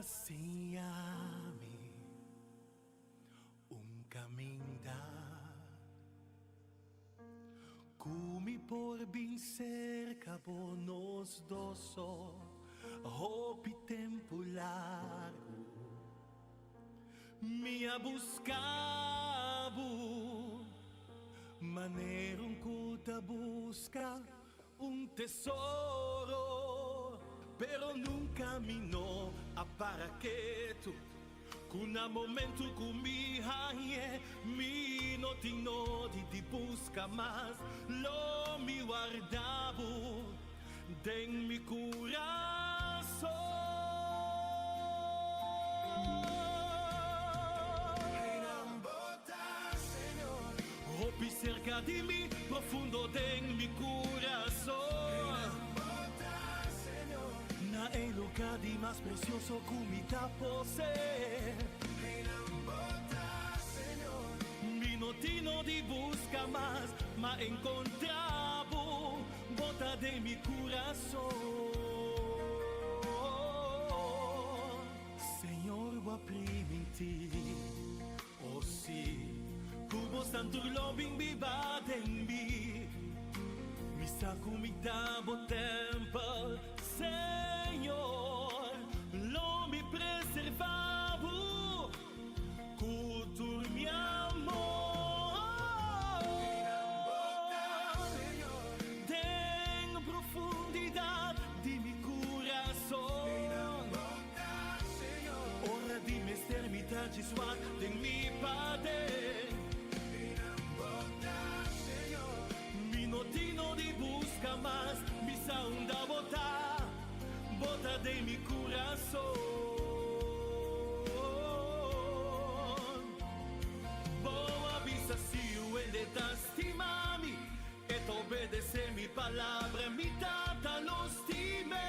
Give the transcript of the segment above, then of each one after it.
siña mi un caminda Cu mi por bin cerca bo nos dos so hopi tempo largo Mi a busca bo manera un cu ta busca un tesoro Pero nunca mi no a para ketu Ku na momentu ku mi hañ'e, mi no tin nodi di buska mas, lo mi warda bo den mi kurason. Hopi serka di mi, profundo den mi kurason. Na e lugar di mas precioso cu mi ta posee. Mi no tin no di busca mas, ma encontra bo, bo ta den mi curason. Señor, bo a priminti, oh si, cu bo santu lo bin biba den mi. Mi sa cu mi ta bo tempel, Señor, lo mi preserva bo cu tur mi amor. Den profundidad di mi curason. Ora di mester mi ta djis wak den mi paden. Mi no tin no di busca mas, mi sa unda bo ta, bo ta den mi curason. Bo a bisa si hende ta stima mi, e ta obedece mi palabra, mi Tata lo stim'e.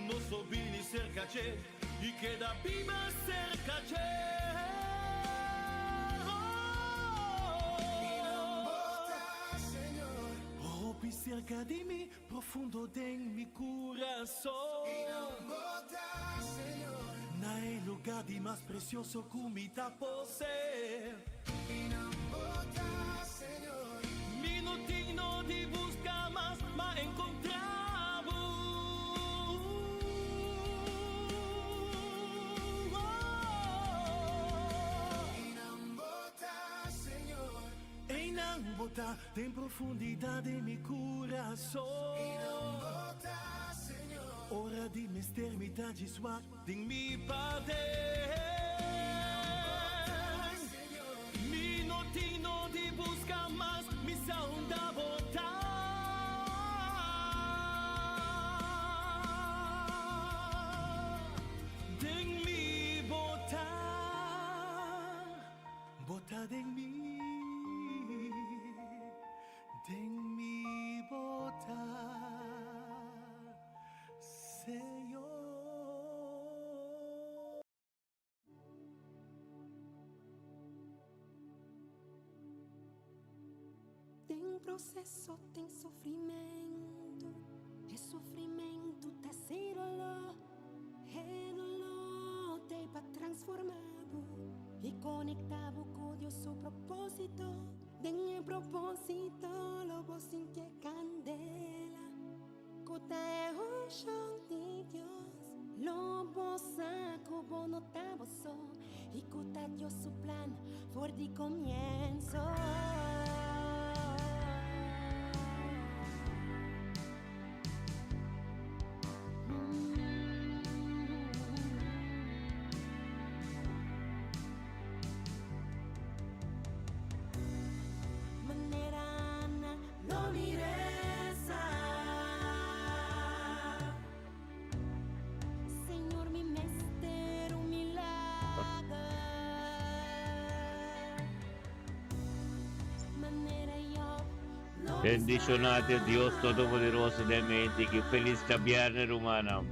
Nos lo bini cerca dje i keda biba cerca dje. Hopi cerca di mi, profundo den mi curason. Na e lugar di mas precioso cu mi ta posee. Mi no tin no di busca mas, ma encontra bo. Einan bo ta den profundidad di mi curason. Ora di mester mi ta djis wak den mi paden. Mi no tin no di busca mas, mi sa unda bo ta. Den mi bo ta, bo ta den mi, den mi bo ta, Señor. Den proceso tin sufrimentu, e sufrimentu ta hasi doló, e doló t'ei pa transformá bo i konektá bo ku Dios su propósito. Den e propósito lo bo sinti e kandela. Ku ta e unshon di Dios. Lo bo sa ku bo no ta bo so i ku ta Dios su plan for di komienso. Manera Ana lo mi reza. Señor mi mester un milager. Manera Job lo mi Bendiciona te Dios Todopoderoso den mente ki feliz djabierne rumannan.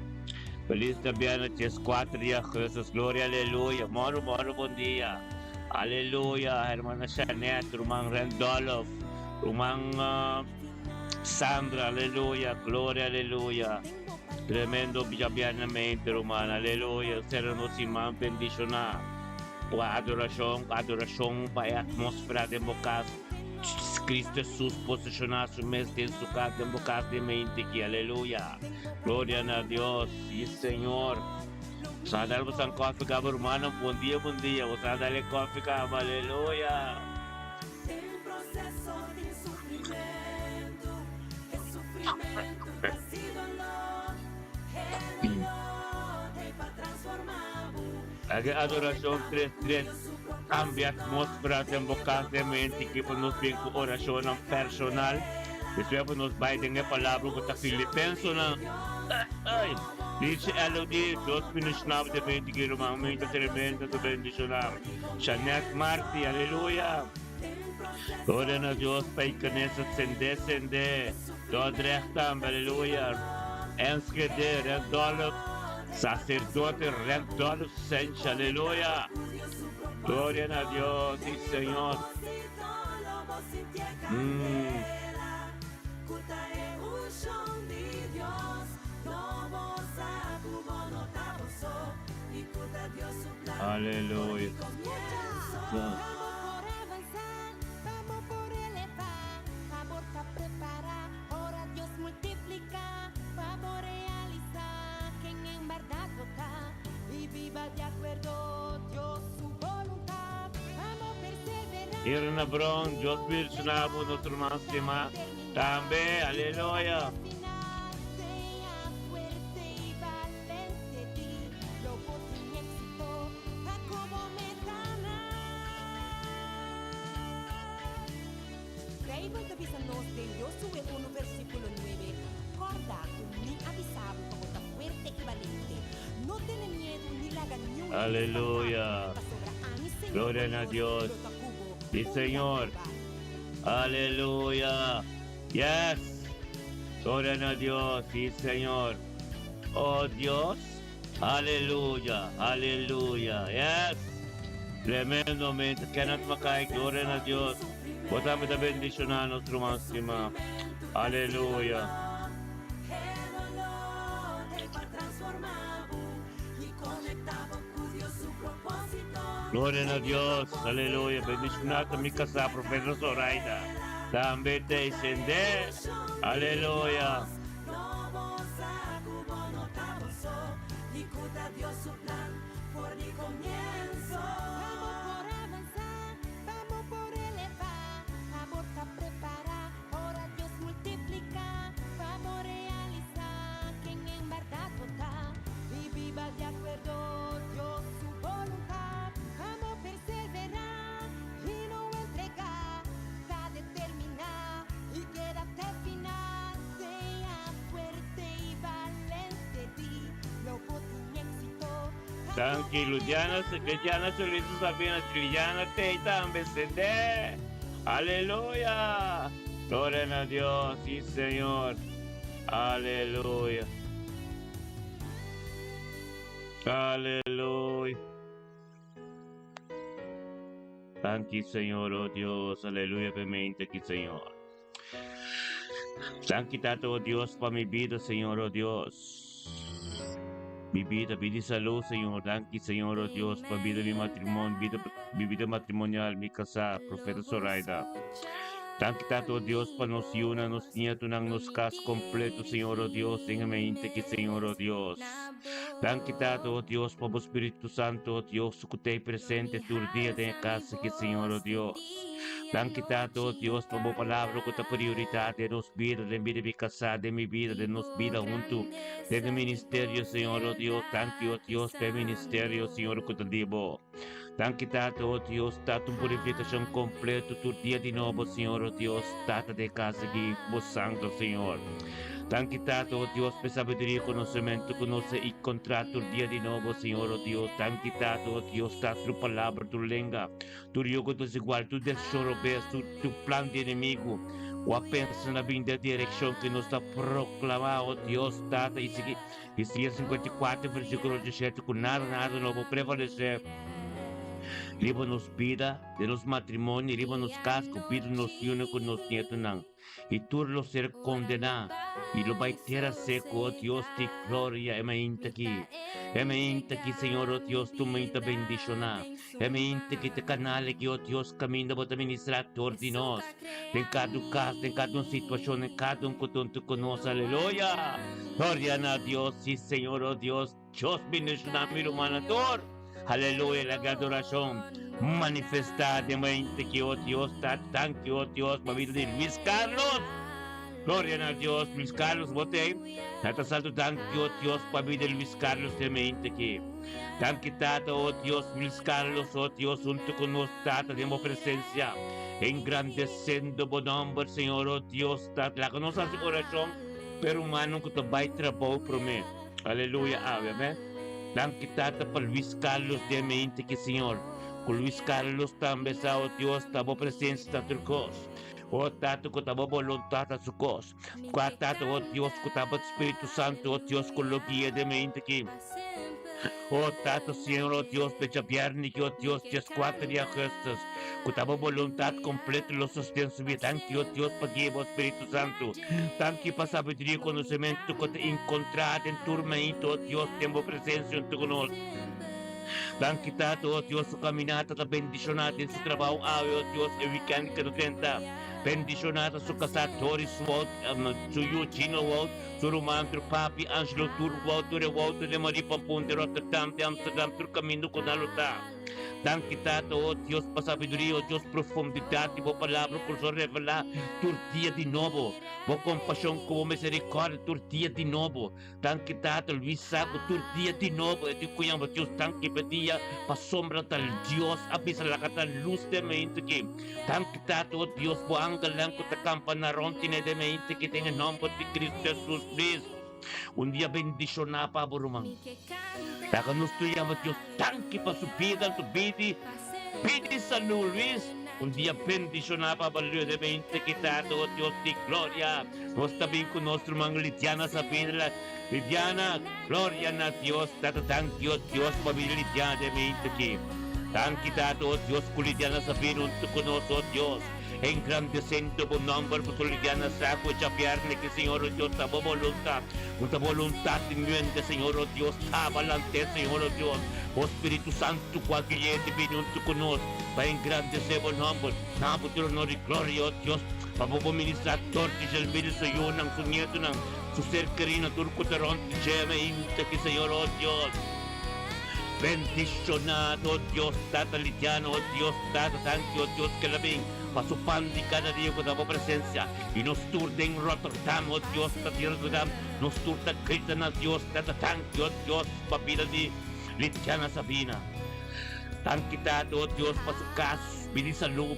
Feliz djabierne djes cuatro di augustus gloria aleluya moro moro bon dia aleluya hermana Shanet ruman Randolph ruman Sandra aleluya gloria aleluya. Tremendo djabièrnè mente ruman. Aleluya. Sera nos siman bendishoná ku adorashon, adorashon pa e atmósfera den bo kas. Cristo Jesus posishoná su mes den su kas, den bo kas den mente aki. Aleluya. Gloria na Dios. Sí, Señor. Boso a dal boso kòfi kaba rumannan. Bon dia, bon dia. Boso a dal e kòfi kaba. Aleluya. Laga e adorashon tres tres kambia atmósfera den bo kas den mente ki pa nos bin ku orashonnan personal. Despues pa nos bai den e palabra ku ta Filipensonan. Dice Elodie, Dios bendishoná bo den mente ki ruman mi ta tremendo ta bendishoná. Shanette Marti, aleluya. Gloria na Dios pa Ikanesa sende sende. Dordrecht tambe, aleluya. Enschede, Randolph, sacerdote Randolph Sench, aleluya. Gloria na Dios, sí Señor. Mm. Aleluya. Irna Brown, Dios bendiciona bo, nos ruman stima. Tambe, aleluya. Bijbel ta bisa nos den Josué unu versíkulo nuebe, Kòrda ku mi a bisa bo pa bo ta fuerte i balente. No tene miedu ni laga niun hende spantá bo, Aleluya. pasobra ami, Señor bo Gloria na Dios, Dios. lo ta ku bo Sí, unda ku Señor. bo bai. Aleluya. Yes. Gloria na Dios. Sí, Señor. Oh, Dios. Aleluya. Aleluya. Yes. Tremendamente. Kenneth Mackay, gloria na Dios. Bo tambe ta bendiciona nos ruman stima. Aleluya. Gloria na Dios. Aleluya. Bendiciona ta mi casa, Profeta Zoraida. Tambe te sende. Aleluya. Danki Ludiana, Ludiana Solis Sabina, Trillana Tei tambe sende. Aleluya. Gloria na Dios, sí Señor. Aleluya. Aleluya. Danki Señor, oh Dios, aleluya, pe aki, Señor. Danki Tata, oh Dios, pa mi bida, Señor, oh Dios. Mi bida, bida di salú, Señor. Danki, Señor, oh Dios, pa bida di mi matrimonio, bida, mi bida matrimonial, mi kasá, Profeta Zoraida. Danki Tata, oh Dios, pa nos yunan, nos nietonan, nos kas kompleto, Señor, oh Dios, den e mente aki, Señor, oh Dios. Danki Tata, oh Dios, pa bo Spiritu Santo, oh Dios, ku ta presente tur dia den e kas aki, Señor, oh Dios. Danki Tata, oh Dios, pa bo palabra ku ta prioridat den nos bida, den bida di mi kasá, den mi bida, den nos bida huntu, den e ministerio, Señor, oh Dios. Danki, oh Dios, pa e ministerio, Señor, ku ta di bo. Danki Tata, oh Dios, Tata, un purifikashon kompleto tur dia di nobo, Señor, oh Dios, Tata di e kas aki, bo sanger, Señor. Danki Tata, oh Dios, pa e sabiduria i konosementu ku nos a enkontrá tur dia di nobo, Señor, oh Dios. Danki Tata, oh Dios, Tata, tur palabra, tur lenga, tur yugo desigual, tur desishon robes, tur tur plan di enemigu ku a pensa na bin den direkshon ku nos ta proklamá, oh Dios, Tata, i sigui Isaías 54, versíkulo 17, ku nada, nada no por prevalesé riba nos bida, den nos matrimonio, riba nos kas, ku bida di nos yunan ku nos nietonan. I tur lo ser kondená i lo bai tera seku, o Dios di gloria, e mainta aki. E mainta aki, Señor, o Dios, tur mainta bendishoná. E mainta aki ta kanal aki, o Dios, kaminda Bo ta ministrá tur di nos, den kada un kas, den kada un situashon, den kada un ku ta huntu ku nos. Aleluya! Gloria na Dios, sí, Señor, o Dios. Dios bendishoná mi rumannan tur. Aleluya, laga adorashon manifestá den mente ki o Dios ta danki o Dios pa bida di Luis Carlos. Gloria na Dios, Luis Carlos bo t'ei? Na ta salto danki o Dios pa bida di Luis Carlos den mente ki. Danki Tata o Dios Luis Carlos o Dios hunto ku nos Tata den bo presencia engrandesendo bo nomber Señor o Dios Tata laga nos hasi orashon pa e rumannan ku ta bai trabou promé. Aleluya awe amen. Danki Tata pa Luis Carlos den mente ki Señor. Ku Luis Carlos tambe sa o Dios ta bo presencia ta tur kos. O Tata ku ta bo boluntad ta su kos. Kua Tata o Dios ku ta bo Spiritu Santo o Dios ku lo guia den mente ki. O Tata Señor o Dios pe djabièrnè ki o Dios dieskuater di augustus ku ta bo boluntad kompleto lo sosten su bida. Danki o Dios pa guia bo Spiritu Santo. Danki pa sabiduria i konosementu ku ta inkontrá den tur meintu o Dios den bo presensia huntu ku nos. Danki Tata o Dios su kaminata ta bendishoná den su trabou awe o Dios e wikènt ku ta drenta. Bendishoná ta su kasá Doris Wout, su yu Gino Wout, su ruman tur papi Angelo tur Wout, tur e Wouter den Marie Pompoen, den Rotterdam, den Amsterdam, tur kaminda ku nan lo ta. Danki Tata, o Dios, pa sabiduria, o Dios, profundidat di bo palabra ku so revelá tur dia di nobo. Bo kompashon ku bo miserikòrdia tur dia di nobo. Danki Tata, Luis sa ku tur dia di nobo e tin ku yama Dios danki pa e dia, pasobra ta Dios a bisa laga ta lus den mente aki. Danki Tata, o Dios, bo angelnan ku ta kampa na rònt di den mente aki den e nòmber di Kristu Hesus, please. Un dia bendishoná pa bo ruman. Laga nos tur yama Dios danki pa su bida anto bidi pidi salú Luis. Un dia bendishoná pa bo Luis e mente ki Tata o Dios di gloria. Nos ta bin ku nos ruman Lidiana Sabina. Lidiana, gloria na Dios Tata danki o Dios pa bida Lidiana den mente ki. Danki Tata o Dios ku Lidiana Sabina huntu ku nos o Dios. Engrandesendo bo nomber pasobra Lidiana sa ku e djabièrnè ki Señor o Dios ta bo boluntat. Un ta boluntat di muende Señor o Dios ta balant'é Señor o Dios. Bo Spiritu Santu ku a gui'é di bini huntu ku nos pa engrandesé bo nomber. Na bo tur honor i gloria o Dios pa bo bo ministrá dor di Gelmiro su yunan, su nietunan, su ser kerí na tur ku ta rònt di dje mainta ki Señor o Dios. Bendishoná o Dios Tata Lidiano o Dios Tata danki o Dios ke la bin pa su pan di kada dia ku ta bo presensia i nos tur den Rotterdam o Dios ta di Rotterdam nos tur ta grita na Dios Tata danki o Dios pa bida di Lidiana Sabina danki Tata o Dios pa su kas bidi salú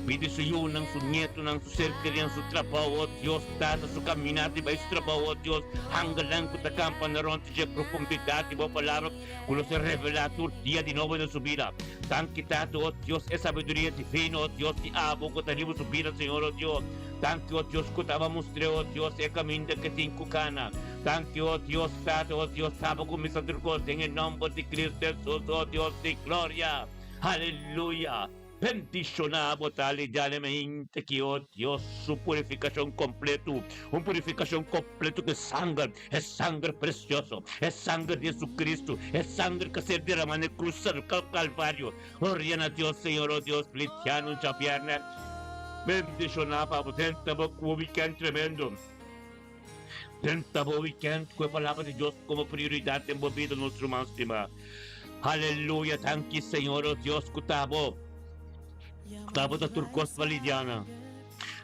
Bidi su yunan, su nietunan, su ser kerinan, su trabou, o Dios, Tata, su kaminata di bai su trabou, o Dios, hangelnan ku ta kampa na rònt dje profundidat di Bo Palabra ku lo ser revelá tur dia di nobo den su bida. Danki, Tata, o Dios, e sabiduria divino, o Dios, di Abo ku ta riba su bida, Señor, o Dios. Danki, o Dios, ku ta aba mustr'é, o Dios, e kaminda ke tin ku kana. Danki, o Dios, Tata, o Dios, taba kuminsá tur kos den e nòmber di Cristo Hesus, o Dios di gloria. Aleluya! Bendishoná bo ta lidianemente ki o Dios su purifikashon kompletu, un purifikashon kompletu ku e sanger, e sanger presioso, e sanger di Jesucristo, e sanger ku a ser deramá na e krus Kalvario. Gloria na Dios, Señor, o Dios, lidiano djabièrnè. Bendishoná pa bo den ta bo ku bo wikènt tremendo. Den ta bo wikènt ku e Palabra di Dios komo prioridat den bo bida, nos ruman stimá. Aleluya! Danki, Señor, o Dios ku ta bo. Ta bo ta tur kos pa Lidiana.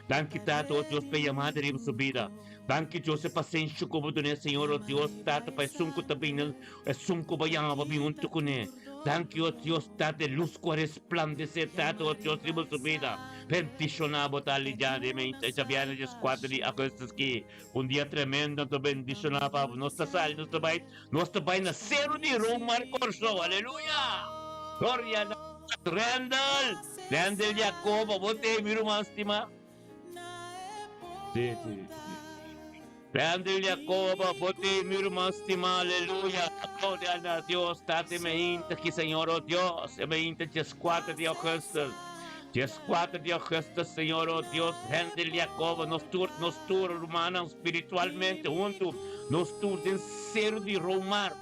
Danki, Tata, o Dios, pa e yamada riba su bida. Danki, Dios, e pasenshi ku bo dun'é, Señor, o Dios, Tata, pa esun ku ta bini, esun ku bo yama pa bin huntu kuné. Danki, o Dios, Tata, e lus ku a resplandesé, Tata, o Dios, riba su bida. Bendishoná bo ta Lidiana den mente djabièrnè dieskuater di augustus ki un dia tremendo anto bendishoná pa bo. Nos ta sali, nos ta bai, nos ta bai na Seru di Roomar Kòrsou. Aleluya! Gloria na Randall! Randall Jacobo, bo t'ei mi ruman stimá? Sí, sí, sí. Randall Jacobo, bo t'ei mi ruman stimá? Aleluya! Gloria na Dios! Tata e meinta ki Señor, o Dios, e meinta dieskuater di augustus. Dieskuater di augustus, Señor, o Dios, Hendel Jacobo, nos tur, nos tur, rumannan, spiritualmente huntu, nos tur den seru di Romar.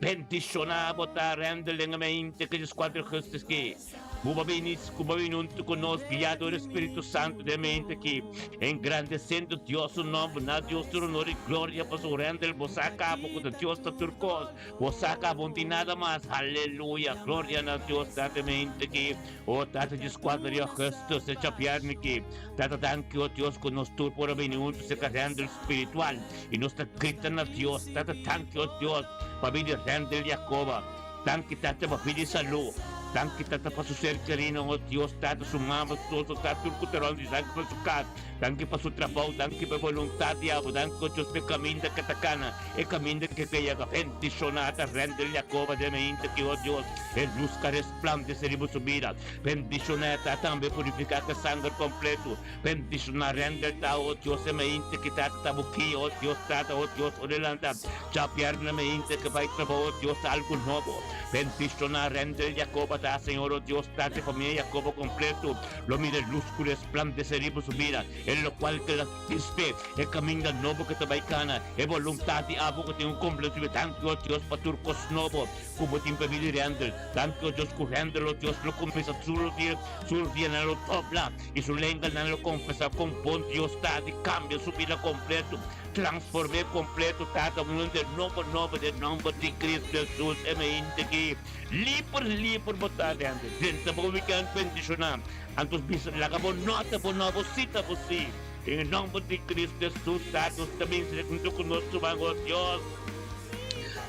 Bendishoná bo ta, Rendel, den e mente ku dieskuater augustus ki. Bo ba bini, ku bo bini huntu ku nos, guiá dor e Spiritu Santu den e mente aki, engrandesendo Dios su nòmber. Na Dios tur honor i gloria, pasobra Rendel, bo sa kaba ku ta Dios ta tur kos. Bo sa kaba, no tin nada mas. Aleluya! Gloria na Dios, Tata, e mente aki. O Tata dieskuater di augustus, e djabièrnè aki, Tata danki o Dios ku nos tur por a bini huntu serka Rendel spiritual i nos ta grita na Dios, Tata danki o Dios pa bini Rendel Jacoba, danki Tata pa bini salú, danki Tata pa su ser kerinan o Dios, Tata su mama, su toto, Tata tur ku ta rònt di danki pa su kas, danki pa su trabou, danki pa e boluntat di abo, danki o Dios pa e kaminda ke ta kana. E kaminda ke ke yega bendishoná ta Rendel Jacoba den mainta ki, o Dios, e lus ka resplandesé riba su bida. Bendishoná ta tambe purifiká ku e sanger kompletu. Bendishoná Rendel ta, o Dios, e mainta ki tata ta bo kia, o Dios, tata, o Dios, ora e lanta djabièrnè mainta ke bai trabou, o Dios, ta algu nobo. Bendishoná Rendel Jacoba ta, Señor, o Dios, tata e famia Jacoba kompletu lo mira e lus ku resplandesé riba su bida, e lokual ke la. Bispe e kaminda nobo ku ta bai kana, e boluntat di abo ku tin un kumpli su Danki o Dios pa tur kos nobo ku bo tin pa mi di Rendel. Danki o Dios ku Rendel o Dios lo kuminsá surdi, surdi nan lo dobla i su lenga nan lo konfesá kon bon Dios ta di kambia su bida kompleto, transform'é kompleto Tata un hende nobo nobo den nòmber di Cristo Jesus e mente ki liber liber bo ta Rendel. Drenta bo wikènt bendishoná. Anto bisa, Laga bo nota bo nobo sita bo si. Den e nomber di Cristo Jesus, Tata, nos ta bin serka hunto ku nos ruman, o Dios.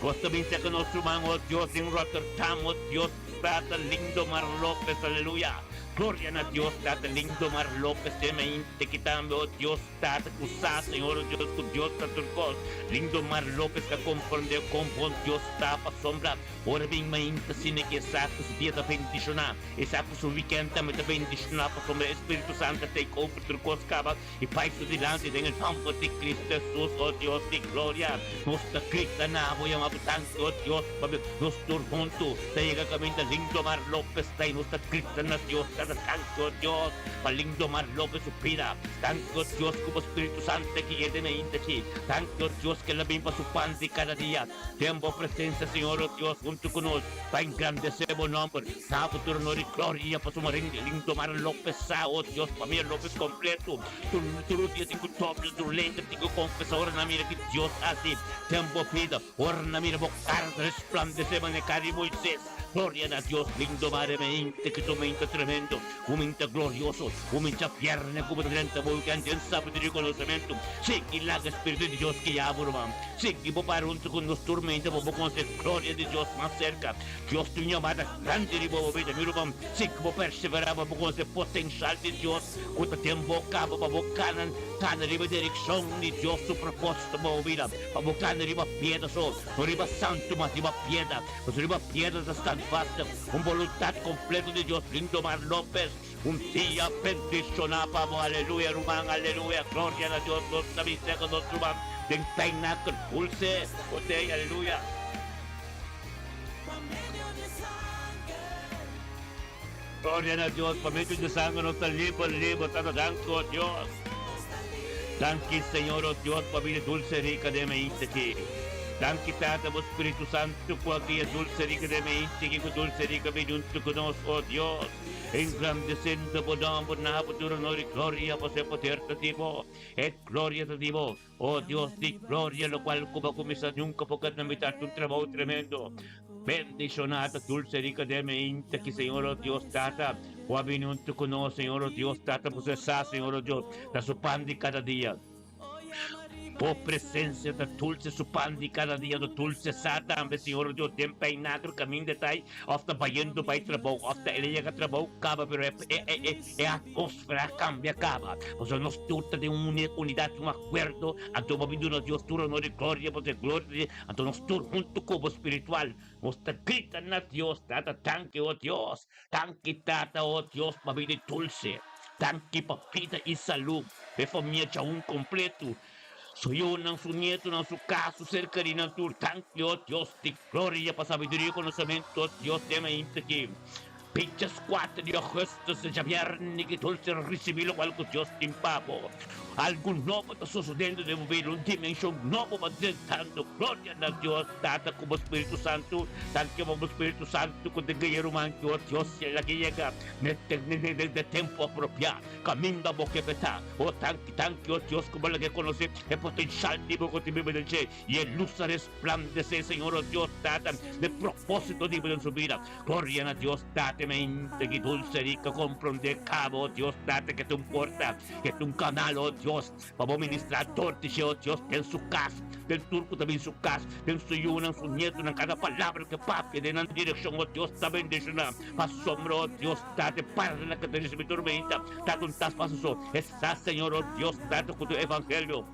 Nos ta bin serka nos ruman, o Dios, den Rotterdam, o Dios, Tata Lindomar Lopez, aleluya. Gloria na Dios, Tata Lindomar Lopez, den mente ki tambe, o Dios, Tata, ku sa, Señor, o Dios, ku Dios ta tur kos. Lindomar Lopez ta komprende kon bon Dios ta, pasobra ora bin mainta asina ki e sa ku su dia ta bendishoná. E sa ku su wikènt tambe ta bendishoná pasobra e Spiritu Santu a take over tur kos kaba i bai su dilanti den e nòmber di Kristu Hesus, o Dios di gloria. Nos ta grita na bo, yama bo danki, o Dios, pabia nos tur huntu ta yega kaminda Lindomar Lopez ta i nos ta grita na Dios, Tata, danki, o Dios, pa Lindomar Lopez su bida. Danki, o Dios, ku bo Spiritu Santu ta gui'é den ainda aki. Danki, o Dios, ku el a bin pa su pan di kada dia. Den bo presencia, Señor, o Dios, huntu cu nos, pa engrandece bo nomber. Na bo tur honor y gloria, pasobra Lindomar Lopez sa, o Dios, familia Lopez completo, tur, tur dia tin cu dobla tur lenga, tin cu confesa ora nan mira ki Dios haci den bo bida, ora nan mira bo cara ta resplandece manera cara di Moises. Gloria na Dios, Lindomar e mente ki su mente tremendo, un mente glorioso, un mente fierne cu bo ta drenta bo weekend den sabiduria y conocemento. Sigui laga e Spiritu di Dios guia bo, ruman. Sigui bo para huntu cu nos tur mente pa bo conoce gloria di Dios mas cerca. Dios tin un yamada grandi riba bo bida, mi ruman. Sigui bo persevera pa bo conoce potencial di Dios cu ta den bo caba pa bo cana cana riba e direccion di Dios su proposito pa bo bida, pa bo cana riba piedra so, no riba santo mas riba piedra. Pasobra riba piedra ta stand vast un boluntad completo di Dios. Lindomar Lopez, un dia bendiciona pa bo. Aleluya ruman, aleluya, gloria na Dios. Nos ta bin seca nos ruman den Pijnacker Dulce Botey, aleluya. Gloria na Dios, pa medio di sanger nos ta liber, liber, tata danki o Dios. Danki Señor o Dios pa bida dulce rica den mi inchi aki. Danki Tata bo Spiritu Santo cu a guia dulce rica den mi inchi aki cu dulce rica bin hunto cu nos o Dios. Engrandeciendo bo nomber na bo tur honor y gloria pasobra e poder ta di bo, e gloria ta di bo. O Dios di gloria, locual cu bo a cuminsa nunca por keda na mitad un trabou tremendo. Bendiciona ta dulce rica den mi inta ki Señor o Dios Tata, cu a bini hunto cu nos, Señor o Dios Tata, bo sa, Señor o Dios, ta su pan di cada dia. Bo presencia ta dulce su pan di cada dia, ta dulce sa tambe, Señor o Dios, den peinagro caminda ta ay, of ta bayendo bay trabou, of ta el a yega trabou caba, pero e, e, e, e atmosfera a cambia caba, pasobra nos tur ta den un unidad, un acuerdo, anto bo bin duna Dios tur honor y gloria, pasobra e gloria ta di, anto nos tur hunto cu bo spiritual, nos ta grita na Dios, Tata, danki, o Dios, danki, Tata, o Dios, pa bida y dulce, danki pa bida y salud, e famia djaun completo, su yunan, su nietonan, su cas, su ser kerinan tur, danki, o Dios di gloria, pa sabiduria y conocemento, Dios, den ainda aki. 24 di augustus di djabièrnè ki dulce risibí lokual ku Dios tin pa bo. Algu nobo ta sosodendo den bo bida, un dimenshon nobo pa drentando. Gloria na Dios Tata ku bo Spiritu Santu. Danki pa bo Spiritu Santu ku ta guia ruman ki ora Dios laga yega na e tempu apropiá. Kaminda bo ke p'e ta. O danki, danki o Dios ku bo laga konosé e potenshal di bo ku tin biba den dje i e lus a resplandesé, Señor o Dios Tata, na e propósito di bo den su bida. Gloria na Dios Tata mente ki dulce rica comprende cabo oh Dios Tata ke ta un porta ke ta un canal oh Dios pa bo ministra dor di dje oh Dios den su cas den tur cu ta bin su cas den su yunan su nietonan cada palabra ke papia den nan direccion oh Dios ta bendiciona pasobra oh Dios Tata e parla ke ta ricibi tormenta ta un tas paso so esa Señor oh Dios Tata cu tu evangelio.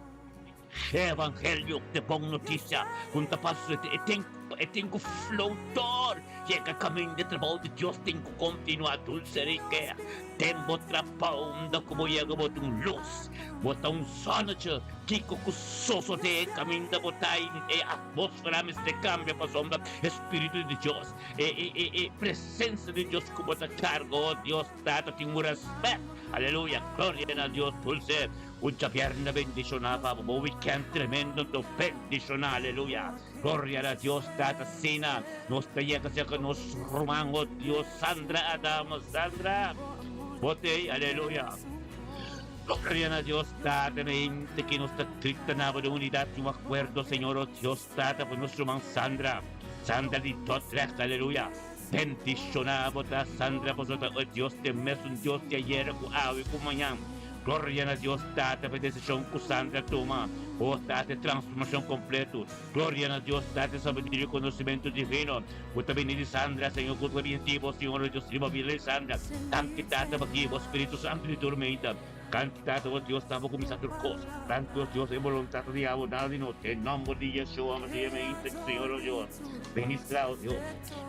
E evangelio de bon notisia ku ta pasa e ten e ten ku flow tur yega kaminda e trabou di Dios tin ku kontinuá dulce rikea den bo trabou unda ku bo yega bo ta un lus bo ta un zonnetje kiko ku sosodé kaminda bo ta e atmosfera mester kambia pasobra e spiritu di Dios e e e presensia di Dios ku bo ta karga oh Dios Tata tin un respet aleluya gloria na Dios dulce Un djabièrnè bendishoná pa bo, bo wikènt tremendo anto bendishoná, aleluya! Gloria na Dios Tata asina nos ta yega serka nos ruman o Dios Sandra Adamo Sandra bo t'ei aleluya! Gloria na Dios Tata na hende ki nos ta grita na bo den unidat di un akuerdo Señor o Dios Tata pa nos ruman Sandra Sandra di Dordrecht aleluya! Bendishoná bo ta Sandra pasobra ta e Dios t'e mesun Dios di ayera ku awe ku mañan. Gloria na Dios Tata pa e desishon ku Sandra a tuma. O Tata e transformashon kompleto. Gloria na Dios Tata e sabiduria i konosimentu divino ku ta bini di Sandra Señor ku ta bini di bo Señor o Dios riba bida di Sandra. Danki Tata pa ki bo Spiritu Santu di tur meinta. Danki Tata o Dios ta bo kuminsá tur kos. Danki o Dios e boluntat ta di abo nada di nos. Den nomber di Yeshua Mesias meinta Señor o Dios. Ministra o Dios.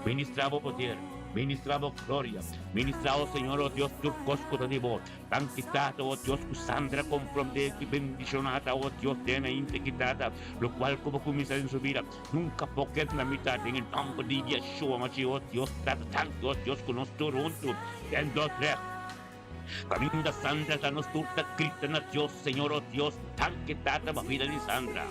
Ministra bo poder. Ministra bo gloria. Ministra o Señor o Dios tur kos ku ta di bo. Danki Tata, o Dios, ku Sandra komprondé ki bendishoná ta, o Dios, den e integridat, lokual ku bo kuminsá den su bida, nunka por keda na mitat, den e nòmber di Yeshua Mashiach, o Dios, Tata Santu, o Dios, ku nos tur huntu den Dordrecht kaminda Sandra ta, nos tur ta grita na Dios, Señor, o Dios, danki Tata pa bida di Sandra,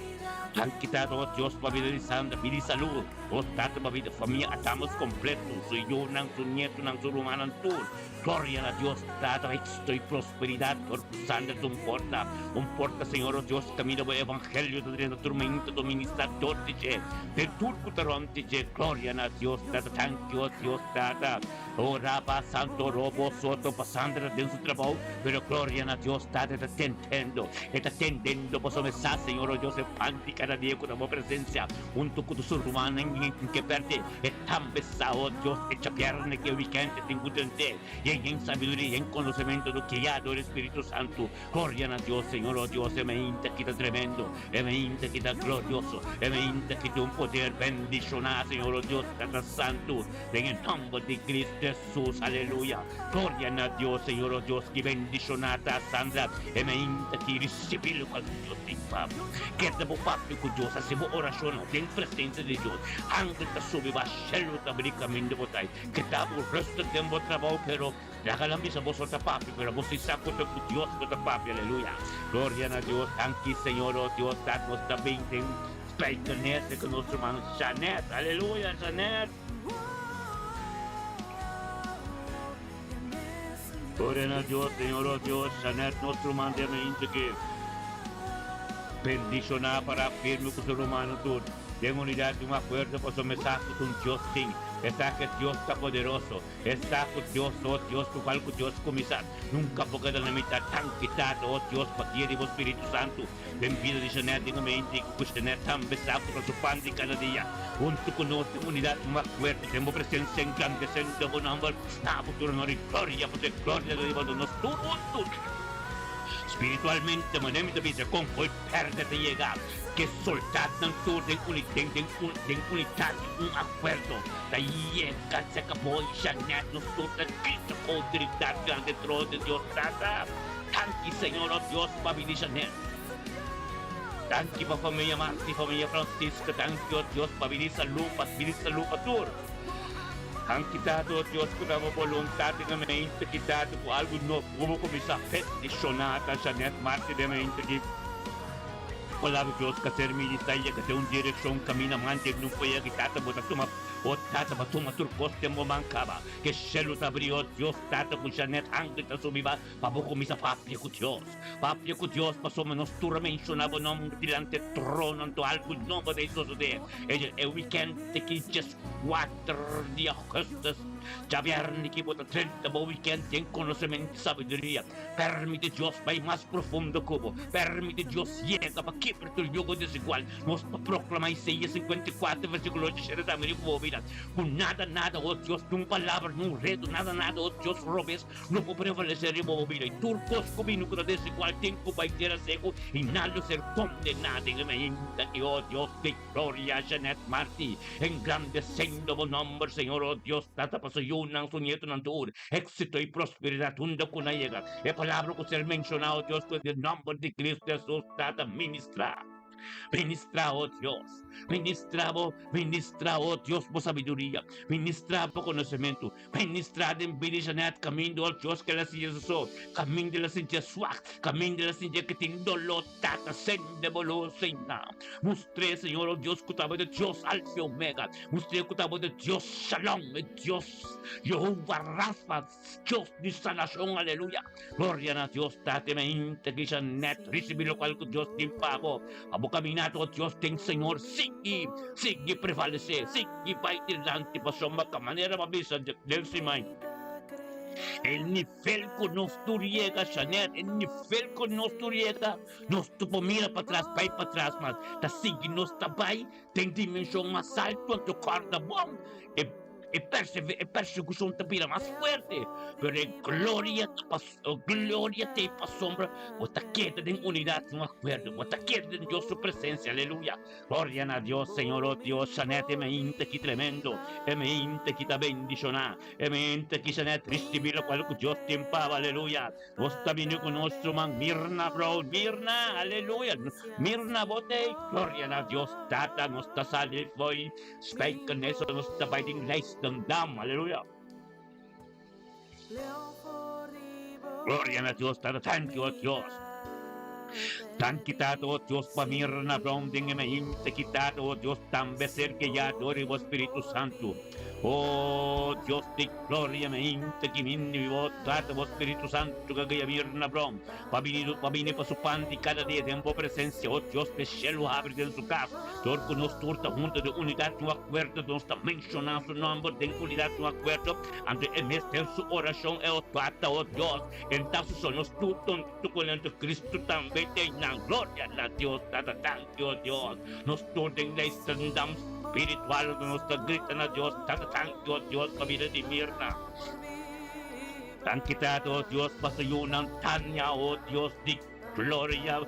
danki Tata, o Dios, pa bida di Sandra, pidi salud, o Tata, pa bida famia Adamos kompleto, su yunan, su nietunan, su rumannan tur. Gloria na Dios Tata pa éxito y prosperidad por Sandra ta un porta, un porta Señor oh Dios caminda bo evangelio ta drenta tur meinta ta ministra dor di dje den tur cu ta rond di dje Gloria na Dios Tata tanki oh Dios Tata oh Raba Santo Robo Soto pa Sandra den su trabou pero Gloria na Dios Tata e ta tentendo e ta tendendo pasobra e sa Señor oh Dios e pan di cada dia cu ta bo presencia hunto cu tur su rumannan ke perde E tambe sa, oh Dios, e djabièrnè ku e wikènt e tin ku tendé, i e yen sabiduria, yen konosementu lo guiá dor e Spiritu Santu. Gloria na Dios, Señor, oh Dios, e mainta ki ta tremendo, e mainta ki ta glorioso, e mainta ki tin un poder bendishoná, Señor, oh Dios, Tata Santu, den e nòmber di Cristo Hesus, aleluya. Gloria na Dios, Señor, oh Dios, ki bendishoná ta Sandra, e mainta ki risibí lokual ku Dios tin pa bo. Keda bo papia ku Dios, hasi bo orashonnan den presensia di Dios. Angel ta subi ba shelu ta bini kaminda bo ta ei. Keda bo rustig den bo trabou pero laga nan bisa bo so ta papia pero bo si sa ku ta ku Dios bo ta papia aleluya. Gloria na Dios danki Señor oh Dios dat nos ta bin den Spijkenisse ku nos ruman Janet aleluya Janet. Gloria na Dios Señor oh Dios Janet nos ruman den mainta ke bendiciona para firme ku su rumannan tur. Den unidat di un akuerdo pasobra mi sa ku ta un Dios tin. E sa ku e Dios ta poderoso. E sa ku Dios, o Dios, ku kual ku Dios kuminsá, nunka por keda na mitat. Danki, Tata, o Dios, pa guia di bo Spiritu Santu den bida di Jeanette den ambiente i ku Jeanette tambe sa ku ta su pan di kada dia. Huntu ku nos den unidat di un akuerdo den bo presensia engrandesendo bo nòmber, na bo tur honor i gloria, pasobra e gloria ta riba nos tur huntu. Spiritualmente, manera mi ta bisa, kon hoy pèrdè ta yega. Ke soldatnan tur den den den den unidat di un akuerdo ta yega serka bo i Janet nos tur ta grita ku outoridat grandi trono di Dios Tata. Danki Señor oh Dios pa bini Janet. Danki pa familia Marti, familia Francisca, danki oh Dios pa bini salú pa bini salú pa tur. Han kitado, oh Dios, ku ta bo boluntat den e mente kitado ku algu nobo kuminsá bendishoná ta Jeanette Marti den e mente aki. Palabra Dios ka ser ministrá i yega den un direkshon kaminda mante no por yega i Tata bo ta tuma oh Tata bo tuma tur kos den bo man kaba ke shelu ta abri oh Dios Tata ku Jeanette angel ta subi ba pa bo kuminsá papia ku Dios papia ku Dios pasobra nos tur a menshoná bo nomber dilanti e trono anto algu nobo ta sosodé e weekend aki djes Kuater di augustus, djabièrnè ki bo ta drenta bo wikènt den konosementu i sabiduria. Pèrmiti Dios bai mas profundo ku bo. Pèrmiti Dios yega pa kibra tur yugo desigual. Nos ta proklamá Isaías 54, versíkulo 8, Shete ta mira ku bo bida ku nada, nada, o Dios, ni un palabra, ni un redu, nada, nada, o Dios, robes no por prevalesé riba bo bida. I tur kos ku bini ku ta desigual tin ku bai tera seku i nan lo ser kondená den e mainta ki, o Dios di. Gloria Jeanette Marti, engrandecendo bo nomber Señor oh Dios Tata pa su yunan, su nietonan tur, exito y prosperidad unda cu nan yega. E palabra cu ser menciona oh Dios cu den nomber di Cristo Jesus Tata ministra. Ministra oh Dios, ministra bo, ministra oh Dios bo sabiduria, ministra bo conocemento, Ministrá den bida Jeanette kaminda ora Dios ke la sinti su so, kaminda el a sinti swak, kaminda el a sinti ke tin doló, Tata sende bo lus einan. Mustr'é, Señor, o Dios ku ta bo e Dios Alfa i Omega. Mustr'é ku ta bo e Dios Shalom, e Dios Jehová Rafa, Dios di sanashon. Aleluya! Gloria na Dios, Tata, i mainta ki Jeanette risibí lokual ku Dios tin pa bo. Pa bo kaminata, o Dios den Señor, sigui, sigui prevalesé, sigui bai dilanti, pasobra ka manera bo a bisa den siman, e nivel ku nos tur yega, Jeanette, e nivel ku nos tur yega, nos tur por mira patras, bai patras, mas ta sigui nos ta bai den dimenshon mas altu, anto kòrda bon, e e e persekushon ta bira mas fuerte, pero e gloria ta pas gloria t'ei pasobra bo ta keda den unidat, den un akuerdo, bo ta keda den Dios su presensia, aleluya. Gloria na Dios, Señor, oh Dios, Jeanette, e mente ki tremendo, e mente ki ta bendishoná, e mente ki Jeanette risibí lokual ku Dios tin pa bo, aleluya. Nos ta bini ku nos ruman Mirna Brown, Mirna, aleluya, Mirna bo t'ei, gloria na Dios, Tata, nos ta sali fo'i Spijkenisse, nos ta bai den Leidschendam, aleluya. Gloria na Dios, Tata, thank you, oh Dios. Danki, Tata, oh Dios, pa Mirna Brown den e mainta ki, Tata, oh Dios, tambe ser guiado riba Spiritu Santu. Oh Dios di gloria, mainta ki mindi mi bo, Tata, bo Spiritu Santu ka guia Mirna Brown pa bini, pa bini pa su pan di kada dia den bo presencia, oh Dios, p'e shelu habri den su kas. Dor ku nos tur ta huntu den unidat un akuerdo, nos ta menshoná su nòmber den unidat un akuerdo, anto e mes den su orashon e o Tata, o Dios, en ta su so nos tur tontu ku lento Kristu tambe ta einan. Gloria na Dios Tata, danki o Dios. Nos tur den Leidschendam spiritual nos ta grita na Dios Tata, danki o Dios pa bida di Mirna. Danki Tata, o Dios, pa su yunan Tania, o Dios di. Gloria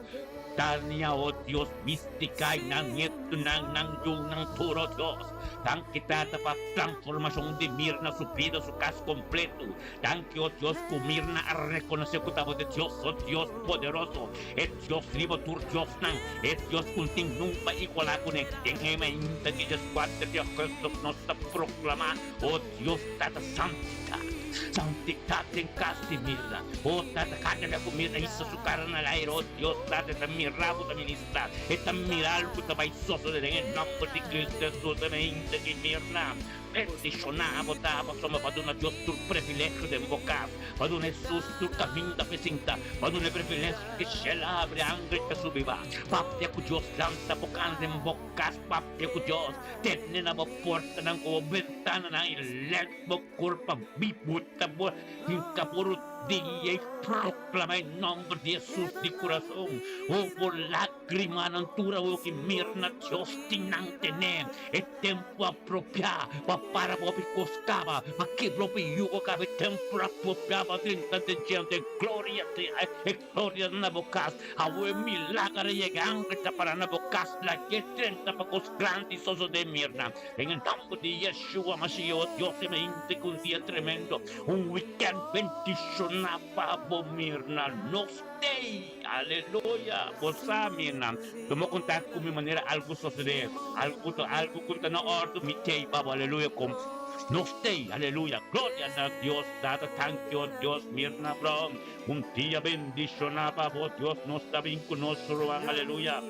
Tania, oh Dios, mística y nan nietunan, nan yunan tur, oh Dios. Danki Tata pa transformacion di Mirna su bida, su cas completo. Danki, oh Dios, cu Mirna a reconoce cu ta bo de Dios, oh Dios poderoso, e Dios riba tur diosnan, e Dios cu n'tin nunca iguala cune. Den e mainta di diescuater di augustus nos ta proclama, oh Dios Tata santidad, santidad den cas di Mirna. Oh Tata, kada bia ku Mirna hisa su kara na laira, oh Dios Tata, e ta mira bo ta ministra, e ta mira algu ta bai sosode den e nòmber di Kristu Hesus. E hende di Mirna, bendishoná bo ta, pasobra bo a duna Dios tur privilegio den bo kas, bo a duna Hesus tur kaminda p'e sinta, bo a duna e privilegio di shel abri, angel ta subi ba. Papia ku Dios, lanta bo kana den bo kas, papia ku Dios, tene na bo portanan ku bo bentananan i lèt bo kurpa bibu ta bo. Hinka por un dia i proklama e nòmber di Hesus di kurason. O bo lágrimanan tur awor ki mira na Dios tin nan ten'é. E tempu apropiá pa para pa hopi kos kaba, pa kebra hopi yugo kaba. E tempu apropiá pa drenta den djente. Gloria te e gloria na bo kas. Awor e milager a yega, angel ta para na bo kas. Lag'é drenta pa kos grandi sosodé mirna. Den e nomber di Yeshua Mashiach, o Dios, e mente ku un dia tremendo, un weekend bendishoná pa bo Mirna. Nos tei! Aleluya! Bo sa, Mirna, tuma kontakto ku mi manera algu sosodé, algu ta algu ku ta na òrdu, mi tei pa bo. Aleluya! Nos t'ei, aleluya, gloria na Dios Tata, tanki o Dios, Mirna Brown, un dia bendishoná pa bo Dios, nos ta bin ku nos ruman, aleluya.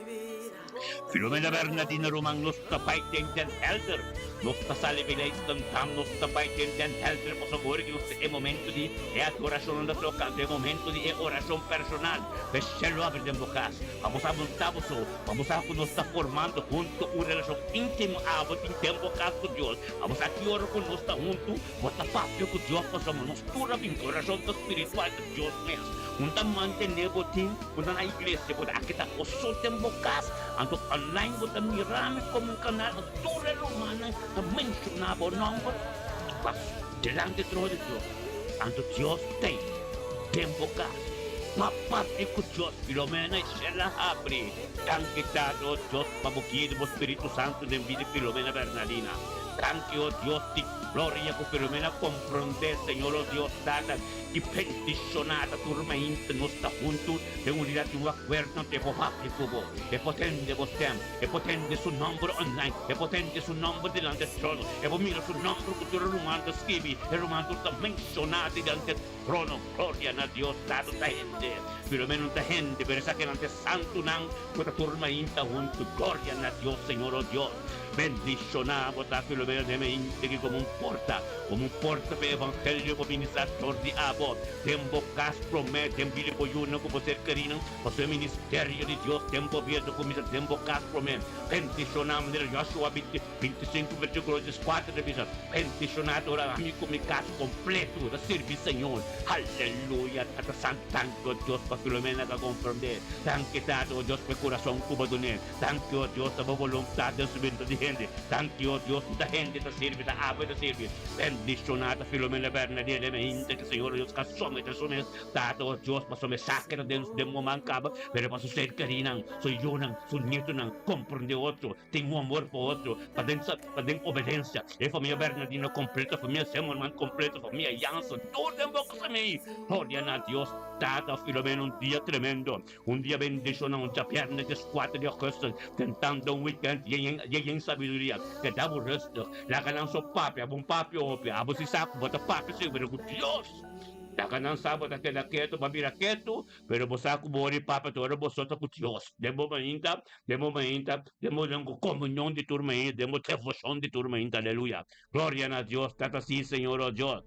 Filomena Bernadina ruman, nos ta bai den Den Helder, nos ta sali Beleidskendam, nos ta bai den Den Helder, pasobra ora ki nos ta e momento di e adorashon nan ta toka, e momento di e orashon personal, e shelu abri den bo kas, pa bo sa bo ta bo so. Pa bo sa ku nos ta formando huntu un relashon íntimo abo tin tempu kas ku Dios. Pa bo sa ki ora ku nos ta huntu, bo ta papia ku Dios pasobra nos tur a bin ku relashon ta spiritual ku Dios mes. Un ta mantené bo tin ku ta na iglesia, bo ta aki ta bo so den bo kas, anto online bo ta mira mi komo un kanal anto tur e rumannan ta menshoná bo nòmber pa dilanti trono di Dios. Anto Dios t'ei den bo kas. Pa papia ku Dios, Filomena i Shella habri. Danki Tata, o Dios, pa bo guia di bo Spiritu Santu den bida di Filomena Bernardina. Danki, o Dios di gloria, ku Filomena komprondé, Señor, o Dios Tata, i bendishoná ta tur mainta nos ta huntu den unidat di un akuerdo entre bo papia ku bo. E por tende bo stèm, e por tende su nòmber online, e por tende su nòmber dilanti e trono, e por mira su nòmber ku tur e ruman ta skibi, e ruman tur ta menshoná dilanti e Trono, gloria na Dios, Tata ta hende, Filomeno ta hende, pero esakinan ta e santunan ku ta tur mainta huntu, gloria na Dios, Señor, o Dios, bendishoná bo ta Filomeno den mainta aki komo un porta, komo un porta pa e evangelio por ministrá dor di abo, den bo kas promé, den bida bo yunan ku bo ser kerinan, pasobra e ministerio di Dios den bo bida ta kuminsá den bo kas promé, bendishoná manera Joshua binti. 25 versíkulo 14 ta bisa, Bendishoná ta ora ami ku mi kas kompletu ta sirbi Señor. Aleluya! Tata Santu, danki, o Dios, pa Filomena ka komprondé. Danki, Tata, o Dios, pa e kurason ku bo dun'é. Danki, o Dios, ta bo boluntat den su bida di hende. Danki, o Dios, ku ta hende ta sirbi, ta abo e ta sirbi. Bendishoná ta Filomena Bernadette, e hende ku Señor, o Dios, ka somete su mes. Tata, o Dios, pasobra e sa keda den den bo man kaba, pero pa su ser kerinan, su yunan, su nietunan, komprondé otro. Tin un amor pa otro, pa den sa, pa den obedensia. E famia Bernardino completo, famia Zimmerman completo, famia Jansen, tur den bo casa mei. Gloria na Dios Tata, Filomena, un dia tremendo, un dia bendiciona, un djabièrnè dieskuater di augustus, tentando un weekend yen yen sabiduria. Keda bo rustig, laga nan so papia, abo un papia hopi, abo si sa ku bo ta papia si, pero ku Dios. Laga nan sa bo ta keda ketu, bo a bira ketu, Pero bo sa ku bo ora i papia ta ora bo so ta ku Dios. Den bo mainta, den bo mainta, den bo den komunion di tur mainta, den bo devoshon di tur mainta. Aleluya! Gloria na Dios, Tata si, Señor, o Dios.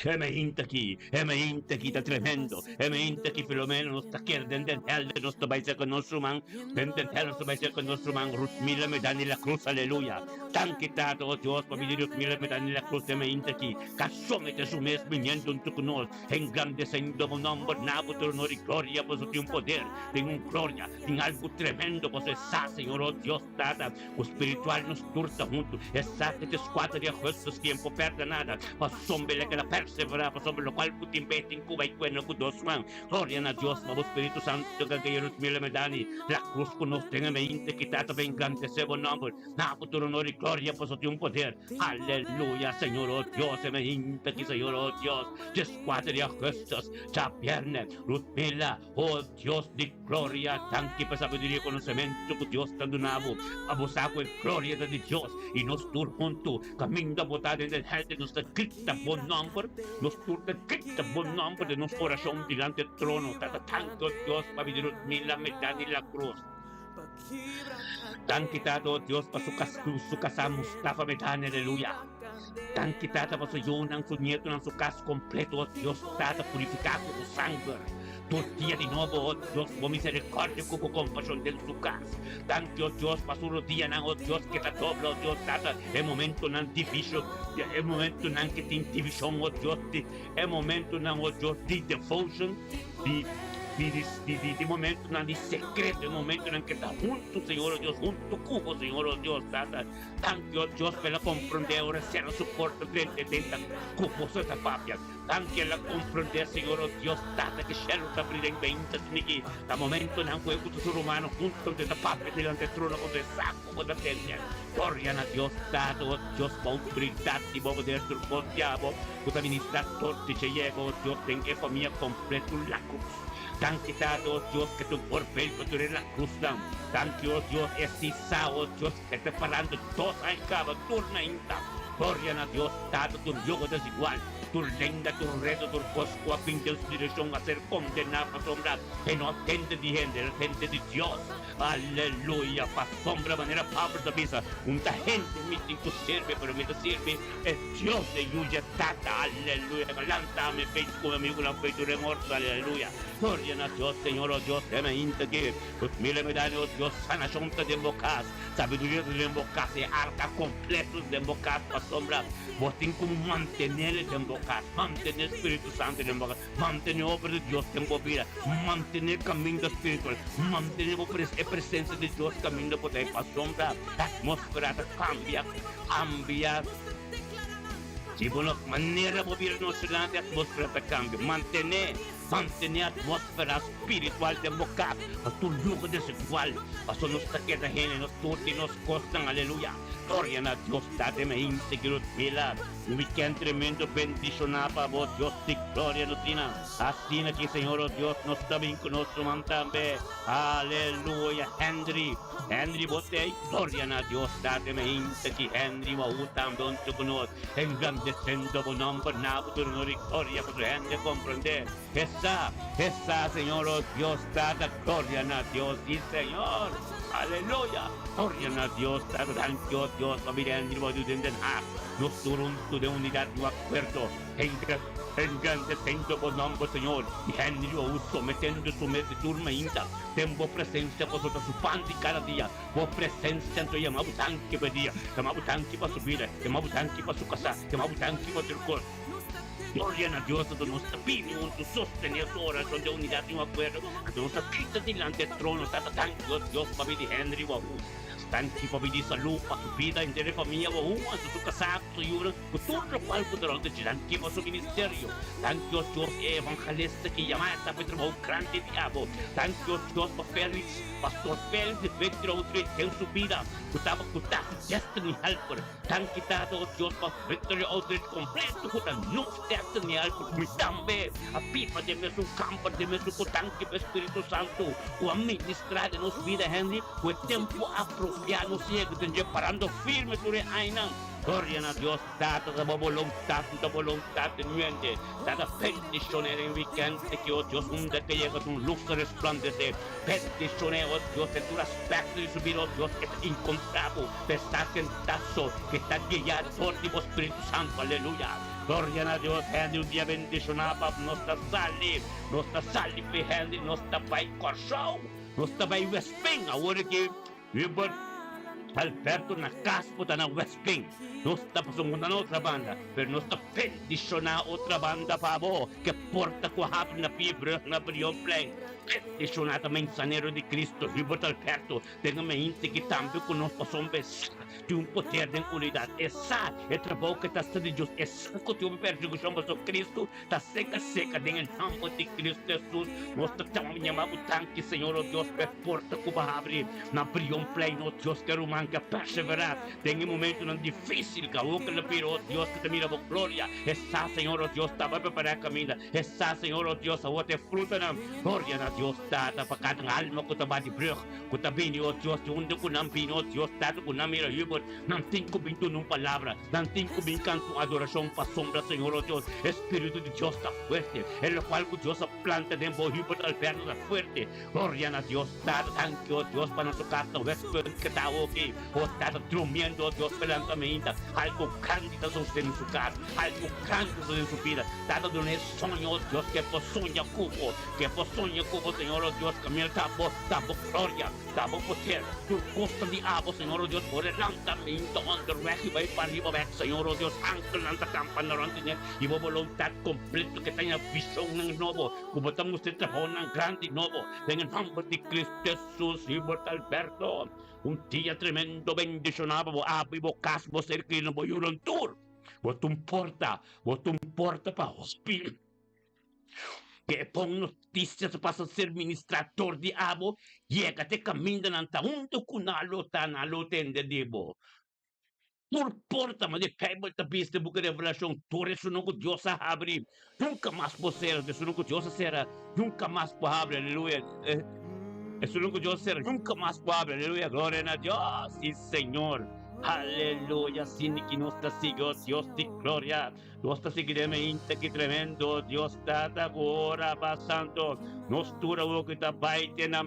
E mainta aki, e mainta aki ta tremendo. E mainta aki Filomeno nos ta kere den den hèlder nos ta bai serka nos ruman, den den hèlder nos ta bai serka nos ruman Ruthmila Medani La Cruz. Aleluya! Danki Tata, o Dios, pa bini Ruthmila Medani La Cruz den mainta aki. Ka somete su mes biniendo huntu ku nos. Engrandesendo bo nomber na bo trono di gloria, pasobra tin un poder, tin un gloria, tin algu tremendo, pasobra e sa, Señor, oh Dios Tata, ku spiritual nos tur ta huntu. E sa ku dieskuater di augustus tiempo perde nada, pasobra el a keda perseverá, pasobra lokual ku tin be tin ku bai kuena ku dos man. Gloria na Dios pa bo Spiritu Santu ka guia nos mila medani la krus ku nos den e mente ki Tata pa engrandesé bo nomber na bo trono di gloria, pasobra tin un poder. Aleluya, Señor, oh Dios, e mente ki, Señor, oh Dios. Dieskuater di augustus, djabièrnè, Ruthmila, O Dios di gloria, danki pa sabiduria i konosementu ku Dios ta duna bo, pa bo sa ku e gloria ta di Dios, i nos tur huntu, kaminda bo ta den den hèlder, nos ta grita bo nòmber, nos tur ta grita bo nòmber den nos orashon dilanti e trono. Tata, danki, o Dios, pa bida di Ruthmila Medani La Cruz. Danki, Tata, o Dios, pa su su kasá Mustafa Medani, aleluya. Danki, Tata, pa su yunan, su nietunan, su kas kompleto, o Dios, Tata, purifiká ku bo sanger tur dia di nobo, o Dios, bo miserikòrdia ku bo kompashon den su kas. Danki, o Dios, pa su rodianan, o Dios, ke ta dobla, o Dios, Tata, e momentunan difísil, e momentunan ke tin divishon, o Dios, e momentunan, o Dios, di devotion, di di di di di momentunan di sekreto, e momentunan ke ta huntu, Señor, o Dios, huntu ku bo, Señor, o Dios, Tata. Danki, o Dios, pa el a komprondé ora sera su porta drenta e tenta ku boso ta papia. Danki el a komprondé, Señor, o Dios, Tata, ke shelu ta bri den beinta siniki ta momentonan ku e ku tur su rumannan huntu ta papia dilanti e trono ku e sa ku bo ta tende. Gloria na Dios, Tata, o Dios, pa outoridat di bo poder tur kos di abo ku ta ministrá tur di dje yega, o Dios, den e famia kompleto la krus. Danki Tata, o Dios, ke ta un orbel pa tur e la krusnan. Danki, o Dios, e si sa, o Dios, E ta parando dos aña caba tur na inta. Gloria na Dios Tata tur yugo desigual, tur lenga, tur reto, tur kos ku a bin den su direkshon a ser kondená pasobra e no a tende di hende, el a tende di Dios. Aleluya! Pasobra manera Pablo ta bisa, Un ta hende mi tin ku sirbi, pero mi ta sirbi e Dios de yuya Tata. Aleluya! Ku a lanta mi pechu ku mi amigunan pechu den orto. Aleluya! Gloria na Dios, Señor, o Dios, den e inta aki. Nos mira mi dani, o Dios, sanashon ta den bo kas, sabiduria ta den bo kas, e arka kompleto ta den bo kas, pasobra bo tin ku mantenel den bo kas, mantené Spiritu Santu den bo kas, mantené obra di Dios den bo bida, mantené kaminda spiritual, mantené bo e presensia di Dios kaminda bo ta ei, pasobra e atmósfera ta kambia, kambia. Si bo no manera bo bira nos dilanti, e atmósfera ta kambia. Mantené. Mantené atmósfera spiritual den bo kas pa tur yugo desigual, pasobra nos ta keda hende, nos tur tin nos kosnan, aleluya. Gloria na Dios Tata mi hinte ki nos mira un weekend tremendo bendishoná pa bo Dios di gloria nos tin asina ki Señor oh Dios nos ta bin ku nos ruman tambe aleluya Henry Henry bo ta ei gloria na Dios Tata mi hinte ki Henry wou tambe huntu ku nos. Engrandecendo bo nomber na bo tur honor y gloria pa tur hende comprende e sa, e sa Señor oh Dios Tata gloria na Dios si Señor aleluya gloria na Dios Tata danki oh Dios pa bira hende riba den Den Haag nos tur hunto den unidad y un acuerdo engrandecendo bo nomber Señor y hende riba bo sometendo su mes di tur mainta den bo presencia pasobra ta su pan di cada dia. Bo presencia anto yama bo danki pa e dia, yama bo danki pa su bida, yama bo danki pa su kasá, yama bo danki pa tur kos. Gloria na Dios anto nos ta bini huntu sostené su orashon den unidat i un akuerdo, anto nos ta grita dilanti e trono, Tata danki o Dios pa bida di Henry Wahoo, danki pa bida di salú pa su bida, henter e famia Wahoo, anto su kasá ku su yunan, ku tur lokual ku ta rònt dje, danki pa su ministerio, danki o Dios e evangelista ki yama e ta pa e trabou grandi di abo, danki o Dios pa Felix. Pastor Felix di Victory Outreach den su bida cu taba cu ta su Destiny Helper. Danki Tata o Dios pa Victory Outreach completo cu ta nos Destiny Helper cu mi tambe a biba den mesun camper den mesun cu danki pa e Spiritu Santo cu a ministra den nos bida Henry cu e tempo apropia nos yega den dje parando firme tur e ainan. Gloria na Dios Tata ta bo boluntat ta boluntat di nuente Tata bendicione den weekend ki o Dios unda ke yega ta un luz ta resplandece bendicione o Dios den tur aspecto di su bida o Dios ke ta encontra bo pe sa kentaso ke ta guia dor di bo Spiritu Santo aleluya gloria na Dios hende un dia bendiciona pa nos ta sali nos ta sali pe hende nos ta bai Corsou nos ta bai Westping awor ki Hubert Alberto na cas bo ta na Westping. Nos ta pasobra bo ta na otra banda, pero nos ta bendiciona otra banda pa bo, ke porta cu habri na pie brug na Brionplein. Bendiciona ta mensanero di Cristo Hubert Alberto den e mente ki tambe cu nos pasobra e sa tin un poder den unidad. E sa e trabou ke ta sa di Dios, e sa cu tin un persecucion pasobra Cristo Ta seca seca den e nomber di Cristo Jesus nos ta chama yama bo danki Señor oh Dios pa e porta cu bo a habri na Brionplein oh Dios ke ruman ke a persevera den e momentonan dificil ke awor ke lo bira oh Dios ke ta mira bo gloria e sa Señor oh Dios ta bai prepara e caminda e sa Señor oh Dios awor ta e frutanan gloria na Dios Tata pa cada alma cu ta ba di brug cu ta bini oh Dios di unda cu nan bini oh Dios Tata cu nan mira Hubert nan tin cu bin duna un palabra. Nan tin cu bin canta un adoracion pasobra Señor o Dios, e Spiritu di Dios ta fuerte, e locual cu Dios a planta den bo Hubert Alberto ta fuerte. Gloria na Dios Tata, danki o Dios pa nan su casa na Westpunt ke ta awoki, o Tata drumiendo o Dios pelanta meinta, algo grandi ta sucede den su casa, algo grandi ta sucede den su bida, Tata duna e soño o Dios ke por soña cu bo, ke por soña cu bo Señor o Dios, camina ta bo, ta bo gloria. Ta bo poder, tur kos ta di abo, Señor o Dios, por e lantamentu onderweg i bai pariba bek, Señor o Dios, angelnan ta kampa na rònt di ne, i bo boluntat kompleto ke ta ña vishonnan nobo, ku bo ta mustra e trabounan grandi nobo, den e nòmber di Cristo Jesus. Hubert Alberto, un dia tremendo bendishoná pa bo abo i bo kas, bo ser kerido, bo yunan tur. Bo ta un porta, bo ta un porta pa hopi. Ke e bon notisia ta pasa ser ministrá dor di abo, yega te kamindanan ta huntu ku nan lo ta, nan lo tende di bo. Tur porta, ma di Beibel ta bisa den buki Revelashon, tur esunnan ku Dios a habri, nunka mas por sera, esunnan ku Dios a sera, nunka mas por habri, aleluya, esunnan ku Dios a sera, nunka mas por habri, aleluya, gloria na Dios, si Señor. Aleluya, asina ki nos ta sigui, oh Dios di gloria. Nos ta sigui den mainta ki tremendo, oh Dios Tata, ku ora ba santo. Nos tur awor ku ta bai te na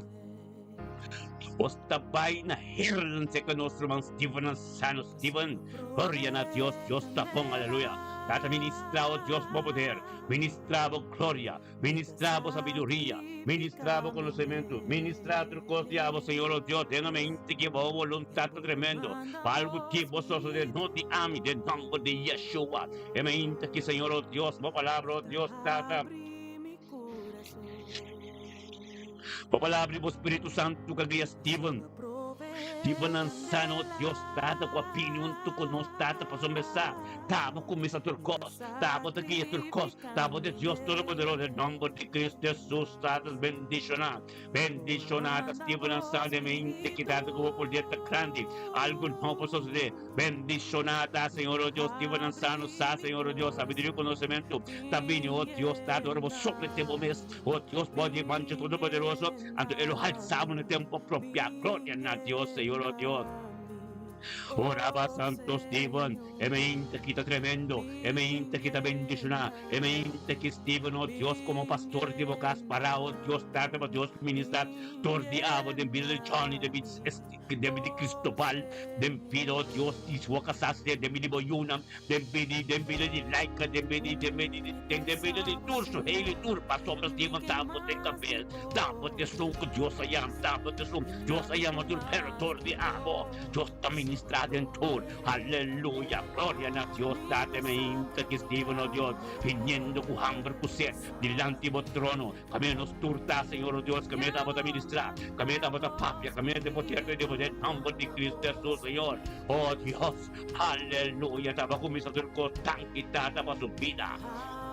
Nos ta bai na Heerlen seka nos ruman Steven Ansano. Steven, gloria na Dios, Dios ta bon, aleluya. Tata ministra, oh Dios, bo poder, ministra bo gloria. Ministrá bo sabiduria, ministrá bo konosementu, ministrá tur kos di abo, Señor, o Dios, den mente ki bo boluntat ta tremendo, pa algu tipo sosodé no di ami, den nòmber di Yeshua. E mente ki, Señor, o Dios, bo palabra, o Dios, Tata, bo palabra di bo Spiritu Santu ka guia Steven, Steven Ansano, o Dios, Tata, ku a bini huntu ku nos, Tata, pasobra sa, ta bo kuminsá tur kos, ta bo ta guia tur kos. Ta bo de Dios Todopoderoso den nomber di Cristo Jesus Tata bendiciona bendiciona ta Steven sa den mente ki tata ku bo poder ta grandi algo no por sosode bendiciona ta Señor oh Dios Steven sa no sa Señor oh Dios sabiduria y conocemento ta bini oh Dios tata ora bo soplete bo mes oh Dios bo di mancha Todopoderoso anto e lo halsa bo na tempo apropia gloria na Dios Señor oh Dios. Ora ba Santo Steven, e mente ki ta tremendo, e mente ki ta bendishoná, e mente ki Steven, oh Dios, komo pastor di bo kas pará, oh Dios, trata pa Dios ministrá dor di abo den bida di Johnny, den bida di Cristobal, den bida, oh Dios, di su kasá, den bida di bo yunan, den bida, den bida di Laika, den bida, den bida di, den den bida di tur su heli tur pasobra Steven ta bo den kabes, ta bo ta esun ku Dios a yama, ta bo ta esun Dios a yama tur pero dor di abo Dios ta ministra den tur. Aleluya, gloria na Dios Tata mainta ki Steven, o Dios, biniendo ku hamber ku set dilanti bo trono. Kaminda nos tur ta, Señor, o Dios, kaminda abo ta ministra, kaminda abo ta papia, kaminda den poder di bo den nomber di Cristo Jesus, Señor. O Dios, aleluya, ta bo a kuminsa tur kos. Danki, Tata, pa su bida.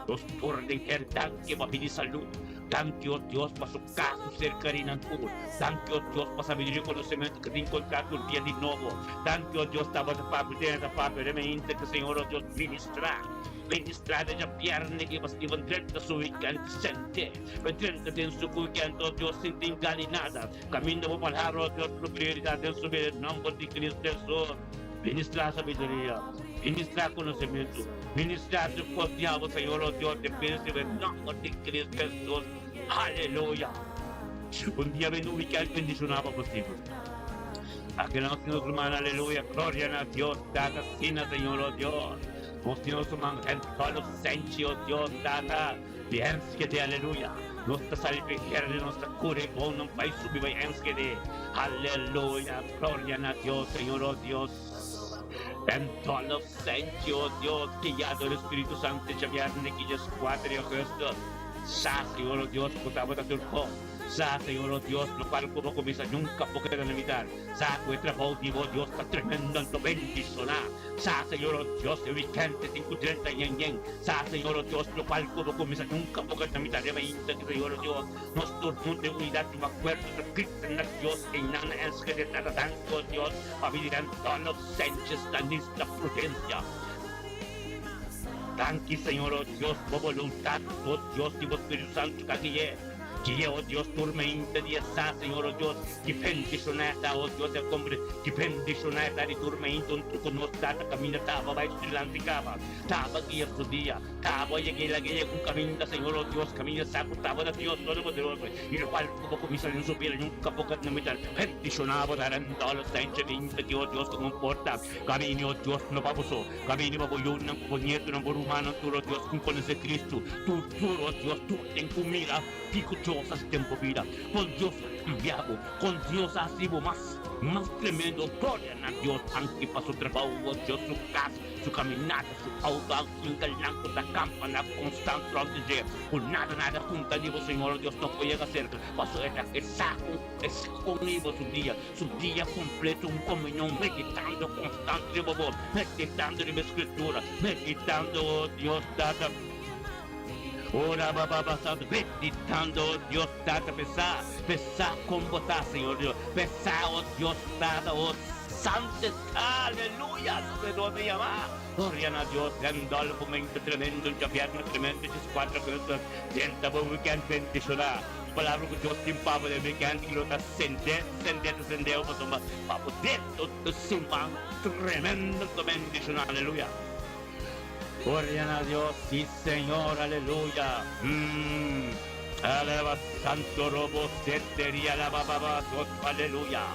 Nos tur den her danki pa pidi salud. Danki, o Dios, pa su kas, su serkarinan tur. Danki, o Dios, pa sabiduria i konosementu ku ta enkontrá tur dia di nobo. Danki, o Dios, tabata papia, tene ta papia, remente ku Señor, o Dios, ministra. Ministra den djabièrnè ki pa Steven drenta su wikènt sent'é. Pa drenta den su wikènt, o Dios, sin tin gana nada. Kaminda bo palabra, o Dios, lo prioridat den su bida, den nòmber di Cristo Hesus. Ministra sabiduria, ministra konosementu, ministra tur kos di abo, Señor, o Dios, den bida di den nòmber di Cristo Hesus. Aleluya! Un dia bini un wikènt bendishoná pa bo, Steven. Aki nos tin nos ruman, aleluya, gloria na Dios, Tata, asina, Señor, o Dios. Nos tin nos ruman Rentolo Senchi, o Dios, Tata, di Enschede, aleluya. Nos ta sali p'e herde, nos ta kore bon nan bai subi bai Enschede. Aleluya, gloria na Dios, Señor, o Dios. Rentolo Senchi, o Dios, guiado dor Spiritu Santo, djabièrnè ki djeskuater di augustus. Sa, Señor, o Dios, ku tabata tur kos. Sa, Señor, o Dios, lokual ku bo kuminsá nunka por keda na mitar. Sa ku e trabou di bo, Dios, ta tremendo anto bendishoná. Sa, Señor, o Dios, e wikènt tin ku drenta yen yen. Sa, Señor, o Dios, lokual ku bo kuminsá nunka por keda na mitar. Riba inta ki, Señor, o Dios, nos tur huntu den unidat di un akuerdo ta grita na Dios einan na Enschede, Tata, danki, o Dios, pa bini den Donald Sanchez Stanista Prudencia. Danki, Señor, o Dios, bo boluntat, o Dios, di bo Spiritu Santu ta gui'é. Gui'é, o Dios, tur mente di e sa, Señor, o Dios, ki bendishoná ta, o Dios, e kombre, ki bendishoná ta di tur mente un ku nos tata kaminda taba bai su dilanti kaba, taba guia su dia, taba yega i laga yega un kaminda, Señor, o Dios, kaminda sa ku taba na Dios Todopoderoso, i lokual ku bo kuminsá den su bida nunka bo ka na mitar. Bendishoná bo ta rentá los senche mente ki, o Dios, ku komporta kaminda, o Dios, no pa bo so. Ka bini pa bo yunan ku bo nietunan, bo rumannan tur, o Dios, ku konosé Kristu, tur, tur, o Dios, tur ten ku mira kiko Dios hasi den bo bida, kon Dios a kambia bo, kon Dios a hasi bo mas, mas tremendo. Gloria na Dios, danki pa su trabou, o Dios, su kas, su kaminata, su outo, al kinkelnan ku ta kampa na konstant rònt di dje, ku nada, nada kunta di bo, Señor, o Dios, no por yega serka, pasobra e ta e sa ku e sa kon i bo su dia. Su dia completo un comunion meditando constante riba bo, meditando riba e Scritura, meditando, oh Dios Tata, ora ba ba ba santo, meditando, oh Dios Tata, p'esá, p'esá con bo ta, Señor Dios, p'esá, oh Dios Tata, oh Sante, aleluya, sacerdote yamá, gloria na Dios, Randolfo, momento tremendo, un djabièrnè tremendo, djeskuater agosto, drenta bo weekend bendishoná. palabra ku Dios tin pa bo den weekend i lo ta sendé, sendé ta sendé bo pasobra pa bo den un siman tremendo ta bendishoná. Aleluya. Gloria na Dios, si Señor, aleluya. Alaba santo robo seteria alaba baba soto aleluya.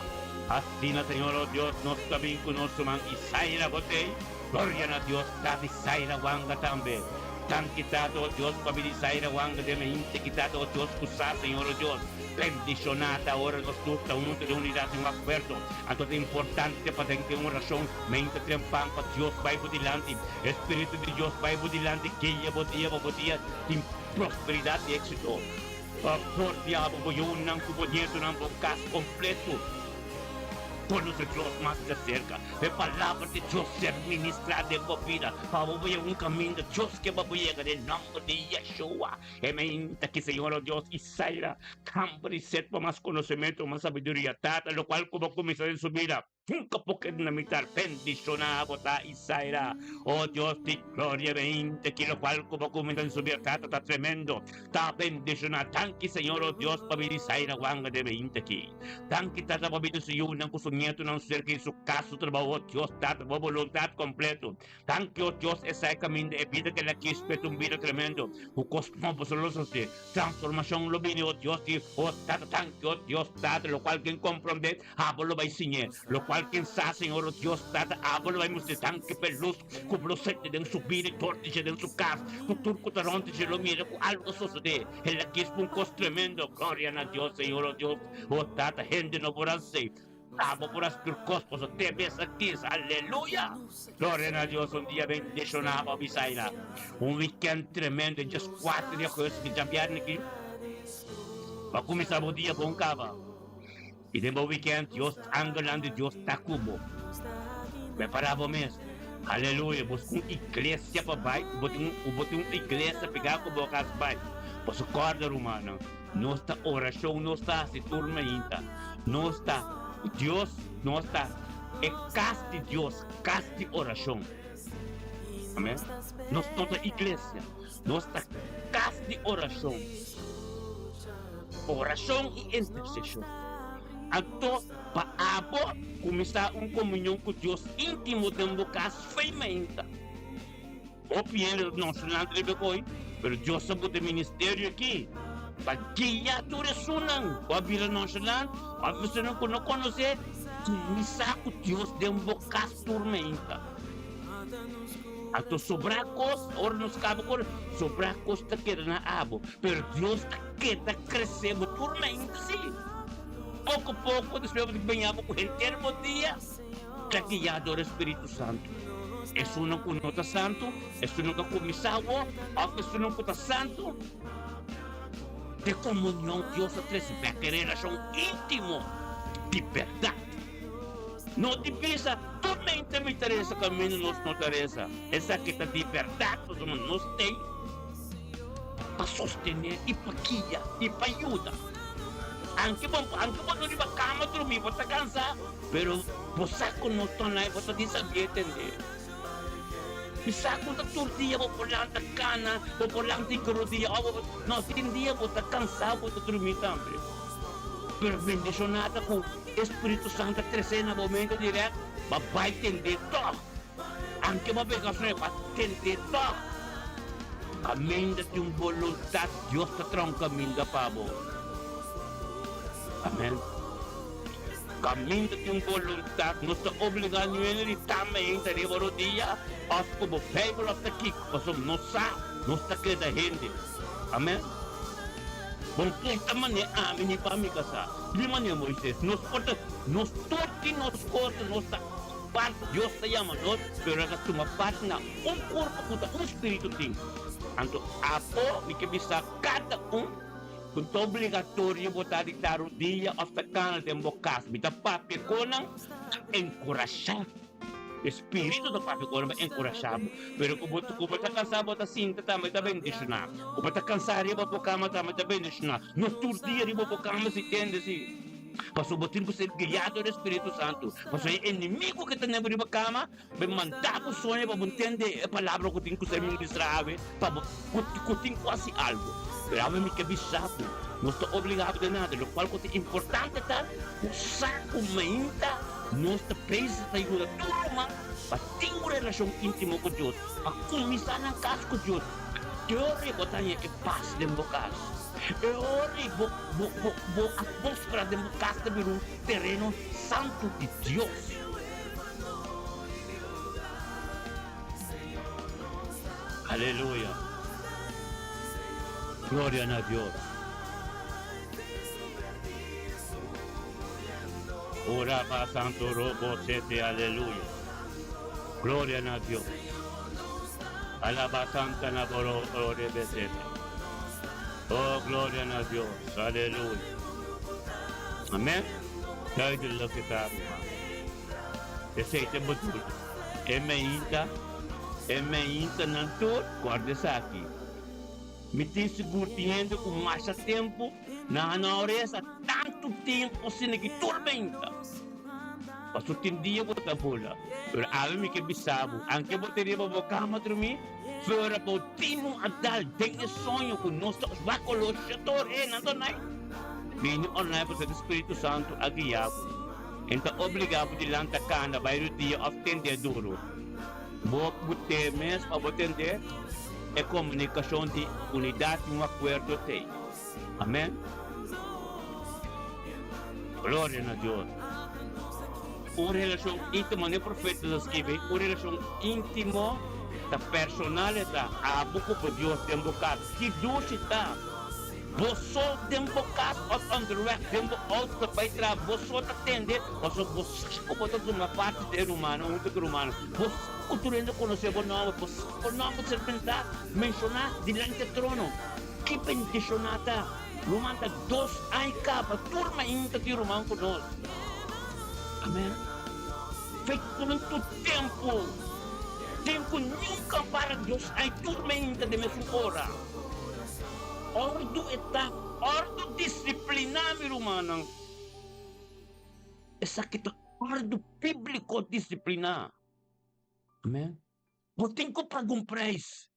Asina Señor oh Dios nos ta bin ku nos ruman Isaira botey. Gloria na Dios tata Isaira wanga tambe. Danki tata oh Dios pa bini Isaira wanga den e hinte ki tata oh Dios ku sa Señor oh Dios. Bendiciona ta ora nos tur ta hunto den unidad den un acuerdo. Anto ta importante pa den den oracion mente trempan pa Dios bay bo dilanti. Espiritu di Dios bay bo dilanti guia bo dia pa bo dia tin prosperidad y exito. Pa por diabo bo yunan cu bo nietonan bo cas completo. Conoce Dios mas de cerca. E palabra di Dios ser ministra den bo bida pa bo yega un caminda Dios ke pa bo yega den nomber di Yeshua. E meinta ki Señor o Dios Isaira hamber y sed pa mas conocemento, mas sabiduria. Tata, locual cu bo cuminsa den su bida. Nunka por keda na mitar. Bendishoná bo ta, Isaira. O Dios di gloria, beinti ki lokual ku bo kuminsa den su bida tata ta tremendo. Ta bendishoná. Danki, Señor, o Dios, pa bida Isaira wanga den beinti aki. Danki, Tata, pa bida su yunan ku su nietunan serka di su kas, su trabou, o Dios, Tata, bo boluntat kompleto. Danki, o Dios, esei kaminda e bida ku el a kis p'e ta un bida tremendo, ku kos nobo so lo sosodé. Transformashon lo bini, o Dios di, o Tata. Danki, o Dios, Tata, lokual ken komprondé, Abo lo bai siñ'é lokual ken sa, Señor, o Dios Tata, abo lo bai mustr'é tanke p'e lus ku bo lo sete den su bida i dor di dje den su kas, ku tur ku ta rònt di dje lo mira ku algu a sosodé. El a kis pa un kos tremendo. Gloria na Dios, Señor, o Dios, o Tata, hende no por a hasi. Abo por hasi tur kos, pasobra te mes a kis. Aleluya! Gloria na Dios, un dia bendishoná pa bisaina. Un wikènt tremendo, djes kuater di augustus, di djabièrnè aki, pa kuminsá bo dia bon kaba. I den bo weekend Dios angelnan di Dios ta ku bo. Prepara bo mes. Aleluya. Busca un iglesia pa bai. Bo tin un bo tin un iglesia pega ku bo kas bai. Paso korda rumannan, nos ta orashon nos ta hasi tur mainta. Nos ta Dios, nos ta e kas di Dios, kas di orashon. Amen. Nos no ta iglesia, nos ta kas di orashon. Orashon i interseshon. Anto, pa abo kuminsá un komunion ku Dios íntimo den bo kas fe mainta. Hopi hende ta nonchalant riba e koi, pero Dios a buta e ministerio aki pa guia tur esunnan ku a bira nonchalant òf esunnan ku no konosé kuminsá ku Dios den bo kas tur mainta. Anto sobrá kos, ora nos kaba ku sobrá kos ta keda na abo, pero Dios ta keda kresé bo tur mainta sí. Poko poko despues bo ta bañá bo ku henter bo dia ta guiá dor e Spiritu Santu. Esunnan ku no ta santu, esunnan ku a kuminsá awor òf esunnan ku ta santu, den komunion Dios ta trese bèk e relashon íntimo di bèrdat. No di bisa, Tur mente mi ta resa kaminda nos no ta resa. Esaki ta di bèrdat pasobra nos t'ei pa sostené i pa guia i pa yuda. Anke bo anke bo no riba kama drumí bo ta kansá, pero bo sa ku nos ta online bo ta disabié tende. Mi sa ku ta tur dia bo por lanta kana, bo por lanta i rodia òf bo por no tin dia bo ta kansá bo ta drumí tambe. Pero bendishoná ta ku. E Spiritu Santu a kresé na bo mente dirèkt, bo a bai tendé tòg. Anke bo a peka soña, bo a tendé tòg. Kaminda tin un boluntat, Dios ta traha un kaminda pa bo. Amèn. Kaminda tin un boluntat, no ta obligá niun hende di tamba hende riba rodia òf ku bo Beibel òf ta kiko, pasobra nos sa nos ta keda hende. Amèn. Bo no por ta manera ami ni pa mi kasá. Di manera Moises, nos por ta, nos tur tin nos kos, nos ta part, Dios ta yama nos, pero nos ta tuma parti na un kurpo ku ta un spiritu tin. Anto abo mi ke bisa kada un ku ta obligatorio bo ta di ta rudia òf ta kana den bo kas. Mi ta papia ku nan pa enkurashá. E spiritu ta papia ku nan pa enkurashá bo. Pero ku bo ku bo ta kansá bo ta sinta tambe ta bendishoná. Ku bo ta kansá riba bo kama tambe ta bendishoná. No tur dia riba bo kama si tende si. Pasobra bo tin ku ser guiá dor e Spiritu Santu. Pasobra e enemigu ku ta nebo riba kama bai manda bo soño pa bo ntende e palabra ku tin ku ser ministrá awe pa bo ku tin ku hasi algu. Pero awe mi ke bisa bo, nos ta obligá bo den nada. Lokual ku ta importante ta bo sa ku mainta nos ta bezig ta yuda tur ruman pa tin un relashon íntimo ku Dios, pa kuminsá nan kas ku Dios. Te ora bo ta haña e pas den bo kas. E ora bo bo bo bo atmósfera den bo kas ta bira un tereno santu di Dios. Aleluya! Gloria na Dios! Ora pa Santo Robo Sete Aleluya! Gloria na Dios! Alaba Santa na Boro Orebe Sete. Oh, gloria na Dios! Aleluya! Amen? Duidelijk ta, ruman. Esei ta e bedoeling. E meinta, e meintanan tur, kòrda esaki. Mi tin sigur tin hende ku masha tempu nan a no resa tantu tempu asina ki tur meinta. Pasobra tin dia bo ta bula. Pero awe mi ke bisa bo, anke bo ta riba bo kama drumí, fuera bo tin un a dal den e soño ku nos ta wak koló shator e nan ta nai. Bini online pasobra e Spiritu Santu a guia bo. E ta obligá bo di lanta kanda bai rudia òf tendé duru. Bo ku te mes pa bo tende e komunikashon di unidat di un akuerdo t'ei. Amen. Gloria na Dios. Un relashon íntimo, ne profeta ta skibi, un relashon íntimo ta personal e ta abo ku bo Dios den bo kas. Ki dushi ta! Bo so den bo kas òf onderweg den bo outo ta bai traha, bo so ta tende pasobra bo sa ku bo ta tuma parti di e rumannan huntu ku e rumannan. Bo sa ku tur hende konosé bo nòmber, bo sa ku bo nòmber ta ser mentá, menshoná dilanti e trono. Ki bendishoná ta! Ruman ta dos aña kaba, tur mainta tin ruman ku nos. Amèn. Fe kuantu tempu tin ku nunka para dos aña tur mainta den mesun ora? Ordu e ta ordu disipliná, mi rumannan. Esaki ta ordu bíbliko disipliná. Amèn. Bo tin ku paga un preis.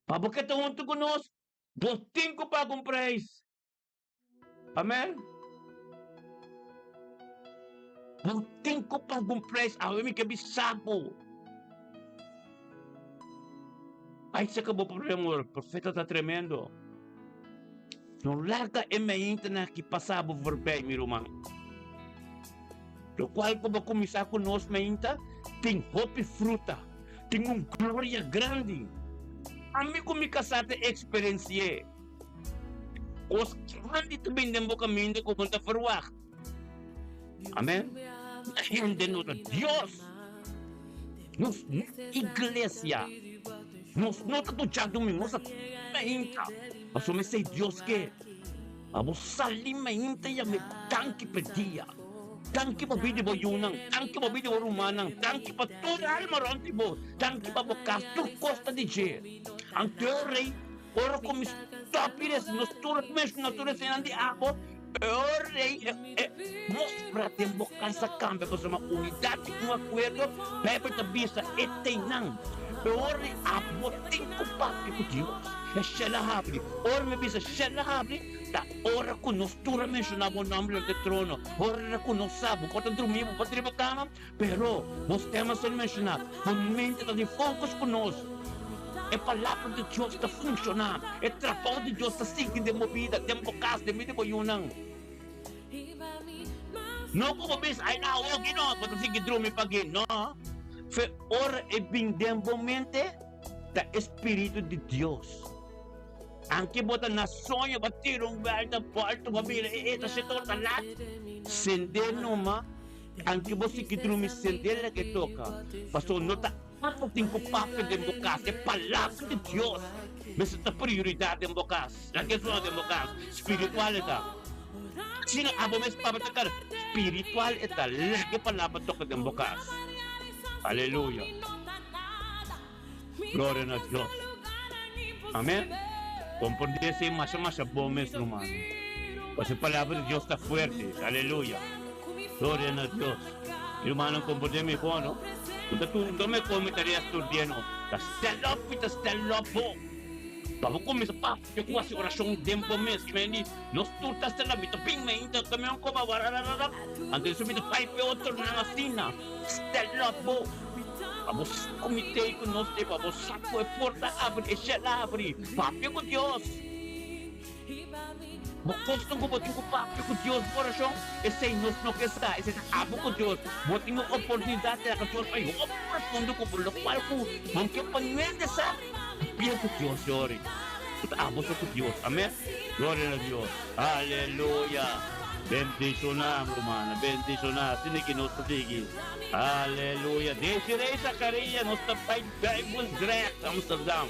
Pa bo ke ta huntu ku nos, bo tin ku paga un preis. Amèn. Bo tin ku paga un preis. Awe mi ke bisa bo. Ai saka bo problema ora profeta ta tremendo. No laga e meintenan aki pasa bo voorbij, mi ruman. Lokual ku bo kuminsá ku nos meinta tin hopi fruta, tin un gloria grandi. Ami ku mi kasá ta eksperensi'é. Kos grandi ta bin den bo kaminda ku bo no ta ferwagt. Amen. Hende no ta Dios. Nos no iglesia. Nos no ta ducha domingo. Nos ta mainta. Pasobra esei Dios ke. Pa bo sali mainta i yam'é danki p'e dia. Danki pa bida di bo yunan. Danki pa bida di bo rumannan. Danki pa tur alma rònt di bo. Danki pa bo kas. Tur kos ta di dje. Anto e rei, ora ku mi stòp i resa, nos tur a menshoná tur esenan di abo. E rei e mostra den bo kas a kambia pasobra unidat di un akuerdo, Beibel ta bisa e teinan. E ora di abo tin ku papia ku Dios, e shel a habri. Ora mi bisa shel a habri, ta ora ku nos tur a menshoná bo nòmber dilanti e trono, ora ku nos sa bo por ta drumí, bo por ta riba kama, Pero, bo stem a ser menshoná, bo mente ta den focus ku nos. E Palabra di Dios ta funshoná, e trabou di Dios ta sigui den bo bida, den bo kas, den bida di bo yunan. No ku bo bisa, Ai, na awoki no, bo ta sigui drumi pagin. No, fe ora e bin den bo mente, ta e Spiritu di Dios. Anke bo ta na soño, bo a tira un bèlta bòltu, bo a mira e ta shete ora ta lat, sende numa. Anke bo sigui drumi sende lek e toka, pasobra no ta abo tin ku papia den bo kas, e Palabra di Dios mester ta prioridat den bo kas. Laga e sona den bo kas, spiritual e ta. Asina abo mes papia ta kara, spiritual e ta, laga e Palabra toka den bo kas. Aleluya! Gloria na Dios! Amen. Komprendé esei masha masha bon mes, rumannan. Pasobra e palabra di Dios ta fuerte. Aleluya. Gloria na Dios. Mi rumannan komprendé mihó, no? Ku ta tur no me kome tarea tur dia, no. Ta stand up mi ta stand up bo. Pa bo kuminsá papia ku hasi orashon den bo mes. Ki mende nos tur ta stand up. Mi ta bin mainta kamion koba wararararap. Anto esei mi ta bai p'e otronan asina. Stand up bo. Pa bo sa ku mi tei ku nos tei. Pa bo sa ku e porta abri, e shel abri. Papia ku Dios. Bo kosnan ku bo tin ku papia ku Dios bo orashon, esei nos no ke sa, esei ta abo ku Dios. Bo tin un oportunidat di laga Dios bai hopi profundo ku bo, lokual ku bo no ke pa niende sa. Papia ku Dios, yori. Bo ta abo so ku Dios. Amen. Gloria na Dios. Aleluya. Bendishoná, rumannan, bendishoná. Asina ki nos ta sigui. Aleluya. Desiree Zacharia, nos ta bai Duivelsdrecht, Amsterdam.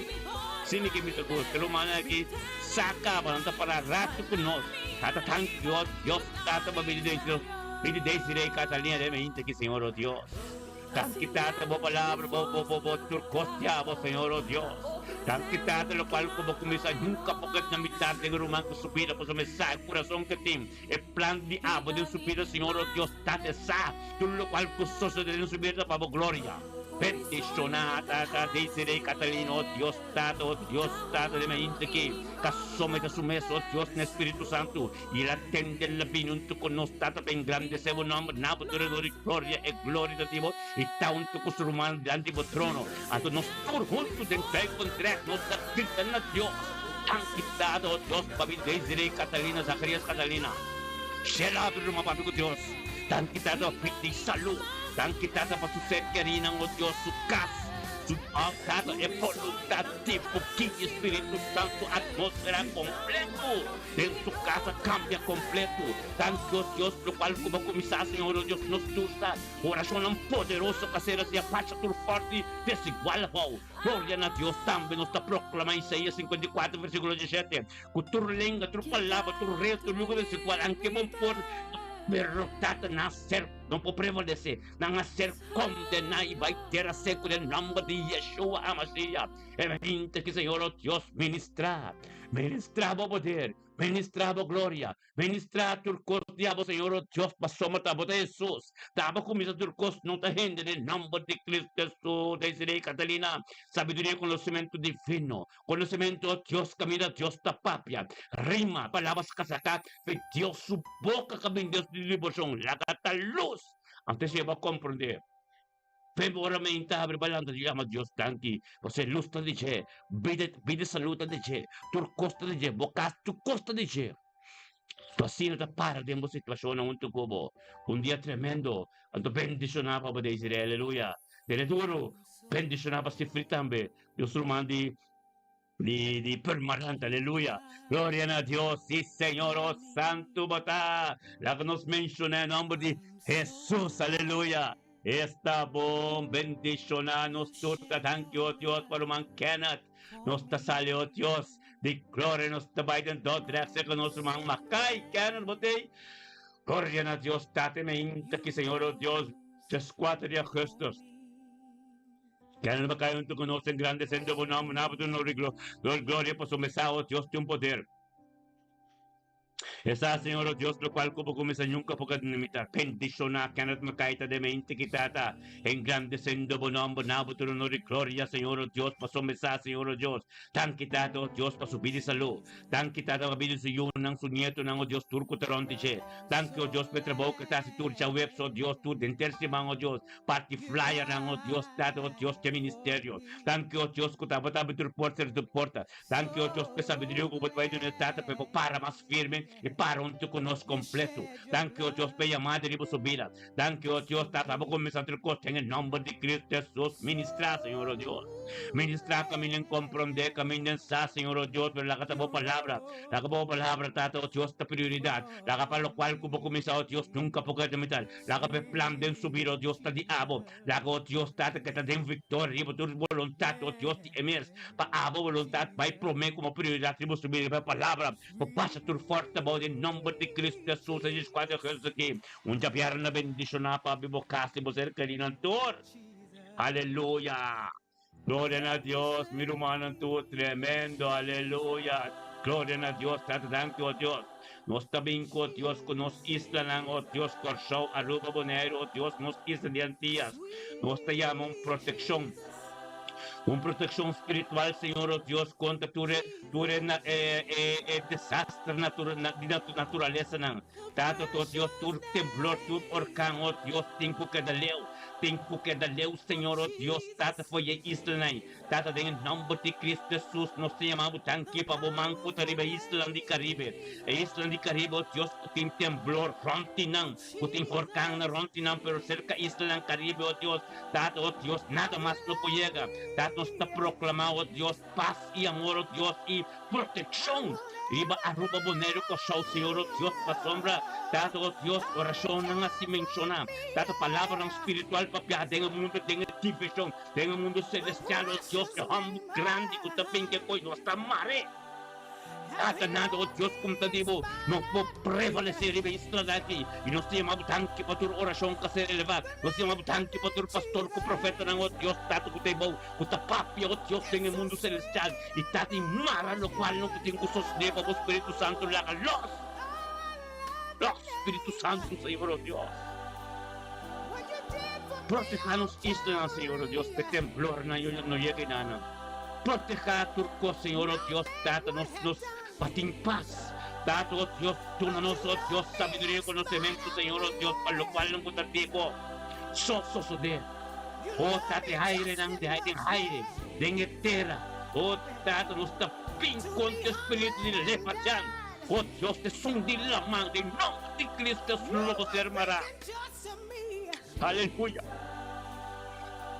Asina ki mi ta gusta. E rumannan aki. Sa caba nan ta para rato cu nos. Tata thank you Dios tata bo bini den nos bini Desiree Catalina den mente ki Señor oh Dios. Danki tata bo palabra bo bo bo bo tur cos di abo Señor oh Dios. Danki tata locual cu bo cuminsa nunca bo keda na mitad den ruman cu su bida pasobra mi sa e curason cu tin e plan di abo den su bida Señor oh Dios tata e sa tur locual cu sosode den su bida ta pa bo gloria. Bendiciona tata Desiree Catalina oh Dios. Tata, o Dios, Tata di mainta ki ta somete su mes, o Dios, na Spiritu Santu, i el a tende el a bini huntu ku nos, Tata, pa engrandesé bo nòmber na bo tur honor i gloria, e gloria ta di bo, i ta huntu ku su rumannan dilanti bo trono. Anto nos tur huntu den Duivendrecht nos ta grita na Dios, Danki, Tata, o Dios, pa mi Desiree Catalina Zacharias Catalina. Shel abri ruman papia ku Dios. Danki, Tata, pa pidi salú. Danki, Tata, pa su ser kerinan, o Dios, su kas. Su tata e voluntad di bo ki Spiritu Santu atmosfera completo den su casa cambia completo. Danki o Dios locual cu bo cuminsa Señor o Dios nos tur sa oracionnan poderoso ca ser hacia pacha tur forti desigual hou. Gloria na Dios tambe nos ta proclama Isaías 54 versiculo 17 cu tur lenga tur palabra tur rey tur yugo desigual anke bo por pero tata na ser no por prevalece. Nan a ser kondená i bai tera seku den nòmber di Yeshua HaMashiach. E hende ki Señor o Dios ministrá, ministrá bo poder, ministrá bo gloria, ministrá tur kos di abo Señor o Dios, pasobra ta bo ta Hesus, ta abo kuminsá tur kos, no ta hende den nòmber di Cristo Hesus. Desiree Catalina, sabiduria i konosementu divino, konosementu o Dios kaminda Dios ta papia, rima, palabras kasaká, fe Dios su boka kaminda Dios di liboshon, laga ta lus. Anto esei bo a komprondé. P'e ora mi ta habri balanta di yama Dios danki, pasobra e lus ta di dje, bida bida i salú ta di dje, tur kos ta di dje, bo kas tur kos ta di dje. Tu asina ta para den bo situashonnan huntu ku bo. Un dia tremendo, anto bendishoná pa bo Desiree, aleluya. Tene duru, bendishoná pa sifri tambe. Dios ruman di. Di di permanente, aleluya. Gloria na Dios, sí Señor, oh Santo bo ta. Laga nos menciona e nomber di Jesus, aleluya. Esta bon, bendiciona nos tur ta danki, oh Dios, pa ruman Kenneth. Nos ta sali, oh Dios, di gloria nos ta bai den Dordrecht cerca nos ruman Makai. Kenneth, bo t'ey? Gloria na Dios, Tata, me inta ki Señor, oh Dios, 4 di augustus. Kende no kai huntu ku nos engrandesendo bo nòmber, na bo tur honor i gloria, pasobra mi sa, o Dios, tin un poder. E sa, Señor, o Dios, lokual ku bo kuminsá nunka por keda limitá. Bendishoná Kenneth Mackay ta den mente ki Tata, engrandesendo bo nòmber, na bo tur honor i gloria, Señor, o Dios, pasobra mi sa, Señor, o Dios, danki, Tata, o Dios, pa su bida i salú. Danki, Tata, pa bida di su yunan, su nietonan, o Dios, tur ku ta rònt di dje. Danki, o Dios, pa e trabou ku e ta hasi tur djaweps, o Dios, tur den ter siman, o Dios. Parti flyernan, oh Dios, Tata, oh Dios, dje ministerio. Danki, oh Dios, ku tabata abri tur porta i tur porta. Danki, oh Dios, p'e sabiduria ku bo ta bai duna e Tata pa e por para mas firme i para huntu ku nos kompleto. Danki, oh Dios, p'e yamada riba su bida. Danki, oh Dios, Tata, abo kuminsá tur kos den e nòmber di Cristo Hesus. Ministrá, Señor, oh Dios. Ministrá kaminda en komprondé, kaminda en sa, Señor, oh Dios, pero laga ta bo palabra. Laga bo palabra, Tata, oh Dios, ta prioridat. Laga pa lokual ku bo kuminsá, oh Dios, nunka por keda mital. Laga pa e plan den su bida, o Dios, ta di abo. Laga, o Dios, Tata, ke ta den viktoria riba tur boluntat, o Dios di e mes. Pa abo boluntat bai promé komo prioridat riba su bida, pa e palabra por pasa tur forsa bou den nomber di Cristo Jesus, e 14 de agosto aki. Un djabièrnè bendishoná pa abi bo kas i bo ser kerinan tur. Aleluya! Gloria na Dios, mi rumannan tur, tremendo, aleluya. Gloria na Dios, Tata, danki, o Dios. Nos ta bin ku, o Dios, ku nos islanan, o Dios, Kòrsou, Aruba, Boneiru, o Dios, nos isla di Antias. Nos ta yama un protekshon, un protekshon spiritual, Señor, o Dios, kontra tur e, tur e, e, e, e desaster natura, di naturalesanan. Tata, o Dios, tur temblor, tur orkan, o Dios, tin ku keda leu, tin ku keda leu, Señor, o Dios, Tata, for e islanan. Tata, den e nomber di Cristo Jesus, nos ta yama bo danki pa bo man cu ta riba e islanan di Caribe. E islanan di Caribe, oh Dios, cu tin temblor rond di nan, cu tin horcannan rond di nan, pero cerca islanan Caribe, oh Dios, Tata, oh Dios, nada mas no por yega. Tata, nos ta proclama, oh Dios, paz y amor, oh Dios, y proteccion riba Aruba, Boneiru, Curaçao, Señor, oh Dios, pasobra, Tata, oh Dios, oracionnan a si menciona, Tata, palabranan spiritual papia den e mundo, den e division. Den e mundu selestial, o Dios, e hòmber grandi ku ta bin ke koe nos ta mar'é. Tata nada, o Dios, ku ta di bo, no por prevalesé riba e isla aki. I nos ta yama bo danki pa tur orashon ku a ser elevá. Nos ta yama bo danki pa tur pastor ku profetanan, o Dios, Tata ku ta e bou, ku ta papia, o Dios, den e mundu selestial. I Tata, i mara lokualnan ku tin ku sosodé pa bo Spiritu Santu laga los. Los, Spiritu Santu, Señor, o Dios. Protehá nos islanan, Señor, o Dios, p'e temblornan yo no yega enanan. Protehá tur kos, Señor, o Dios, Tata, nos, nos pa tin pas. Tata, o Dios, duna nos, o Dios, sabiduria i konosementu, Señor, o Dios, pa lokualnan ku ta di bo so sosodé. O Tata, e airenan di den aire, den e tera, o Tata, nos ta bin kontra e spiritu di Lefatian. O Dios, esun di laman, den nomber di Cristo Jesús lo bo ser mará. Aleluya!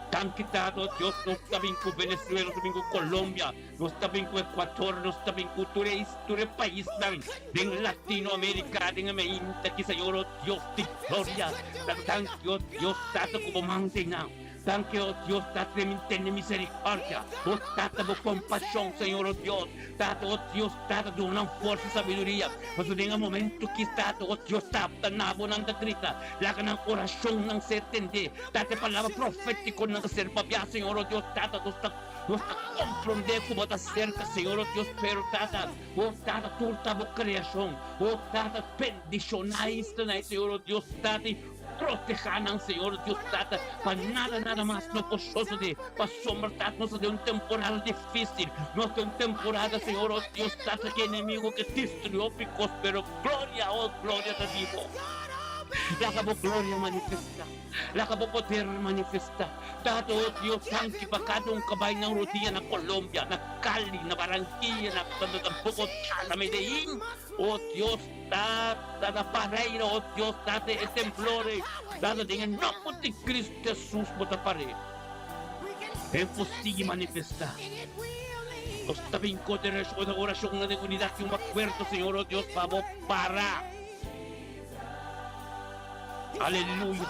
Danki Tata, o Dios, nos ta bin ku Venezuela, nos ta bin ku Colombia, nos ta bin ku Ecuador, nos ta bin ku tur e tur e paisnan den Latinoamerica, den e meinta ki Señor, o Dios di gloria. Tata, danki, o Dios, Tata, ku bo manda einan. Danki, o Dios, Tata, den mi tene misericordia. O Tata, bo compasion, Señor, o Dios. Tata, o Dios, Tata, duna nan forsa i sabiduria. Pasobra den e momento ki, Tata, o Dios, Tata, na bo nan ta grita, laga nan oracionnan ser tendé. Tata, e palabra profeticonan ta ser papiá, Señor, o Dios, Tata, nos ta, nos ta comprendé cu bo ta cerca, Señor, o Dios, pero, Tata, o Tata, tur ta bo creacion. O Tata, bendiciona esnan, Señor, o Dios, Tata, i Protehá nan, Señor Dios Tata, pa nada, nada mas no por sosodé, pasobra, Tata, nos ta den un temporada difísil, nos ta den un temporada, Señor, oh Dios Tata, ku e enemigo ke destruí hopi kos, pero gloria, oh gloria ta di Bo. Laga Bo gloria manifestá, laga Bo poder manifestá. Tata, oh Dios, danki pa kada un ku a bai nan rodia na Colombia, na Cali, na Barranquilla, na Bogotá, na Medellín. Oh Dios, Tata na pareira, oh Dios, Tata e temblore, Tata den e nomber di Cristo Jesus bo ta par'é. E por sigui manifestá. Nos ta bin kote oracionnan den unidad di un acuerdo, Señor, oh Dios, pa bo para. Aleluya.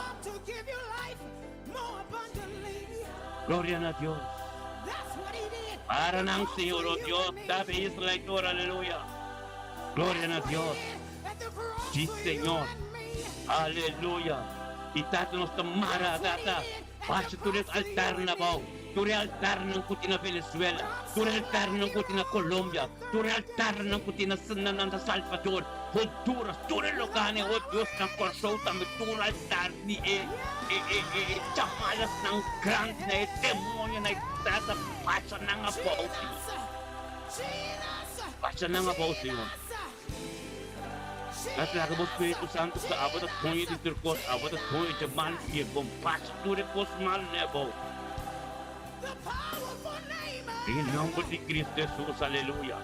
Gloria na Dios. Para nan, Señor, oh Dios, Tata Israel, aleluya. Gloria na Dios. Sí, Señor. Aleluya. Y Tata nos ta mara, Tata. Basha tur es altar na bou. Tur e altarnan ku tin na Venezuela, tur e altarnan ku tin na Colombia, tur e altarnan ku tin na na Salvador, Honduras, tur e lugarnan, oh Dios, na Kòrsou tambe, tur altar di e e e e chamalasnan grandi na e demonionan, Tata, basha nan abou, Señor. Basha nan abou, Señor. Nos laga bo Spiritu Santu ku abo ta doño di tur kos, abo ta doño dje mal i e bon. Basha tur e kos malu na e abou. Den e nomber di Cristo Jesus, aleluya.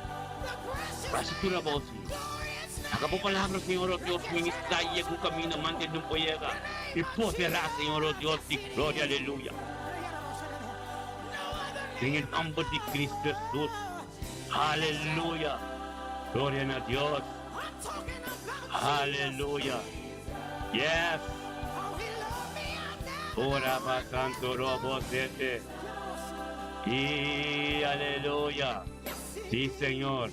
Basha tur abou, Señor. Laga bo palabra, Señor, o Dios, ministra i yega un kaminda mante nun por yega i poderá, Señor, o Dios di gloria, aleluya. Den e nomber di Cristo Jesus. Aleluya! Gloria na Dios! Aleluya! Yes! Ora pa Santo Robo Sete. Y aleluya! Sí, Señor.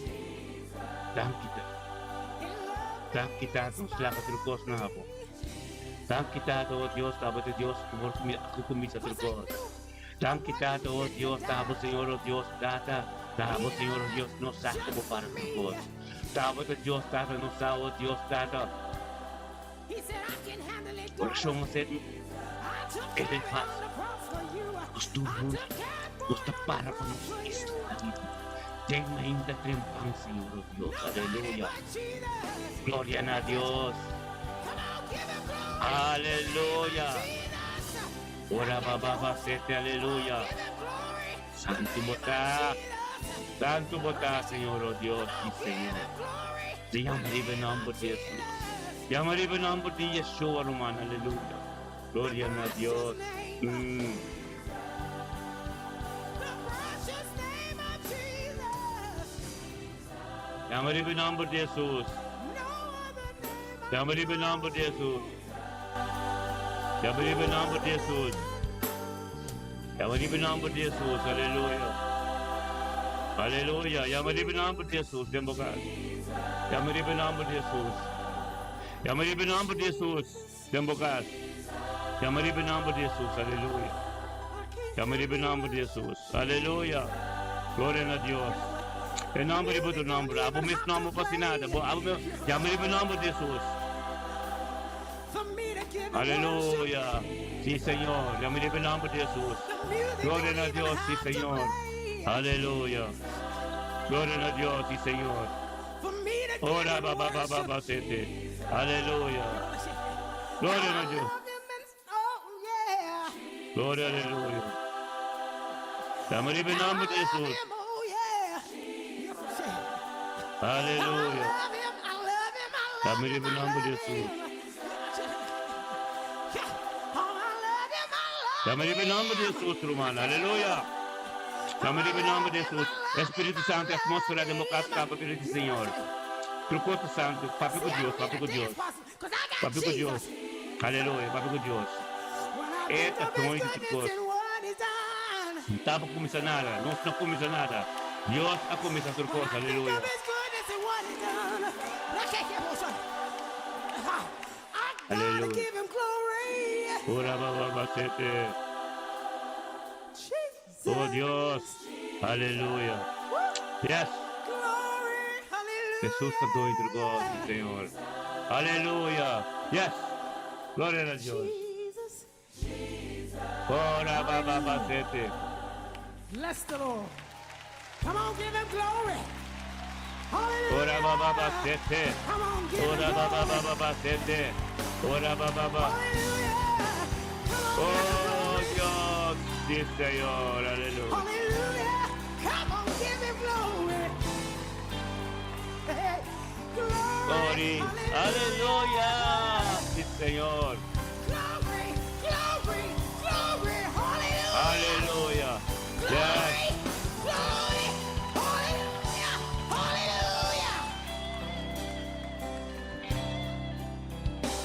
Danki, Tata. Danki, Tata, nos laga tur kos na Bo. Danki, Tata, oh Dios, abo ta Dios ku por kuminsá tur kos. Danki Tata, oh Dios, ta bo Señor, oh Dios, Tata, ta bo Señor, oh Dios, nos sa ku bo para tur kos. Tabata Dios Tata nos sa, o Dios Tata. Orashon a ser e den fásil. Nos tur huntu nos ta para pa nos isla riba. Den mainta trempan, Señor, o Dios. Aleluya. Gloria na Dios. Aleluya. Ora ba ba ba sete aleluya. Santu bo ta. Santu bo ta, Señor, o Dios, mi Señor. Te yama riba e nomber di Jesus. Yama riba e nomber di Yeshua, ruman. Aleluya. Gloria na Dios. Mm. Yama riba e nomber di Jesus. Yama riba e nomber di Jesus. Yama riba e nomber di Jesus. Yama riba e nomber di Jesus. Aleluya. Aleluya. Yama riba e nomber di Jesus den bo kas. Yama riba e nomber di Jesus. Yama riba e nomber di Jesus den bo kas. Yama riba e nomber di Jesus. Aleluya. Yama riba e nomber di Jesus. Aleluya. Gloria na Dios. E nomber riba tur nomber. Abo mes nomber pa si nada. Bo abo mes. Yama riba e nomber di Jesus. Aleluya. Si Señor. Yama riba e nomber di Jesus. Gloria na Dios. Si Señor. Aleluya. Gloria na Dios. Si Señor. Ora ba ba ba ba ba sete. Aleluya. Gloria na Dios. Gloria aleluya. Yama riba e nomber di Jesus. Aleluya. Yama riba e nomber di Jesus. Yama riba e nomber di Jesus, ruman. Aleluya. Yama riba e nomber di Jesus. Espiritu Santu, e atmosfera den bo kas kaba bira di Señor. Tur kos ta santu. Papia ku Dios, papia ku Dios. Papia ku Dios. Aleluya, papia ku Dios. E ta doño di tur kos. No ta pa kuminsá nada. Nos no kuminsá nada. Dios a kuminsá tur kos. Aleluya. Aleluya. Ora ba ba ba sete. Oh Dios. Aleluya. Yes. Jesús ta doño di tur kos, Señor. Aleluya. Yes. Gloria na Dios. Ora ba ba ba sete. Bless the Lord. Come on, give him glory. Ora ba ba ba sete. Come on, give him Ora ba ba ba glory. ba ba sete. Ora ba ba ba. Hallelujah. Come on, give him Oh glory. Dios, sí Señor, aleluya. Hallelujah. Come on, give him glory. Hey, glory. Glory, aleluya. Sí Señor, Glory, glory, glory. Hallelujah. aleluya. Glory, Yes. glory, hallelujah, hallelujah.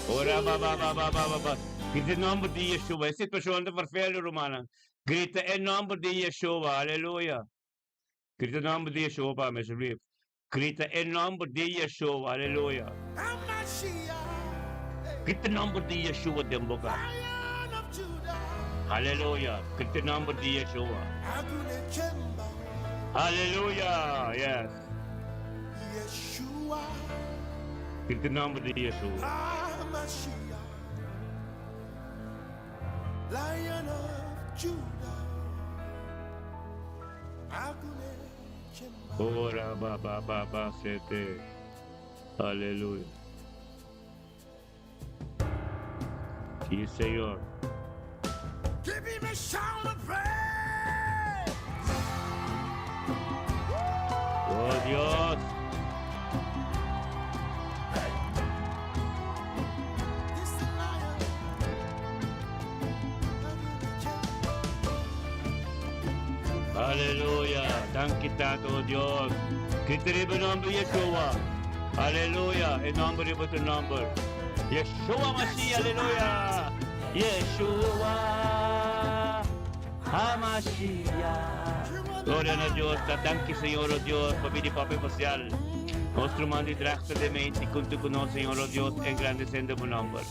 Ora ba ba ba ba ba ba ba. Grita e nomber di Yeshua. E situacion ta vervelu, rumannan. Grita e nomber di Yeshua. Aleluya. Grita e nomber di Yeshua pa mi, alsjeblieft. Grita e nomber di Yeshua. Aleluya. Grita e nomber di Yeshua den bo kas. Aleluya. Grita e nomber di Yeshua. Aleluya. Yes. Grita e nomber di Yeshua. Lion of Judah. Agune Ora ba ba ba ba sete. Aleluya. Sí, Señor. Give him a shout of praise. Oh Dios. This the lion. Aleluya. Danki Tata, oh Dios. Grita riba e nomber di Yeshua. Aleluya. E nomber riba tur nomber. Yeshua Mashiach. Aleluya. Yeshua HaMashiach. Gloria na Dios. Ta danki Señor, oh Dios, pa bini Papa Especial. Nos ruman di drachter den mente kuntu ku nos, Señor o Dios, engrandesendo bo nomber.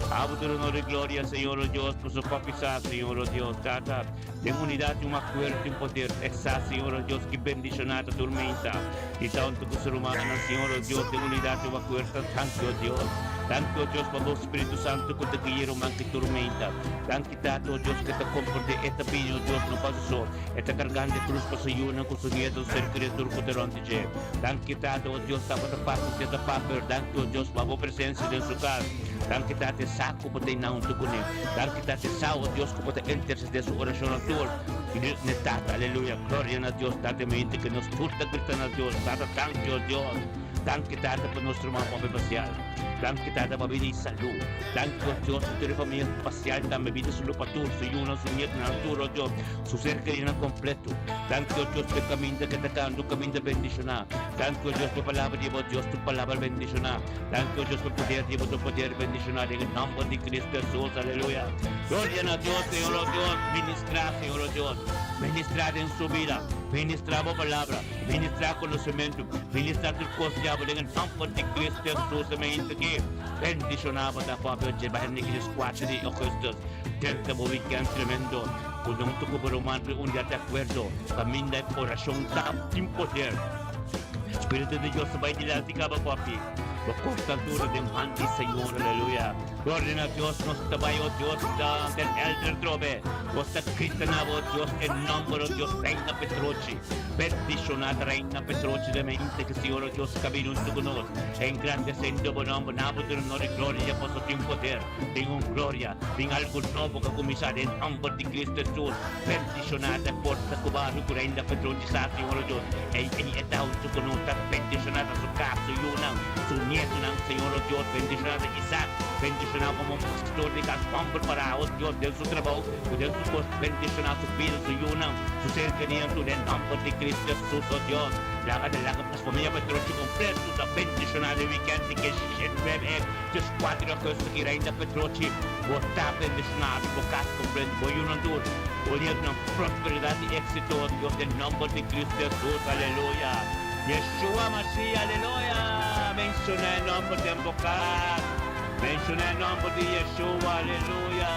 Abo tur honor i gloria, Señor o Dios, paso papi sa, Señor o Dios, Tata, den unidat tin un akuerdo tin poder, e sa, Señor o Dios, ki bendishoná ta tur meinta i ta huntu ku su rumannan, Señor o Dios, den unidat tin un akuerdo, danki o Dios, danki o Dios pa bo Spiritu Santu ku ta guia ruman ki tur meinta, danki Tata o Dios ku ta komprendé e ta bini o Dios no pa su so, e ta kargando e krus pa su yunan ku su nieto, su ser kerido tur ku ta rònt di dje. Danki Tata, o Dios tabata papia, te ta papia, danki o Dios pa bo presencia den su cas. Danki Tata e sa cu bo ta einan hunto cune. Danki Tata e sa, o Dios, cu bo ta intercede su oracionnan tur ne Tata. Aleluya, gloria na Dios Tata mente cu nos tur ta grita na Dios, Tata danki o Dios. Danki Tata pa nos ruman hopi especial. Danki Tata pa bida y salud. Danki o Dios pa tur e familia especial tambe, bida salud pa tur, su yunan, su nietonan, tur o Dios, su ser queridonan completo. Danki o Dios pa e kaminda ke ta kanda, un kaminda bendishoná. Danki o Dios pa e palabra di bo, Dios, tu palabra bendishoná. Danki o Dios pa e poder di bo, tu poder bendishoná den e nòmber di Cristo Hesus. Aleluya. Gloria na Dios, Señor o Dios. Ministrá, Señor o Dios. Ministrá den su bida. Ministrá bo palabra. Ministrá konosementu. Ministrá tur kos di abo den e nòmber di Cristo Hesus. Amen. Aki bendishoná bo ta papia dje baher di 4 di augustus. Denter bo weekend tremendo. Ku nan ta kuba ruman ku un dia di akuerdo, kaminda e orashon ta tin poder. Spiritu di Dios ta bai dilanti kaba papi. Bo korta altura den man di Señor, aleluya. Gloria na Dios, nos ta bai, o Dios, ta den elder trobe. Nos ta grita na bo, Dios, e nomber, o Dios, Reina Petrochi. Bendishona ta Reina Petrochi den mente ku Señor, o Dios, kabin huntu ku nos. Engrandesendo bo nomber, na bo duna honor i gloria, paso tin poder. Den un gloria, den algu nobo ku a kuminsá den nòmber di Cristo Hesus. Bendishoná ta e porta ku baru ku Reina Petronchi sa, Señor o Dios. Ei ei e ta huntu ku nos, ta bendishoná ta su kas, su yunan, su nietonan, Señor o Dios. Bendishoná ta Isaac, bendishoná komo un pastor di kas, hòmber pará, o Dios, den su trabou ku den su kos. Bendishoná su bida, su yunan, su ser kerinan tur den nòmber di Cristo Hesus, o Dios. Laga ta laga pa su famia Petronchi kompleto ta bendishoná den wikènt di ke shete e. Djes kuater di agosto ki Reina Petrochi bo ta bendishonado, bo kas kompleto, bo yunan tur, bo nietunan, prosperidat i éksito, Dios den nòmber di Kristu Hesus, aleluya. Yeshua Mashiach, aleluya! Menshoná e nòmber den bo kas, menshoná e nòmber di Yeshua, aleluya!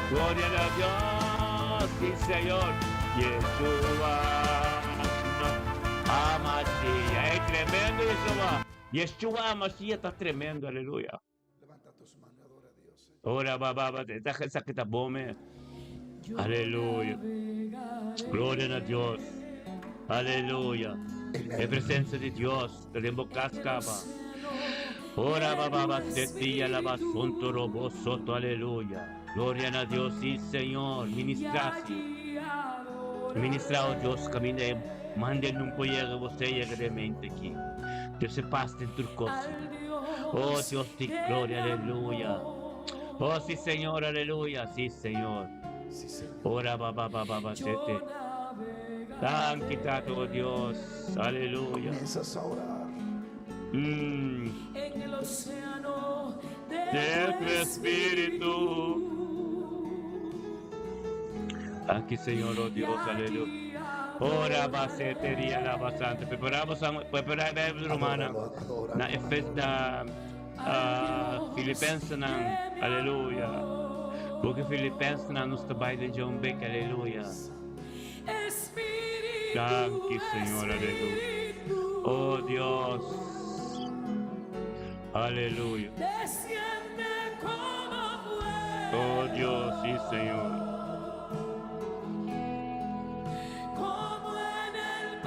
Gloria na Dios, si Señor, Yeshua Hamashiach, e tremendo Yeshua! Yeshua Mashiach ta tremendo, aleluya. Ora ba ba ba ta esaki ta bon me. Aleluya. Gloria na Dios. Aleluya. E presencia di Dios ta den bo cas caba. Ora ba ba ba setia la ba sonto robo soto aleluya. Gloria na Dios, sí Señor, ministra sí. Ministra, oh Dios, caminda e mande nun por yega, bo yega den mente aki. Dios e paz den tur cos. Oh Dios di gloria, aleluya. Oh sí Señor, aleluya, sí Señor. Ora ba ba ba ba ba sete. Danki Tata, oh Dios, aleluya. Comienzas a orar. En el océano de De tu tu espíritu. Aquí, Señor, oh Dios, aleluya. Ora ba sete dia la ba santa. Preparamos a preparar Biblia romana. Adóralo, adóralo. Na Efes na ah, Filipensenan, aleluya. Porque Filipensenan nos ta bai den John Beck, aleluya. Espíritu, Danki, Señor, aleluya. Espíritu. Oh Dios. Aleluya. Desciende como fuego. Oh Dios, sí, Señor. Como en el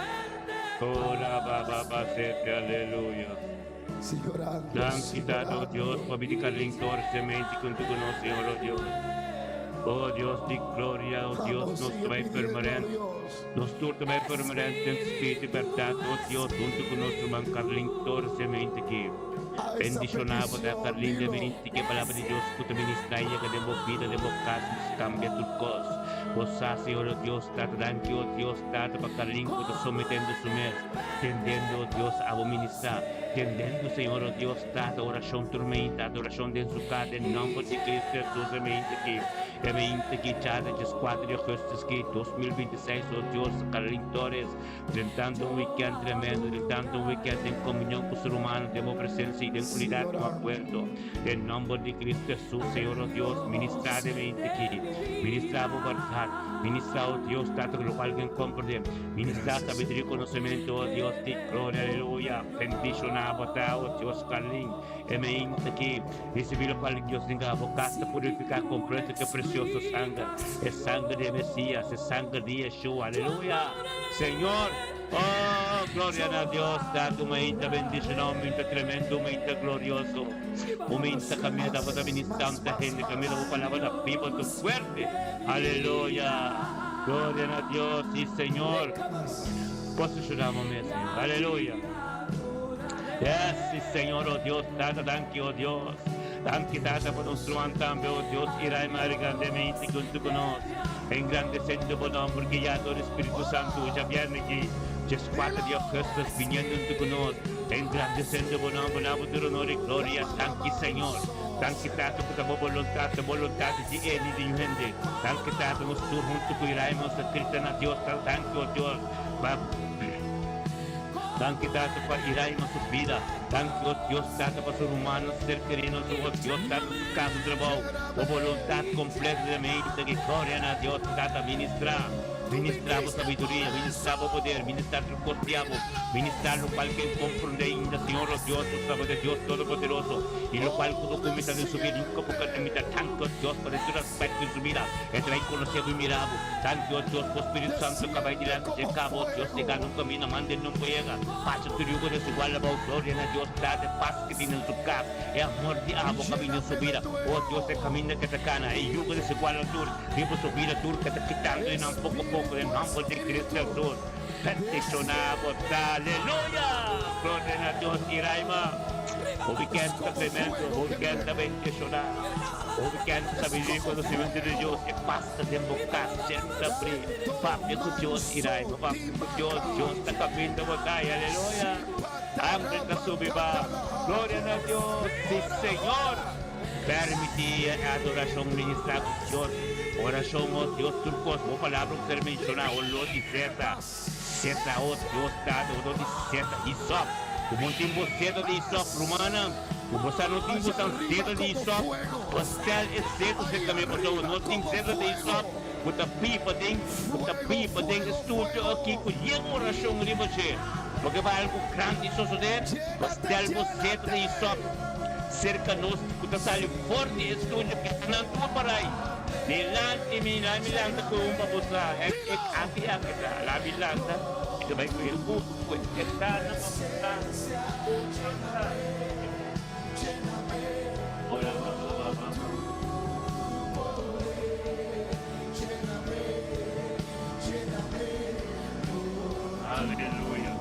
Ora ba ba ba Pentecostés. sete, aleluya. Sigue orando. Danki, sigue Tata, oh orando. Dios, pa bidi Carlin Torres de mente junto con nos, Señor, oh Dios. Oh Dios di gloria, oh Dios, Vamos, nos sigue trae pidiendo a permanente. Dios. Nos tur trae permanente en espíritu y verdad, oh Dios, junto con nuestro hermano Carlin Torres de mente aquí. A esa Bendicionado da petición, Carlin de dilo. mente que palabra de Dios que te ministra y que de bo vida, de bo casa, nos cambia tu cos. O sa, Señor, oh Dios, Tata, danki, oh Dios, Tata, pa Carlin que te sometiendo su mes, tendiendo, oh Dios, a bo ministrar, tendiendo, Señor, oh Dios, Tata, oración turmenta, adoración den su casa, en nombre de Cristo Jesús, de mente aquí. E meinta ki djada 14 di augustus ki 2026, oh Dios, Carolyn Torres, drentando un weekend tremendo, drentando un weekend den comunion cu su rumannan den bo presencia y den Sigue unidad cu orando. acuerdo. Den nomber di Cristo Jesus, Señor, oh Dios, ministra den meinta ki. Ministra bo berdad. Ministra, oh Dios, Tata, cu locual ken comprende. Ministra Gracias, sabiduria y Señor. conocemento, oh Dios, di gloria, aleluya. Bendiciona bo ta, oh Dios, Carlin. E meinta ki. Ricibi locual Dios ninga bo cas ta purifica completo cu e precioso sanger, e sanger di e Mesias, e sanger di Yeshua. Aleluya! Señor! Oh, gloria na Dios! Tata, un meinta bendiciona, un meinta tremendo, un meinta glorioso, un meinta caminda tabata bini tanta hende, caminda bo palabra ta biba tu fuerte. Aleluya! Gloria na Dios! Si, Señor! Posiciona bo mes, Señor. Aleluya! Yes, si Señor, oh Dios, Tata, danki, oh Dios. Danki, Tata, pa nos ruman tambe, oh Dios, ira y Mari grandemente junto cu nos. Engrandecendo bo nomber, guiado di Spiritu Santo, djabierne aki, 14 di augustus, biniendo hunto cu nos, engrandecendo bo nomber, na bo tur honor y gloria. Danki, Señor. Danki, Tata, cu ta bo boluntad, ta boluntad di El y di ñu hende. Danki, Tata, nos tur hunto cu ira y nos ta grita na Dios, Tata, danki, oh Dios, pa. Danki Tata pa Iraima su bida. Danki o Dios Tata pa su rumannan ser kerinan su o Dios Tata su casa trabou. Bo boluntat kompleto den mente ki gloria na Dios Tata ministra. Ministra bo sabiduria, ministra bo poder, ministra tur kos di abo, ministra lokual ken komprende ainda Señor o Dios bo tabata Dios Todopoderoso i lokual ku bo kuminsá den su bida nunka bo ka limita. Danki o Dios pa den tur aspekto di su bida e ta bai konosé bo i mira bo. Danki o Dios bo Spiritu Santo ka bai dilanti dje kaba o Dios yega na un kaminda manda e no por yega pasa tur yugo desigual abou gloria na Dios Tata e pas ki tin den su kas e amor di abo ka bini den su bida o Dios e kaminda ke ta kana e yugo desigual a tur riba su bida tur ke ta kitando di nan poko poko den nomber di Cristo Jesus bendiciona bo ta aleluya gloria na Dios Iraima bo weekend ta tremendo bo weekend ta bendiciona bo weekend ta sabiduria y conocimento di Dios e pas Ta den bo kas senta bri papia ku Dios i rai bo papia ku Dios Dios ta kaminda bo tai aleluya hambre ta subi ba gloria na Dios si Señor permiti e adorashon ministra ku Dios orashon o Dios tur kos bo palabra ku ser menshona o lo di seta seta o Dios tata o lo di seta hisop ku bo tin bo seta di hisop rumannan. Ku bo sa no tin bo san seta di isop, bo stel e seta serka mi pasobra no tin seta di isop ku ta pipa den ku ta pipa den e studio aki ku yen orashon riba dje. Loke ba algu grandi sosodé, bo stel bo seta di isop serka nos ku ta sali for di e studio ki nan tur parai dilanti mi la mi lanta ku un pa bo sa ek ek aki aki ta la mi lanta mi ta bai ku e ku e ta na pa bo sa. Aleluya.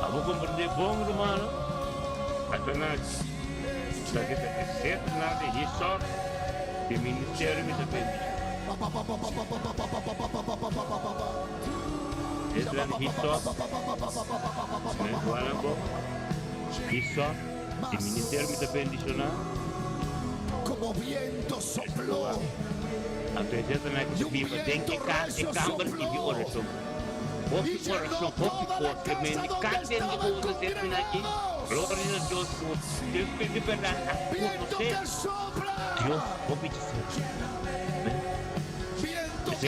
Abo comprende bon, rumano? Satanás ta kita e setnan di hisop di ministerio mi ta bendiciona. Esnan hisop, mensuanan bo, hisop di ministerio mi ta bendiciona. Como viento sopló. Anto e sesnan aki ta biba den e cas, e camber i di oracion. Hopi oracion, hopi cos, e mende cada den di bo usa sesnan aki. Gloria na Dios cu den spiritu di berdad a conoce Dios hopi dje ser.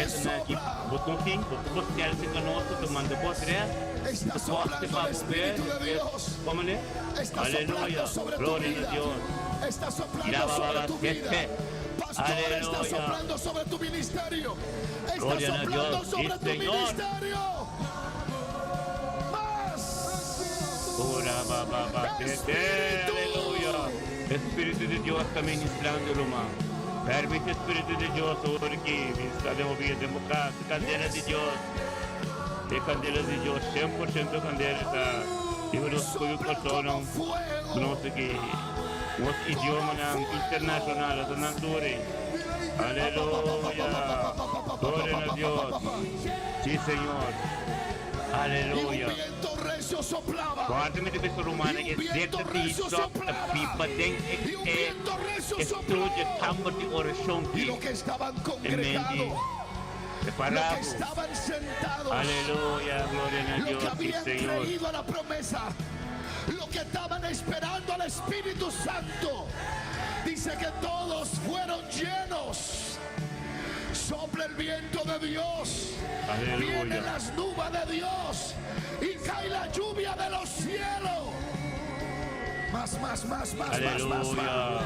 Esnan aki bo no tin, bo por stel cerca nos, bo ta manda bo adres, bo ta poste pa bo be, despues, como ne? Aleluya, gloria na Dios. Mira ba ba ba sete, aleluya, gloria na Dios, si Señor. Ora ba ba ba sete, aleluya, Espiritu di Dios ta ministrando ruman. Permiti Spiritu di Dios ora ki bin sta den bo bida, den bo kas. Kandela di Dios, e kandela di Dios, 100% kandela ta riba nos koyo kòrsounan ku nos aki, nos idiomanan internashonal ata nan tur ei. Aleluya! Gloria na Dios! Si Señor! Y un Aleluya. viento recio soplaba. Guarda mi ta bisa rumannan Y un e viento zeta di recio sòp ta soplaba. pipa den e Y un e viento recio estudio sopló. kamber di orashon Y ki. los que estaban E congregados, mendi los prepara que bo. estaban sentados, Aleluya, gloria na los que Dios, sí habían Señor. creído a la promesa, los que estaban esperando al Espíritu Santo, dice que todos fueron llenos. Sopla el viento de Dios, Aleluya. vienen las nubes de Dios y cae la lluvia de los cielos. Más, más, más, más, más, más, más. Aleluya.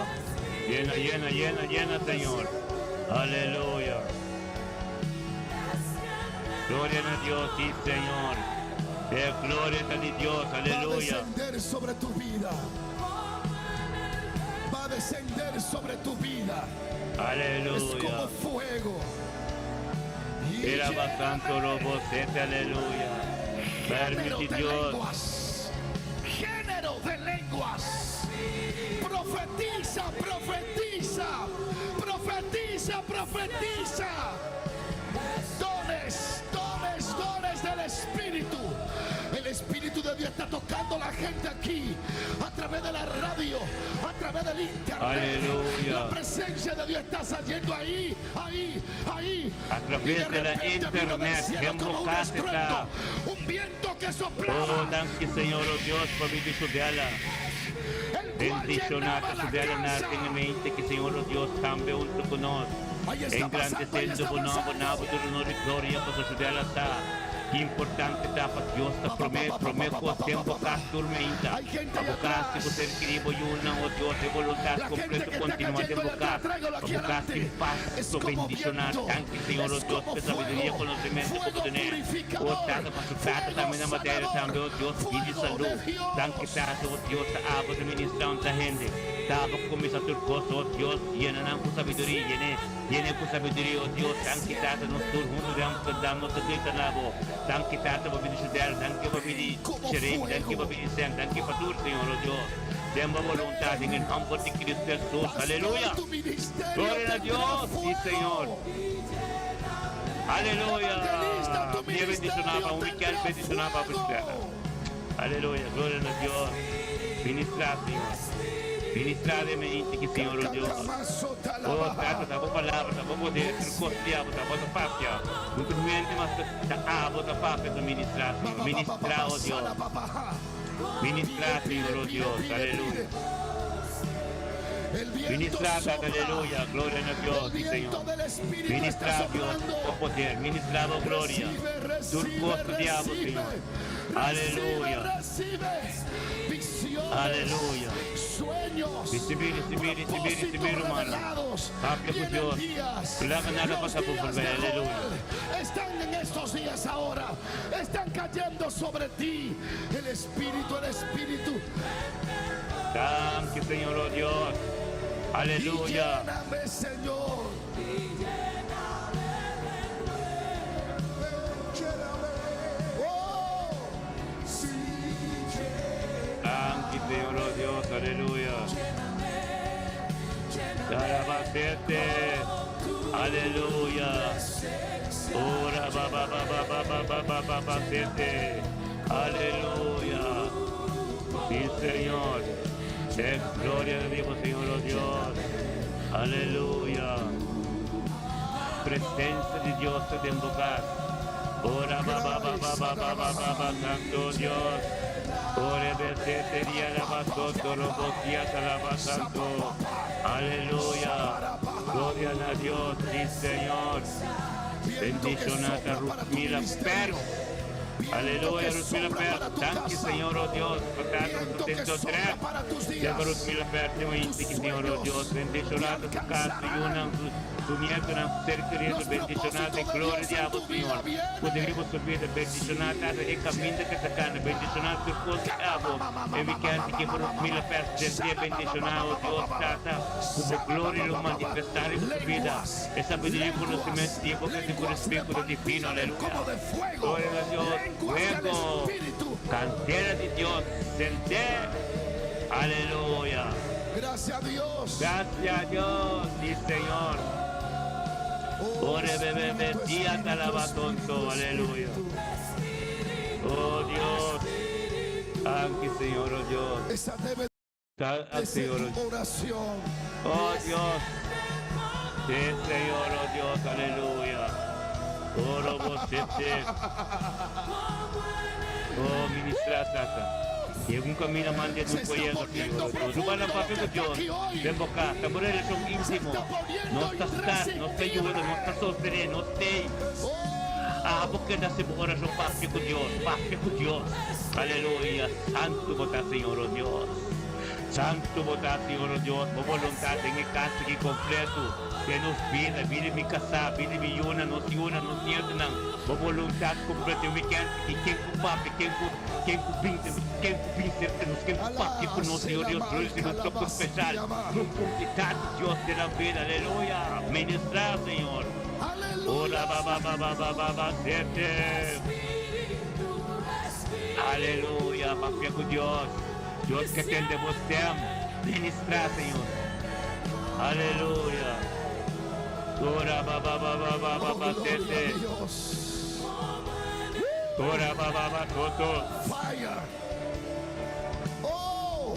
Llena, llena, llena, llena, Señor. Aleluya. Gloria na Dios, sí, Señor. E gloria ta di Dios. Va a Aleluya. descender sobre tu vida. Va a descender sobre tu vida. Es Aleluya. como fuego. Y Era bastante lléname. robo, sete, aleluya. Género Permiti de Dios. lenguas. Género de lenguas. Profetiza, profetiza. Profetiza, profetiza. Dones, dones, dones del Espíritu. El Espíritu de Dios está tocando a la gente aquí a través de la radio, a través del internet. Aleluya. La presencia de Dios está saliendo ahí, ahí, ahí. A través Y de de la repente vino del internet, cielo como un Democracia. estruendo, un viento que soplaba, Oh, danki Señor, oh Dios, pa bida di Sudela. el cual Bendiciona llenaba la Sudela na casa. mente que Señor, oh Dios, tambe hunto cu nos. Ahí está pasando, ahí Engrandeciendo está bo nomber, pasando. nabo tur honor y gloria pa Sudela ta. Ki importante ta pa Dios ta prome, prome cu tempo cas tur meinta. Hay gente Pa ahí bo cas atrás. cu ser keri bo yunan, oh Dios, e voluntad La gente completo que está continua den cayendo bo allá atrás, cas. tráigalo Pa aquí bo cas adelante. tin paz, Es so como bendiciona. viento, Danki Señor, oh es Dios, como pa sabiduria, fuego, conocimento cu bo fuego tene. Oh purificador, Tata, pa su tata fuego tambe na materia sanador, tambe, oh Dios, pidi fuego salud. de Dios. Danki Tata, oh Dios, ta abo ta ministra un ta hende. Ta abo cuminsa tur cos, oh Dios, yena nan cu sabiduria, yene, yene cu sabiduria, oh Dios. Danki Tata, nos tur hunto dam, dam nos grita na bo. Danki Tata pa bini Judel, danki pa bini Como Shereen, danki pa fuego. bini Sam, danki pa tur, Señor, oh Dios. Den bo voluntad den e nomber di Cristo Jesus. Pastor, Aleluya. tu ministerio Gloria a tendrá Dios, sí, Señor. fuego. Aleluya. Evangelista, tu Mi a bendiciona pa ministerio un weekend tendrá bendiciona pa fuego. Aleluya, gloria na Dios. Ministra, Señor. Ministra den mente ki Señor, oh Dios. Oh, Tata, ta bo palabra, ta bo poder, tur kos di abo, ta bo ta papia. No tur hende mas ta abo ta papia ta ministra, Señor. Ministra, oh Dios. Ministra, Señor, oh Dios. Aleluya. El viento Ministra, Tata, sopla. aleluya. Gloria na Dios, El sí, viento Señor. del Espíritu está Ministra, Dios, soplando. bo poder. Ministra, bo gloria. Recibe, Tur recibe, kos di abo, recibe. Señor. Recibe, Aleluya. recibe. Visiones, Aleluya. sueños, Recibi, recibi, recibi, recibi, propósitos hermano. revelados. Papia cu Vienen Dios. días. Laga nada Los pasa por días de volver. Aleluya. Joel están en estos días ahora. Están cayendo sobre ti. El Espíritu, el Espíritu. Danki, Señor, oh Dios. Y Aleluya. lléname, Señor. Oh, Danki, Señor, oh Dios. Aleluya. Tarabasete. Aleluya. Ora ba ba ba ba ba ba ba ba ba ba sete. Aleluya. Sí, Señor. Es gloria de Dios, Señor, oh Dios. Aleluya. Presencia di Dios ta den bo cas. Ora ba ba ba ba ba ba ba ba ba Santo Dios. Ore besete dia la ba soto ro bo sia ta la ba santo. Aleluya. Gloria a Dios, sí Señor. Viento que Bendicionata sopla para tu Ruthmila ministerio. Per. Viento Aleluya, que Ruthmila sopla Per. para tu Danki casa. Señor, oh Dios. Patata Viento que sustento sopla tres. para tus Deba días. Ruthmila Per, te voy a Tus decir, Señor, oh sueños Dios. te Bendicionata su casa y una alcanzarán. su, su nieto, una ser querido. Los Bendicionata, propósitos de gloria Dios de en abo, tu vida Señor. vienen. Poderemos su vida, bendicionata, e caminho que ta cana, bendicionata, tu cosa abo. E weekend que por Ruthmila Per, gente bendicionado, oh Dios, tata. Como gloria lo manifestar en su vida. Lenguas, E sabiduría y lenguas, conocimiento, tiempo que te lenguas espíritu divino, repartidas aleluya. como de fuego, Gloria a Dios, lenguas del fuego, Espíritu. cantera de Dios, sente, aleluya. Gracias a Dios. Gracias a Dios, sí Señor. Oh, Ore bebé, Espíritu, día Espíritu, te alaba tonto, Espíritu, aleluya. Espíritu. Oh Dios. Danki Señor, oh Dios. Esa debe Ta de ser Señor, tu oración. Oh Dios. Sí, Señor, oh Dios, aleluya. Oh, robo sete. Oh, ministra tata. Llega un camino mande Se tu está cuello, poniendo Señor. Dios. Ruba profundo la lo papel que de está Dios. aquí hoy. Ven boca, está por relación Se íntimo. está poniendo No está estar, no te ayuda, no está sostener, no te. Oh, Ah, porque da se oración papia con Dios, papia con Dios. Aleluya, santo bota Señor, oh Dios. Santo bota Señor, oh Dios, bo voluntad en el casa que completo. Que nos vida, vida mi casa, vida mi yuna, nos yuna, nos nieto Bo voluntad completo, mi quien, y quien ku papi, quien ku, quien ku binte, quien ku binte, nos quien ku papi, con nos Señor Dios, Dios, un toque especial. Un puntitad, Dios de la vida, aleluya. Ministra, Señor. Ora aleluya. ba ba ba ba ba ba ba sete. Aleluya, papia ku Dios. Dios que atende você. Ministra, Señor. Aleluya. Ora ba ba ba ba ba ba Oh, ba gloria a sete. Dios. Ora ba ba ba toto. Fire. Oh,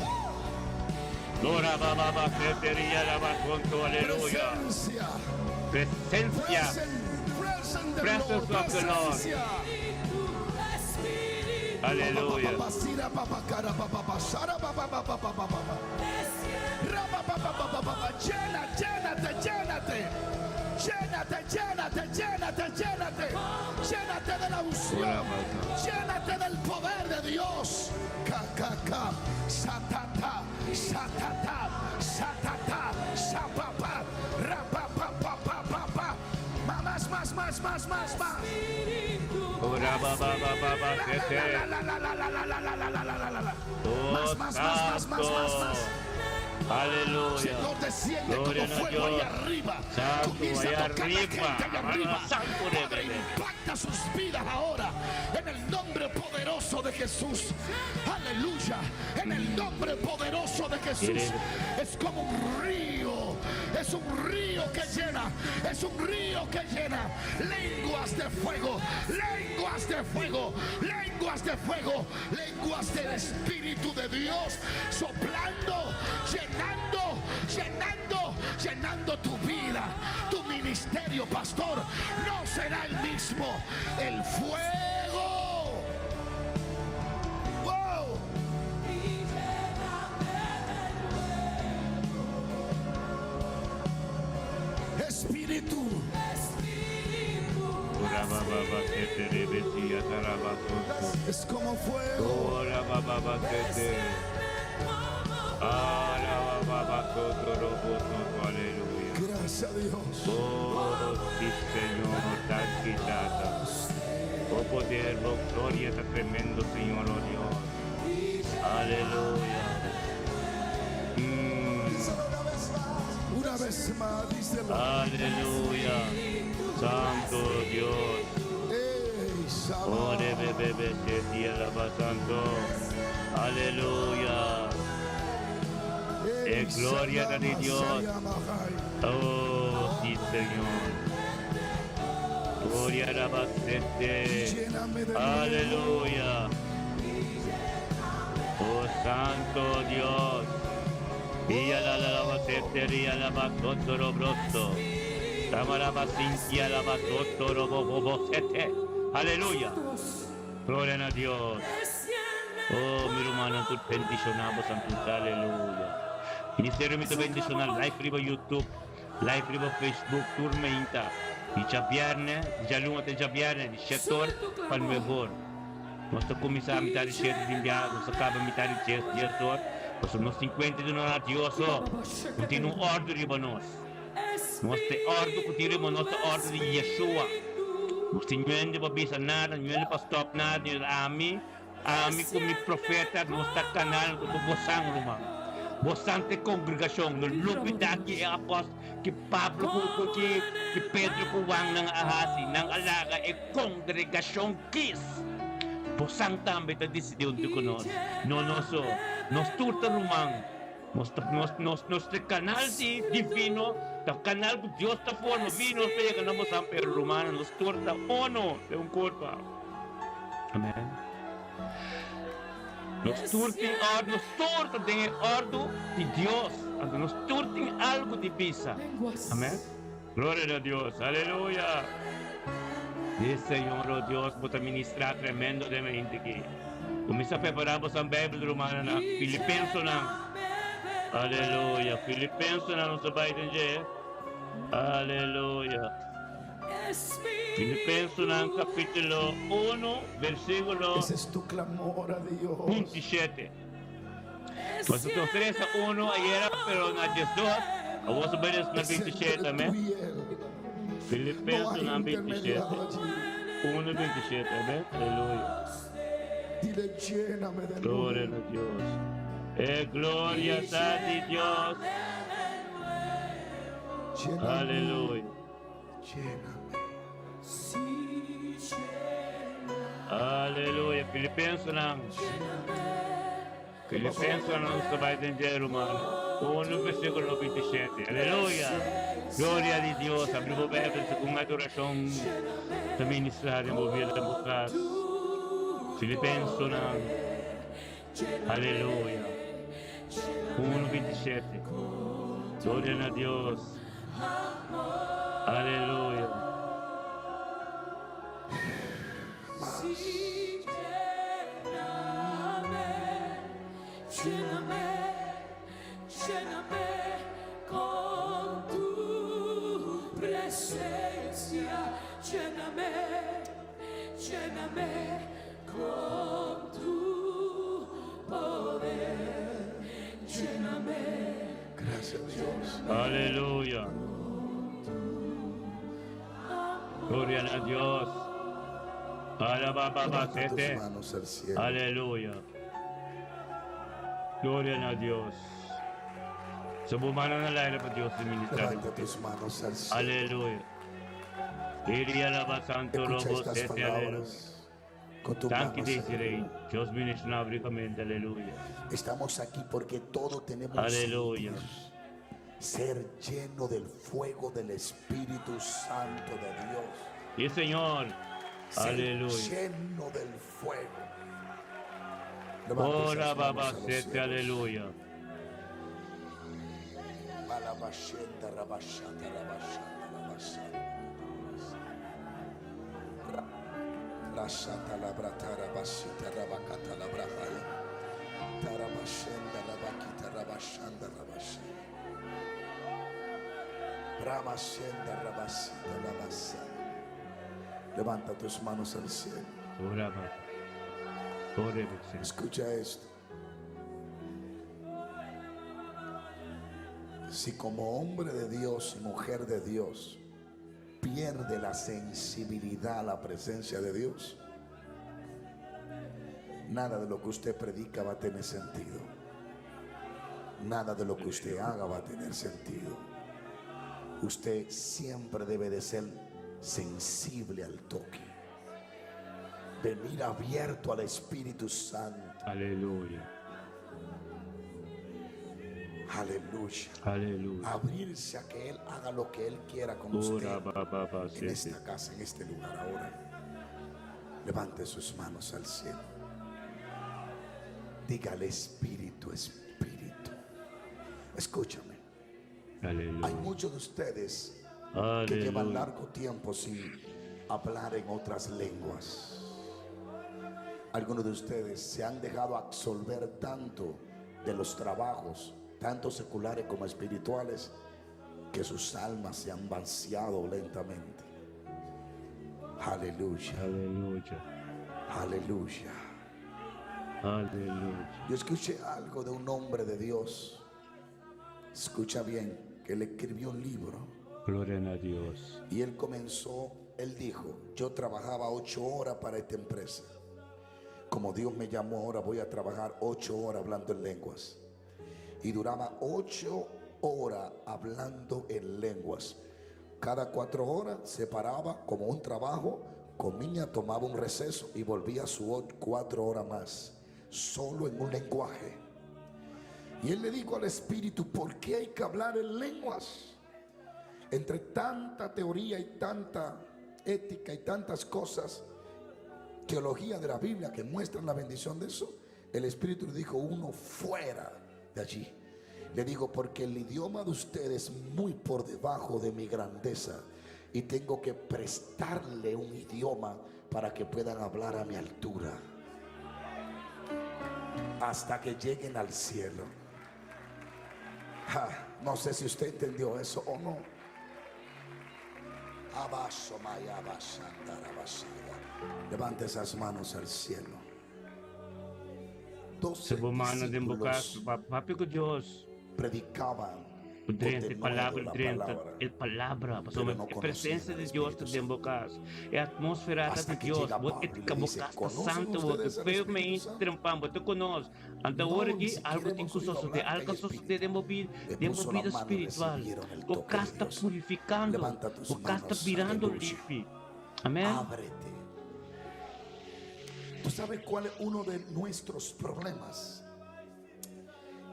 Ora ba ba ba sete ria la ba tonto. Aleluya. presencia. Presencia. Present, present del Presence Lord. of the Lord. Presencia. Aleluya. Llena, llénate, llénate. Llénate, llénate, llénate, llénate. Llénate de la unción. Llénate del poder de Dios. K, K, K. Satata, satata, satata, sapapa, rapapa, pa, pa, pa, pa. Más, más, más, más, más, más. Ora ba ba ba ba ba sete. La, la, la, la, la, la, la, la, la, la, la, la, la. Oh, Más, más, más, más, más, más, más. santo. Aleluya. Señor, desciende Gloria como a fuego ahí Dios. arriba. Santo, Comienza allá a tocar la arriba. gente allá arriba. Santo, Padre, rebe. impacta sus vidas ahora. En el nombre poderoso de Jesús. Aleluya. En el nombre poderoso de Jesús. Es como un río. Es un río que llena. Es un río que llena. Lenguas de fuego. Lenguas de fuego. Lenguas de fuego. Lenguas del Espíritu de Dios. Soplando, llenando, llenando, llenando tu vida. Tu ministerio, pastor, no será el mismo. El fuego. Wow. Espíritu. Ora ba ba ba sete rebe siya taraba tonto. Es como fuego. Ora ba ba ba sete. Ara ba ba ba toto robo toto. Aleluya. Gracias a Dios. Oh, sí, Señor, tan tata. Oh, poder, oh, gloria, está tremendo, Señor, oh Dios. Aleluya. Una vez más, díselo. Aleluya. Santo Dios. Ey, Oh, Shabbat. rebe, bebe, se alaba santo. Aleluya. Ey, gloria Shabbat, de Dios. Shabbat. Oh, sí, Señor. Gloria a la bacete. Lléname de nuevo. Aleluya. Oh, Santo Dios. Y a la la la bacete, y a la batotoro broto. Tamara basintia la batotoro bo bo sete. Aleluya. Gloria a Dios. Oh, mi hermano, tu bendicionamos, Santo. Aleluya. Ministerio mito bendicional, live riba YouTube, live riba Facebook, turmenta. Di già di già luna, di già viernes, di setor, pal mejor. Nós começamos a mitad de 7 de inviado, nós acaba a mitad de 10, 10 horas. Nós somos 50 de nós, Dios, não tem um ordem riba nós. Nós tem ordem que tira, nós tem ordem de Yeshua. Nós tem ninguém para bisa nada, ninguém para stop nada, ninguém a mim, a mim como profeta, nós está canal, nós está bosang, irmão. Bosante congregação, no lupita que é apóstolo, que Pablo, que, que Pedro, que Juan ng ahasi, ng alaga, é congregação kis. Bosang tambe ta decidiu de conosco. No nosso, nos turta rumang. Nos nos nos nos canal di divino, ta canal que Dios ta forma vino pega no san pero romano nos turta ono de un cuerpo. Amén. Nos tur tin òrdu, nos tur ta den e òrdu di Dios. Anto nos tur tin algu di bisa. Amèn. Gloria na Dios. Aleluya. Di Señor, o Dios, bo ta ministrá tremendo den mente aki. Kuminsá prepará boso Beibel, rumannan. Filipensonan. Aleluya. Filipensonan nos ta bai den dje. Aleluya. Filipensonan kapítulo unu, versíkulo Ese es tu clamor a Dios. 27. Nos a resa unu ayera, pero na 12, awor nos a bai resa na Es entre 27, tú amén. y Él. No hay Filipensonan intermediario 27, allí. 1, 27, amén. Aleluya. Dile, lléname de Gloria nuevo. na Dios. E gloria ta di Dios. Lléname. Aleluya. Lléname. Aleluya. Filipensonan. Filipensonan nos ta bai den dje, ruman. 1 versíkulo 27. Aleluya. Gloria di Dios. Abri bo Bijbel segun adorashon ta ministrá den bo vida, den bo kas. Filipensonan. Aleluya. 1, 27. Gloria na Dios. Aleluya. Gracias Dios. Aleluya. Gloria na Dios. Alaba baba Levanta tus sete. manos al cielo. Aleluya. Gloria na Dios. Sa bumana na laira pa Dios di ministrar. Levanta tus manos al cielo. Aleluya. Iria alaba santo Escucha robo estas sete. Aleluya. palabras con tus Danki manos. Desiree. Dios ministra ricamente. Aleluya. Estamos aquí porque todo tenemos un Aleluya. sentir. Ser lleno del fuego del Espíritu Santo de Dios. Y Señor. Ser Aleluya. lleno del fuego. Levanta Ora esas manos baba a los sete. cielos. Aleluya. Alabashenda, rabashata, rabashanda, rabashanda, ra- Rashata, labrata, rabashita, rabakata, labrahaya. Tarabashenda, rabakita, rabashanda, rabashenda. Ramashenda, rabasita, rabasaya. Levanta tus manos al cielo. Ora baba. Ora baba. Escucha esto. Si como hombre de Dios y mujer de Dios pierde la sensibilidad a la presencia de Dios, nada de lo que usted predica va a tener sentido. Nada de lo que usted haga va a tener sentido. Usted siempre debe de ser sensible al toque. Venir abierto al Espíritu Santo. Aleluya. Aleluya. Aleluya. Abrirse a que Él haga lo que Él quiera con usted Ora baba en sete. esta casa, en este lugar ahora. Levante sus manos al cielo. Dígale, Espíritu, Espíritu. Escúchame. Hay Aleluya. muchos de ustedes que llevan Aleluya. largo tiempo sin hablar en otras lenguas. Algunos de ustedes se han dejado absolver tanto de los trabajos, tanto seculares como espirituales, que sus almas se han vaciado lentamente. Aleluya, Aleluya. aleluya. Aleluya. Yo escuché algo de un hombre de Dios. Escucha bien, que le escribió un libro. Gloria a Dios. Y él comenzó, él dijo, yo trabajaba 8 horas para esta empresa. Como Dios me llamó ahora, voy a trabajar 8 horas hablando en lenguas. Y duraba 8 horas hablando en lenguas. Cada 4 horas se paraba como un trabajo, comía, tomaba un receso y volvía a su 4 horas más, solo en un lenguaje. Y él le dijo al Espíritu, ¿por qué hay que hablar en lenguas? Entre tanta teoría y tanta ética y tantas cosas, teología de la Biblia que muestran la bendición de eso, El Espíritu le dijo, uno fuera de allí. Le digo, porque el idioma de ustedes es muy por debajo de mi grandeza y tengo que prestarle un idioma para que puedan hablar a mi altura. Hasta que lleguen al cielo. no sé si usted entendió eso o no. Levante esas manos al cielo. Se bo mannan den bo kas, papia ku Dios. Predicaban Ku drenta e palabra, drenta e palabra, pasobra e presencia di Dios ta den bo kas. E atmósfera ta di Dios. Bo e bo kas ta santu, bo ta firme i trempan, bo ta ku nos. Anto awor aki algu tin ku sosodé, algu a sosodé den bo bida, den bo bida spiritual. Bo kas ta purifikando, bo kas ta birando limpi. Amén. Ábrete. ¿Tú sabes cuál es uno de nuestros problemas?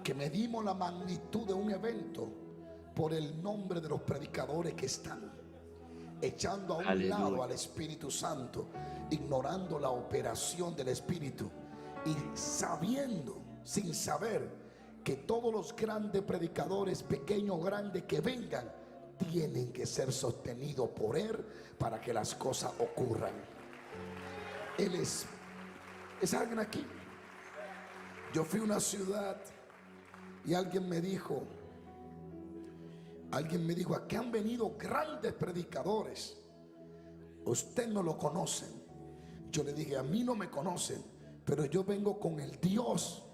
Que medimos la magnitud de un evento por el nombre de los predicadores que están echando a un lado al Espíritu Santo, ignorando la operación del Espíritu y sabiendo, sin saber, que todos los grandes predicadores, pequeños o grandes que vengan, tienen que ser sostenidos por Él para que las cosas ocurran. Él es, ¿es alguien aquí? Yo fui a una ciudad y alguien me dijo, alguien me dijo, aquí han venido grandes predicadores. Usted no lo conocen. Yo le dije, a mí no me conocen, pero yo vengo con el Dios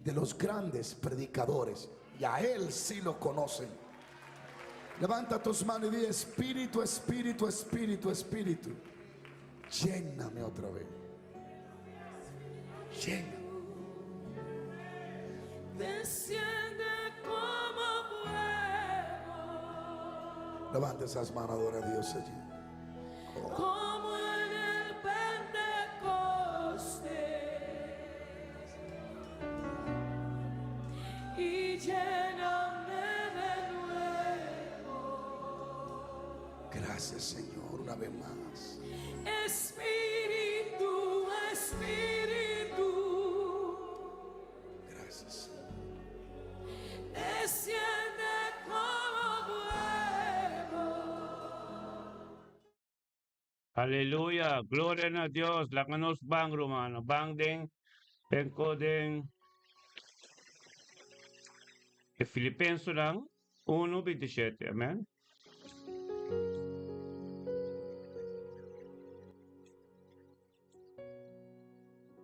de los grandes predicadores. Y a Él sí lo conocen. Levanta tus manos y di, Espíritu, Espíritu, Espíritu, Espíritu. Lléname otra vez. Lléname. Desciende como fuego. Levanta esas manos, adora a Dios allí. Como en el Pentecostés. Y lléname de nuevo. Gracias, Señor, una vez más. Espíritu, Espíritu. Gracias, Señor. Desciende como fuego. Aleluya, gloria na Dios. Laga nos ban, rumannan. Ban den, den ko den e Filipensonan 1, 27. Amen.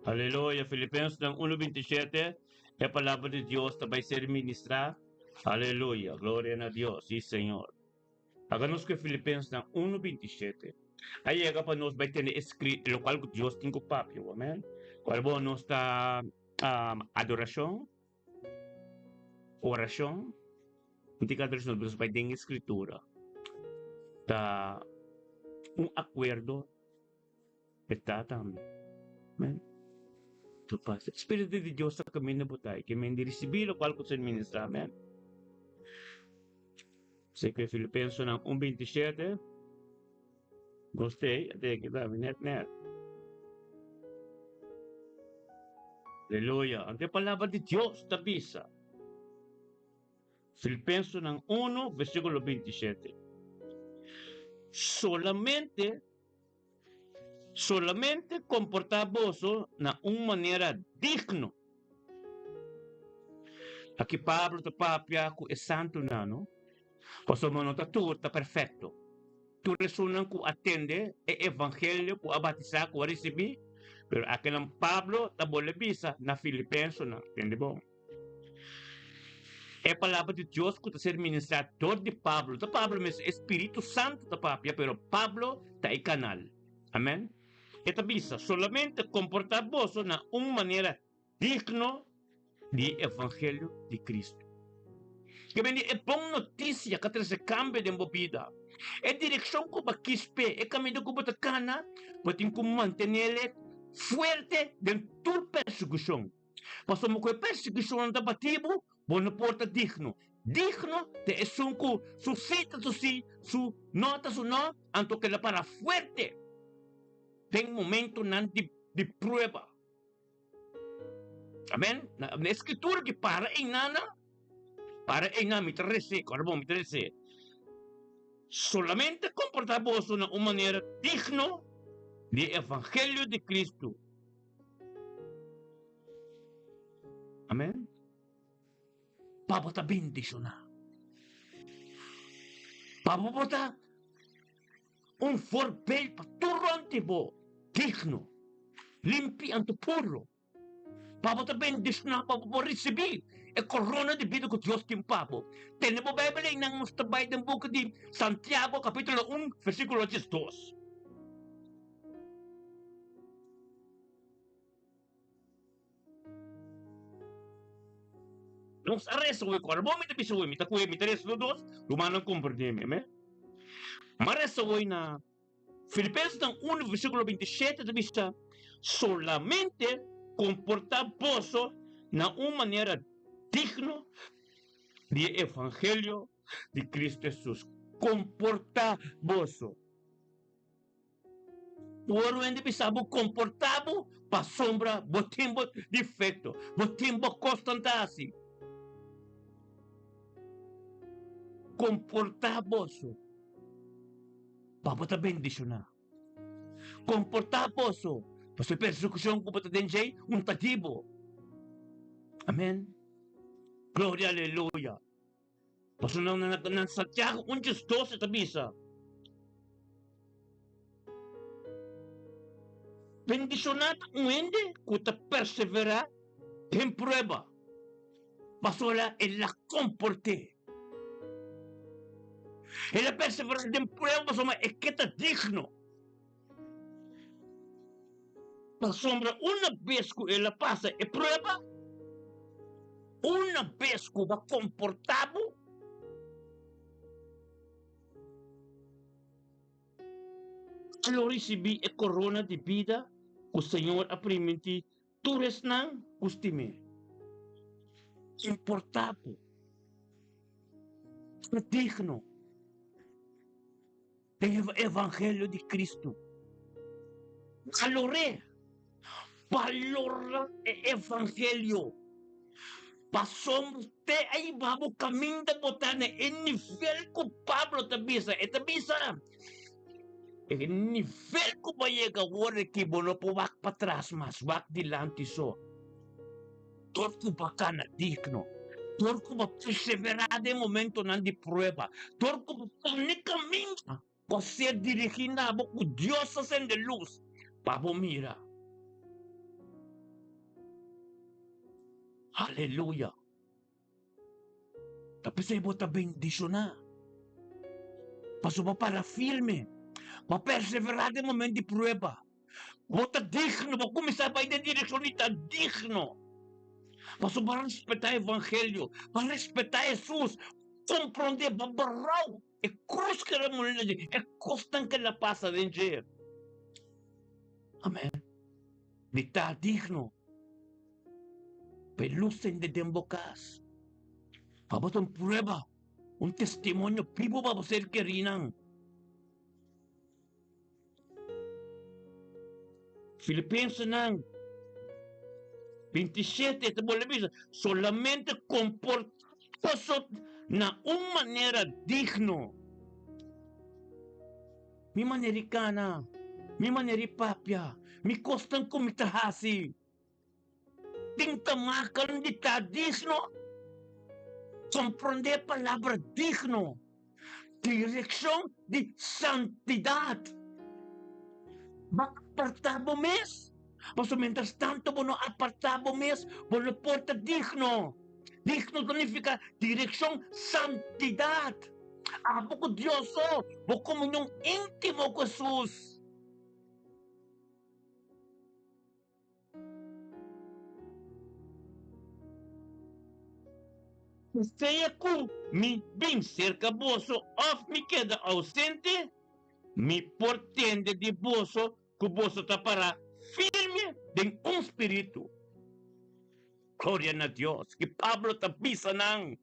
Aleluya, Filipensonan 1, 27. E palabra di Dios ta bai ser ministrá. Aleluya, gloria na Dios. Sí, Señor. Laga nos ku e Filipensenan unu 27. A yega pa nos bai tene eskri lokual ku Dios tin ku papia, amen. Kual bo nos ta um, adorashon, orashon, no tin adorashon, nos bai den eskritura. Ta un akuerdo e ta tambe. Amen. Tu pasa. Spiritu di Dios ta kaminda bo ta, ke men di risibí lokual ku ser ministrá, amen. Sé ku e Filipensonan un 27 Gostei, a tene kita mi net net. Aleluya. Anto e palabra di Dios ta bisa. Filipensonan 1, versíkulo 27. Solamente, solamente komportá boso na un manera digno. Aki Pablo ta papia ku e santunan, no? Pasobra no ta tur ta perfekto. Tur esunnan ku a tende e evangelio, ku a batisá, ku a risibí, pero akinan Pablo ta bolbe bisa na Filipensonan, tende bon. E palabra di Dios ku ta ser ministrá dor di Pablo, ta Pablo mes, e Spiritu Santu ta papia, pero Pablo ta e kanal. Amen. E ta bisa, Solamente komportá boso na un manera digno di e evangelio di Kristu. Ke bini e bon notisia ka trese kambio den bo bida. E direkshon ku bo a kis p'e, e kaminda ku bo ta kana, bo tin ku mantenel fuerte den tur persekushon. Pasobra ku e persekushonnan ta bati bo, bo no por ta digno. Digno ta esun ku su sí ta su sí, su no ta su no, anto keda para fuerte den momentonan di prueba. Amen. Na e skritura ki para einan, para einan mi ta res'é, kòrda bon mi ta res'é. Solamente komportá boso na un manera digno di e evangelio di Kristu. Amen. Pa bo ta bendishoná. Pa bo por ta un voorbeeld pa tur rònt di bo, digno, limpi anto puro. Pa bo ta bendishoná, pa bo por risibí e korona di bida ku Dios tin pa bo. Tene bo Beibel einan, nos ta bai den buki di Santiago kapítulo un, versíkulo diesdos. Nos a resa hoy, kòrda bo mi ta bisa hoy, mi ta kohe, mi ta resa tur dos, rumannan komprendé mi, amén. Mi a resa hoy na Filipensenan unu versíkulo 27 ta bisa, Solamente komportá boso na un manera digno di e evangelio di Cristo Hesus. Komportá boso. Ora hende bisa bo komportá bo pasobra bo tin bo difekto, bo tin bo kosnan ta hasi. Komportá boso pa bo ta bendishoná. Komportá boso pasobra e persekushon ku bo ta den djei un ta di bo. Amen. Gloria aleluya. Pasobra na Santiago un djes 12 ta bisa, Bendishoná ta un hende ku ta perseverá den prueba, pasobra el a komport'é. El a perseverá den prueba pasobra e ke ta digno. Pasobra una bes ku el a pasa e prueba, una bes ku bo a komportá bo, e lo risibí e korona di bida ku Señor a primintí tur esnan ku stim'é. Komportá bo, ta digno. Den e evangelio di Cristo. Balor'é, balora e evangelio. Pasobra te a hiba bo caminda bo ta na e nivel cu Pablo ta bisa. E ta bisa, e nivel cu bo a yega awor aki bo no por wak patras mas, wak dilanti so. Dor cu bo a cana digno, dor cu bo a persevera den momentonan di prueba, dor cu bo pone caminda cu a ser dirigi na bo cu Dios a sende luz pa bo mira. Aleluya! Ta p'esei bo ta bendishoná, pasobra bo para firme, bo a perseverá den momento di prueba. Bo ta digno, bo kuminsá bai den direkshon di ta digno. Pasobra bo a respetá evangelio, bo a respetá Hesus, komprondé, bo a brou e krus ku el a muri na dje, e kosnan ku el a pasa den dje. Amèn. Di ta digno. Pa e lus sende den bo kas. Pa bo ta un prueba, un testimonio bibu pa bo ser kerinan. Filipensenan 27 ta bolbe bisa, Solamente komportá boso na un manera digno. Mi manera di kana, mi manera di papia, mi kosnan ku mi ta hasi. Tin ta makan di ta digno? Komprondé palabra digno, direkshon di santidat. Bo apartá bo mes, pasobra miéntras tantu bo no apartá bo mes, bo no por ta digno. Digno ta nifiká direkshon santidat. Abo ku Dios so, bo komunion íntimo ku Hesus. Sea ku mi bin serka boso òf mi keda ousente, mi por tende di boso ku boso ta pará firme den un spiritu. Gloria na Dios! Ki Pablo ta bisa nan,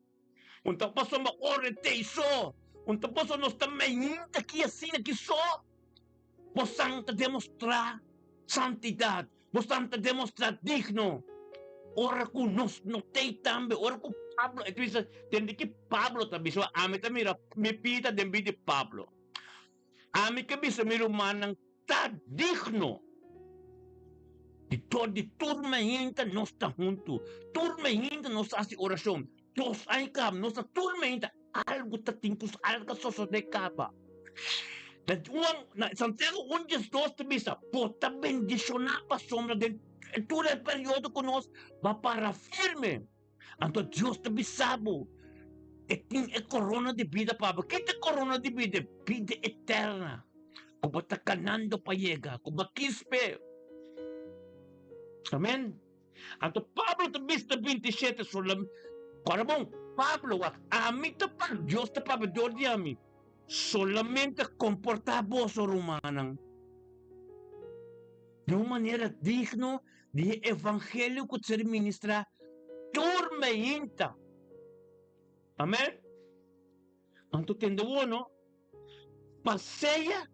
Un ta pasobra ora e tei so, un ta pasobra nos ta mainta ki asina ki so. Bosan ta demostrá santidat, bosan ta demostrá digno. Ora ku nos no tei tambe, ora ku Pablo, e ta bisa, tende ki Pablo ta bisa, ami ta mira mi pida den bida di Pablo. Ami ke bisa mi rumannan ta digno di tur di tur mainta nos ta huntu, tur mainta nos ta hasi orashon, dos aña kaba nos ta tur mainta, algu ta tin ku algu ta sosode kaba. Na Juan, na Santiago un diesdos ta bisa, Bo ta bendishoná pasobra den tur e periodo ku nos bo a para firme. Anto Dios ta bisa bo, E tin e korona di bida pa bo. Ke ta e korona di bida? Bida eterna ku bo ta kanando pa yega, ku bo a kis p'e. Amen. Anto Pablo ta bisa 27 solam, Kòrda bon, Pablo wak, ami ta pa, Dios ta papia dor di ami. Solamente komportá boso, rumannan, di un manera digno di e evangelio ku ta ser ministrá tur meinta. Amèn. Anto tende wono, pa sea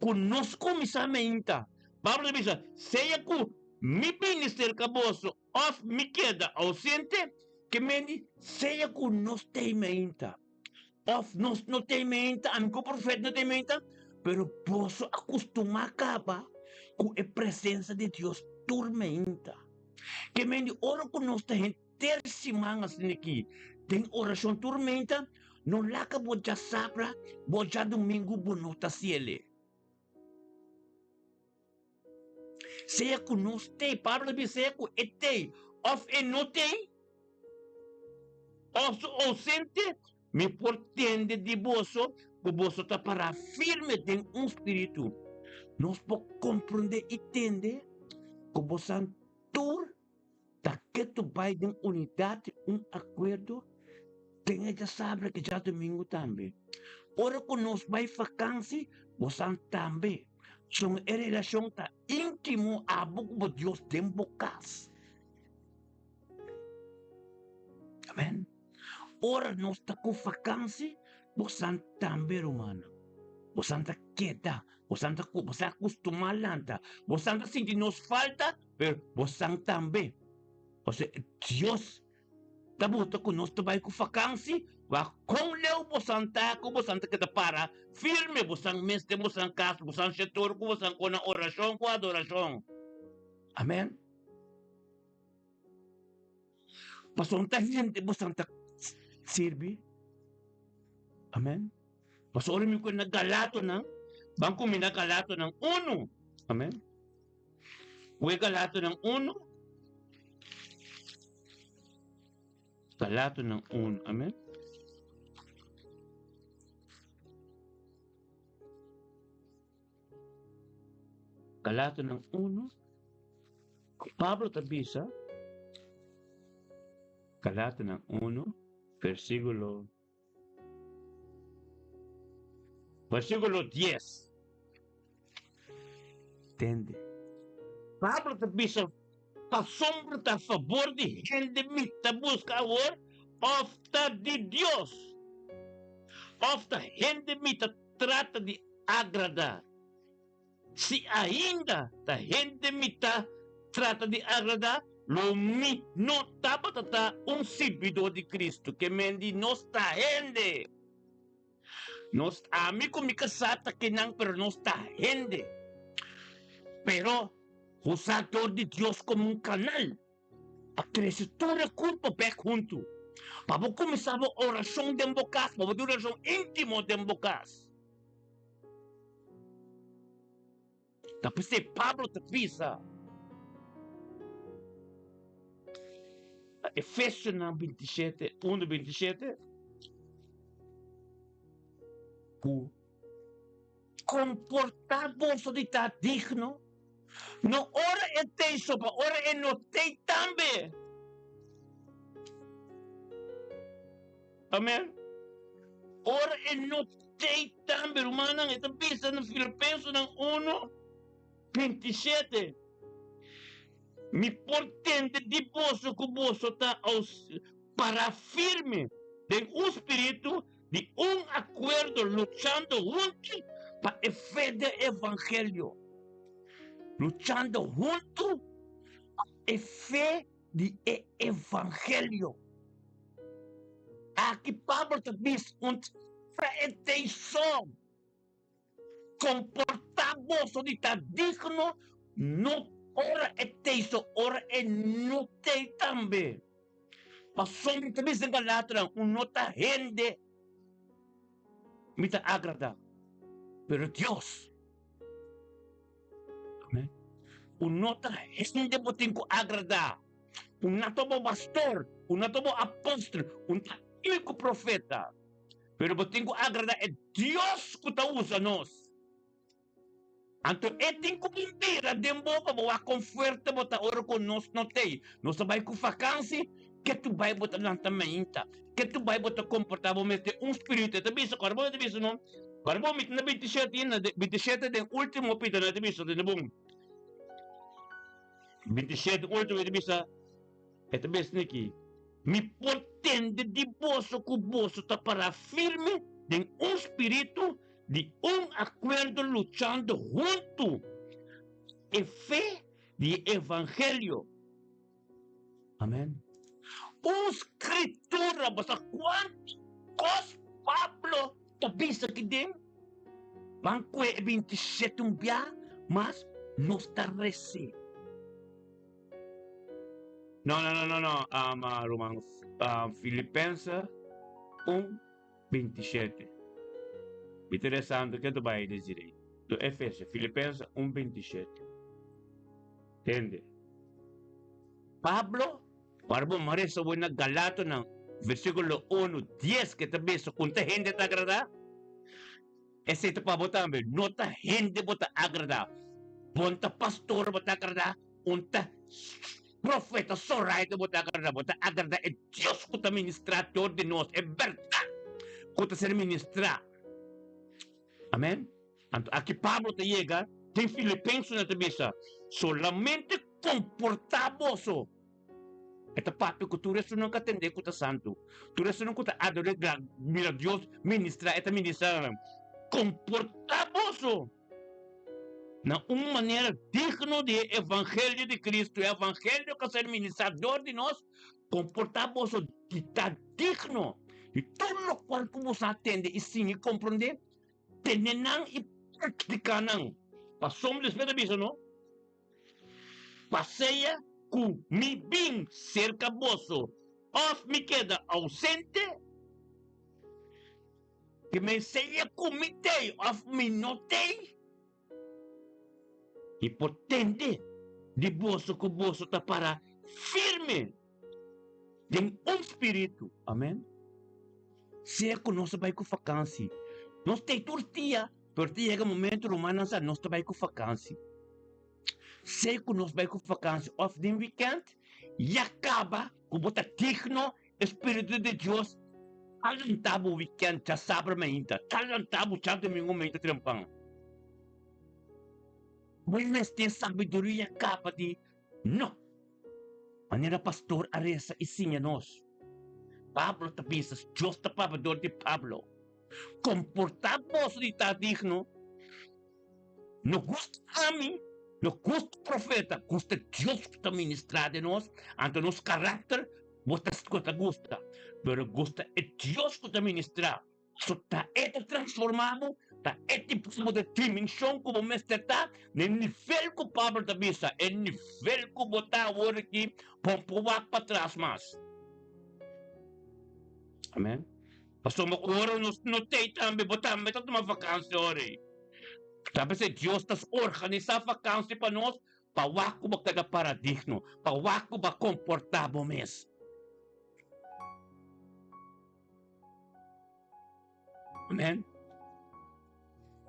ku nos kuminsá meinta. Pablo ta bisa, Sea ku mi bini serka boso òf mi keda ousente, ke mende sea ku nos t'ei meinta. Of nos no ta menta, ami ku profeta no ta menta, pero boso a kustumá kaba ku e presensia di Dios tur menta. Ke men di ora ku nos ta henter siman asina aki den orashon tur menta, no laka bo djasabra, bo djadumingu bo no ta siele. Sea ku nos t'ei, Pablo ta bisa sea ku e t'ei òf e no t'ei, òf su ousente, mi por tende di boso ku boso ta pará firme den un spiritu. Nos por komprondé i tende ku bosan tur Ta ketu bai den unidat i un akuerdo den e djasabra ku e djadumingu tambe. Ora ku nos bai fakansi, bosan tambe. Son e relashon ta íntimo abo ku bo Dios den bo kas. Amen. Ora nos ta ku fakansi, bosan tambe, rumannan. Bosan ta keda, bosan ta ku, bosan a kustumá lanta, bosan ta sinti nos falta, Pero bosan tambe. Ose Dios ta buta ku nos ta bai ku fakansi, wak kon leu bosan ta ku bosan ta keda para firme bosan mes den bosan kas, bosan shetor ku bosan kona orashon ku adorashon. Amen. Pasobra ta hende bosan ta sirbi. Amen. Pasobra ora mi ku na Galatonan, ban kuminda Galatonan unu. Amen. Kue Galatonan unu. Galatonan unu. Amen. Galatonan unu. Pablo ta bisa, Galatonan unu, versíkulo Versíkulo dies. Tende. Pablo ta bisa, Pasobra ta fabor di hende mi ta buska awor, òf ta di Dios? Òf ta hende mi ta trata di agradá? Si ainda ta hende mi ta trata di agradá, lo mi no tabata ta un sirbidó di Cristo. Ke men di nos ta hende. Nos, ami ku mi kasá ta kinan, pero nos ta hende. Pero usá dor di Dios komo un kanal pa trese tur e kurpo bèk huntu. Pa bo kuminsá bo orashon den bo kas, pa bo tin un orashon íntimo den bo kas. Ta p'esei Pablo ta bisa na Efesionan 27, 1, 27, ku komportá boso di ta digno, no ora e tei so, pa ora e no tei tambe. Amen. Ora e no tei tambe, rumannan, e ta bisa na Filipensenan uno, 27, Mi por tende di boso ku boso ta pará firme den un spiritu di un akuerdo, luchando huntu pa e fe den evangelio. Luchando huntu pa e fe. di e evangelio. Aki Pablo ta bisa un pretenshon. Komportá boso di ta digno no ora e tei so, ora e no tei tambe. Pasobra mi ta bisa den Galaternan, un no ta hende mi ta agradá, pero Dios. Amen. Un no ta hende bo tin ku agradá. Un no ta bo pastor, un no ta bo apòstel, un ta úniko profeta. Pero bo tin ku agradá e Dios ku ta usa nos. Anto e tin ku bin bira den bo pa bo wak kon fuerte bo ta ora ku nos no t'ei. Nos ta bai ku fakansi, ke tu bai bo ta lanta mainta, ke tu bai bo ta komportá bo mes den un spiritu. E ta bisa, kòrda bo e ta bisa no? Kòrda bo mi ta na 27 i na 27 den último pita na e ta bisa, tende bon. 27 último e ta bisa. E ta bisa aki, Mi por tende di boso ku boso ta pará firme den un spiritu di un akuerdo luchando huntu e fe di e evangelio. Amen. Un skritura, bo sa kuantu kos Pablo ta bisa aki den? Ban kue e 27 un bia mas nos ta rese. No, no, no, no, no, um, uh, ruman, um, Filipense 1, 27. Interesante ke tu bai desirei. Do Efesio, Filipense 1, 27. Tende. Pablo, para bo maresa bo na Galatonan, versículo 1, 10, ke ta bisa kun ta hende ta agrada. Esei ta pa bo tambe. No ta hende bo ta agradá. Bon ta pastor bo ta agradá, un ta profeta Zoraida bo ta agradá. Bo ta agradá e Dios ku ta ministrá dor di nos, e bèrdat ku ta ser ministrá. Amèn. Anto aki Pablo ta yega den Filipensenan ta bisa, Solamente komportá boso. E ta papia ku tur esunnan ku a tendé ku ta santu, tur esunnan ku ta ador'é gra mira Dios ministrá, e ta ministrá na nan. Komportá boso na un manera digno di e evangelio di Cristo, e evangelio ku a ser ministrá dor di nos, komportá boso di ta digno di tur lokual ku boso a tende i siña i komprondé, tene nan i praktiká nan. Pasobra despues ta bisa no. Pasea ku mi bin serka boso òf mi keda ousente, ke mi sea ku mi t'ei òf mi no t'ei, mi por tende di boso ku boso ta para firme den un spiritu. Amen. Sea ku nos a bai ku fakansi, nos t'ei tur dia. Pero ta yega momento rumannan sa nos ta bai ku fakansi. Sea ku nos bai ku fakansi òf den wikènt, ya kaba ku bo ta digno e Spiritu di Dios a lanta bo wikènt djasabra mainta, ta lanta bo djadumingu mainta trempan. Bo mester sabiduria kaba di no. Manera pastor a resa i siña nos. Pablo ta bisa, Dios ta papia dor di Pablo. Komportá boso di ta digno. No gusta ami, no gusta profeta, gusta Dios ku ta ministrá den nos. Anto nos karakter bo ta ku ta gusta, pero gusta e Dios ku ta ministrá. So ta e ta transformá bo, ta e tipo di dimenshon ku bo mester ta, na e nivel ku Pablo ta bisa, e nivel ku bo ta awor aki, bo no por wak patras mas. Amen. Pasobra ora nos no t'ei tambe, bo tambe ta tuma vakansi ora ei. Ta p'esei Dios ta organisá vakansi pa nos pa wak ku bo keda para digno, pa wak ku bo a komportá bo mes. Amen.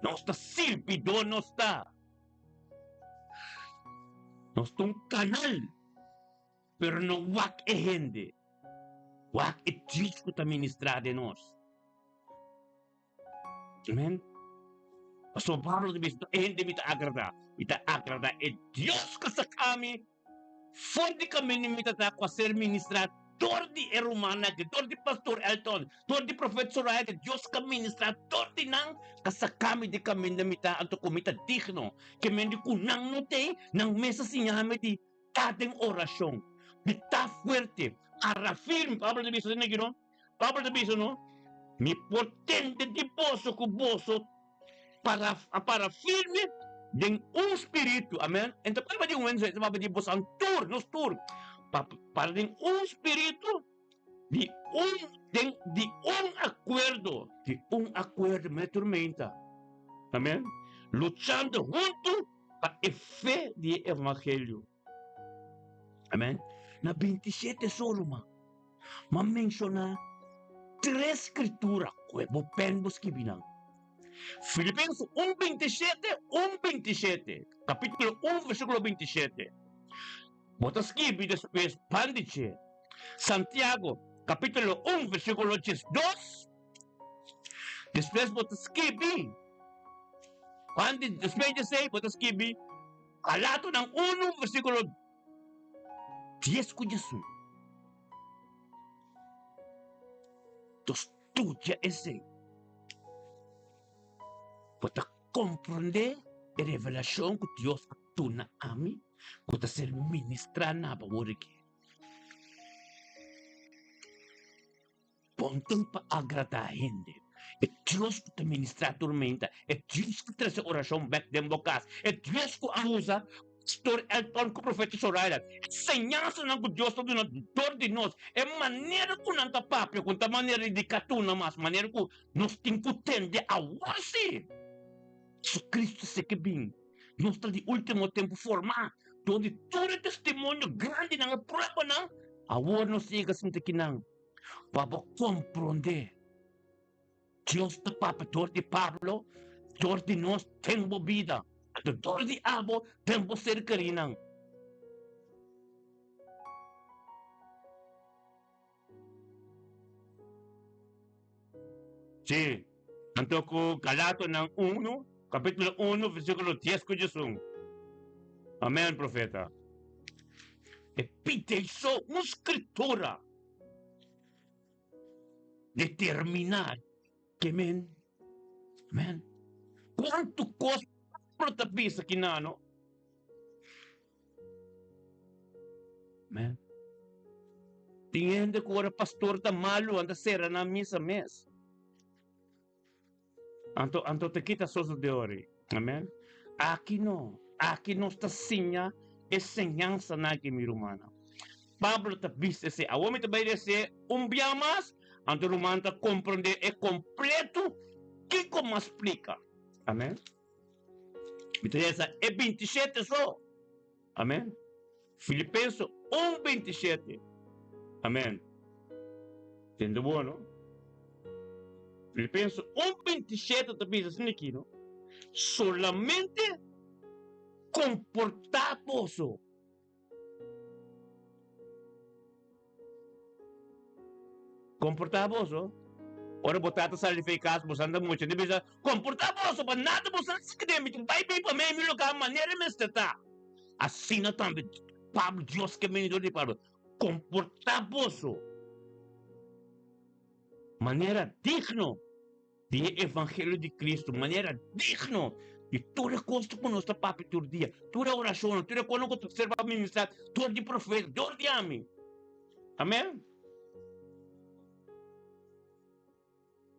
Nos ta sirbidó nos ta. Nos ta un kanal. Pero no wak e hende, wak e Dios ku ta ministrá den nos. Amen. Pasobra Pablo ta bisa, e hende mi ta agradá, mi ta agradá e Dios ku a saka mi for di kaminda mi ta ta ku a ser ministrá dor di e rumannan aki, dor di Pastor Elton, dor di Profet Soraya, Dios ku a ministrá dor di nan ku a saka mi di kaminda mi ta, anto ku mi ta digno. Ke men di ku nan no t'ei, nan mes a siña mi di Ta den orashon. Mi ta fuerte, para firme. Pablo ta bisa asina aki no. Pablo ta bisa no, Mi por tende di boso ku boso para a para firme den un spiritu. Amen. En ta papia di un hende, e ta papia di bosan tur, nos tur. Pa para den un spiritu di un den di un akuerdo, di un akuerdo me turmenta. Amen. Luchando huntu pa e fe di e evangelio. Amen. Na 27 so ruman, m'a menshoná tres skritura ku e bo pen bo skibi nan. Filipenses un 27, un 27, kapítulo un versíkulo 27. Bo ta skibi despues pan di dje. Santiago, kapítulo un versíkulo 12. Despues bo ta skibi pan di despues di esei bo ta skibi Galatonan unu versíkulo dies ku diesun. Nos studia esei, bo ta komprondé e revelashon ku Dios a duna ami ku ta ser ministrá na bo awor aki. Ponten pa agradá hende. E Dios ku ta ministrá tur menta, e Dios ku trese orashon bèk den bo kas, e Dios ku a usa Pastor Elton ku Profeta Soraya, e señansanan ku Dios ta duna dor di nos, e manera ku nan ta papia ku no ta manera di katuna mas, manera ku nos tin ku tende awor sí. Jesucristo ta seke bin. Nos ta di último tempu formá dor di tur e testimonio grandinan, e pruebanan, awor nos yega sinti kinan. Pa bo komprondé, Dios ta papia dor di Pablo, dor di nos den bo bida, anto dor di abo den bo ser kerinan. Sí, anto ku Galatonan unu, kapítulo unu, versíkulo dies ku diesun. Amèn, profeta. E pidi so un skritura. Determiná ke men. Amen. Kuantu kos Pablo ta bisa kinano? Amen. Tin hende ku ora pastor ta malu nan ta sera nan misa mes. Anto anto ta kita sosodé ori. Amen. Aki no. Aki nos ta siña e señansanan aki, mi rumannan. Pablo ta bisa esei. Awor mi ta bai resé un bia mas, anto ruman ta komprondé e kompleto kiko mas splika. Amen. Mi ta resa e 27 so. Amen. Filipenses un 27. Amen. Tende bo, no? Filipenses un 27 ta bisa asina aki, no? Solamente komportá boso. Komportá boso. Ora bo tata sali di fe kas, bo santa mucha di bisa, Komportá boso, pa nada bo sali siki den mi, bai bin pa mi, mi lugá manera mester ta. Asina tambe Pablo, Dios ke bini dor di Pablo, komportá boso manera digno di e evangelio di Cristo, manera digno di tur e kos ku nos ta papia tur dia, tur e orashonnan, tur e kosnan ku ta ser pa ministrá dor di profeta, dor di ami. Amen.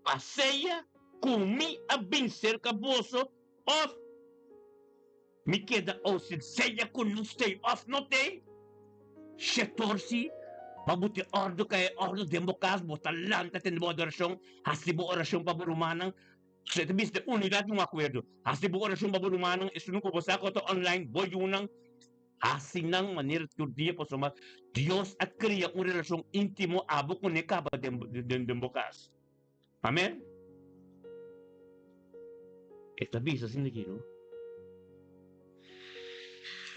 Pasea ku mi a bin serka boso òf mi keda ausent, sea ku nos t'ei òf no t'ei, Shetorsi, pa bo tin òrdu ka e òrdu den bo kas, bo ta lanta tende bo adorashon, hasi bo orashon pa bo rumannan. Se ta bisa den unidat di un akuerdo. Hasi bo orashon pa bo rumannan, esun ku bo sa ku ta online, bo yunan, hasi nan manera tur dia pasobra Dios a kria un relashon íntimo abo kuné kaba den bo kas. Amen. E ta bisa asina aki, no?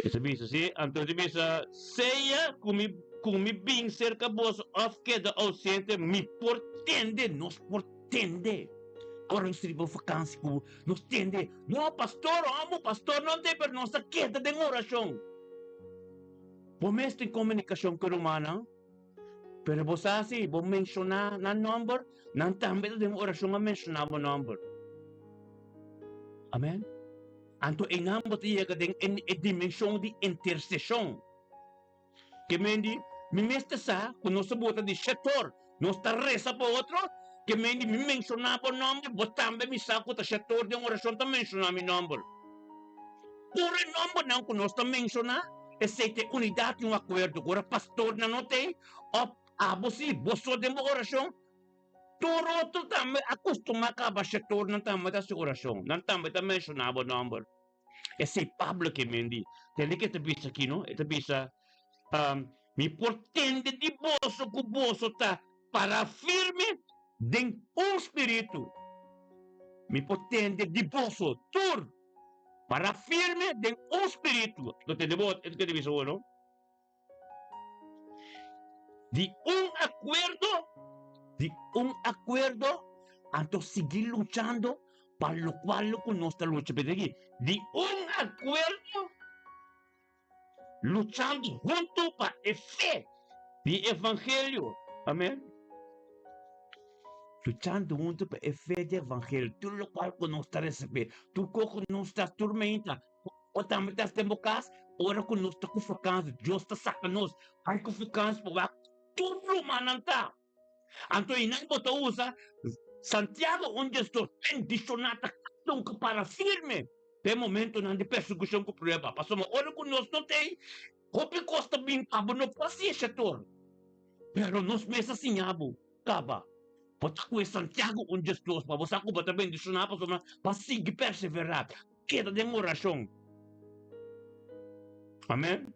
E ta bisa si, anto e ta bisa, Sea ku mi ku mi bin serka boso òf keda ousente, mi por tende, nos por tende. Ora nos riba vakansi ku nos tende, no pastor, amo pastor no te, pero nos ta keda den orashon. Bo mes tin komunikashon ku rumannan? Pero bo sa si bo menshoná nan nòmber, nan tambe ta den orashon a menshoná bo nòmber. Amèn. Anto einan bo ta yega den e dimenshon di interseshon. Ke men di, Mi mester sa ku nos ta bota di shetor, nos ta resa pa otro, ke men di mi menshoná bo nòmber, bo tambe mi sa ku ta shetor den orashon ta menshoná mi nòmber. Tur e nòmbernan ku nos ta menshoná, esei ta e unidat di un akuerdo ku ora pastornan no t'ei, òf abo si, bo so den bo orashon, tur otro tambe a kustumá kaba shetornan tambe ta hasi orashon, nan tambe ta menshoná bo nòmber. Esei Pablo ke men di. Tende ke e ta bisa aki, no? E ta bisa, Mi por tende di boso ku boso ta pará firme den un spiritu. Mi por tende di boso tur pará firme den un spiritu. Lo tende bo e ke ta bisa bo, no? Di un akuerdo, di un akuerdo, anto sigui luchando pa lokual ku nos ta lucha. P'esei aki, di un akuerdo, luchando huntu pa e fe di evangelio. Amen. Luchando huntu pa e fe di evangelio. Tur lokual ku nos ta resibí, tur kos ku nos ta turmenta, O tambe ta den bo kas, ora ku nos ta ku vakansi, Dios ta saka nos bai ku vakansi pa wak tur rumannan ta. Anto einan bo ta usa Santiago un di estos bendishoná ta kada un ku para firme den momentonan di persekushon ku prueba. Pasobra ora ku nos no t'ei, hopi kos ta bin pa bo no por hasi esei tur. Pero nos mes a siña bo kaba. Bo ta ku e Santiago un di estos pa bo sa ku bo ta bendishoná pasobra pa sigui perseverá. Keda den orashon. Amen.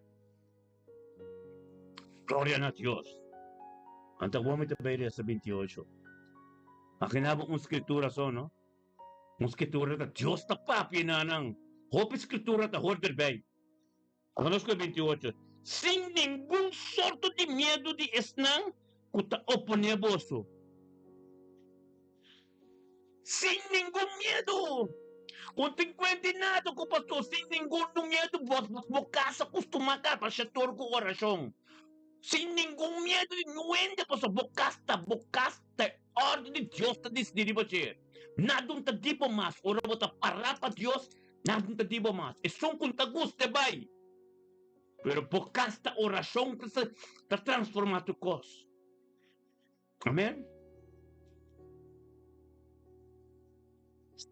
Gloria na Dios. Anto awor mi ta bay resa 28. Imagina bo un scritura so, no? Un scritura ta Dios ta papia na nan. Hopi scritura ta hoor erbij. Awor nos koe 28. Sin ningun sorto di miedu di esnan ku ta oponé boso. Sin ningun miedu. Ku tin kuenta di nada ku pasó sin ningun miedu bo bo kasa kustumá kaba shetor ku orashon. Sin ningun miedu di niun hende pasobra bo kas ta bo kas ta e òrdu di Dios ta disidí riba dje. Nada un ta di bo mas ora bo ta pará pa Dios nada un ta di bo mas. Esun ku ta gusta e bai. Pero bo kas ta orashon ta transformá tur kos. Amen.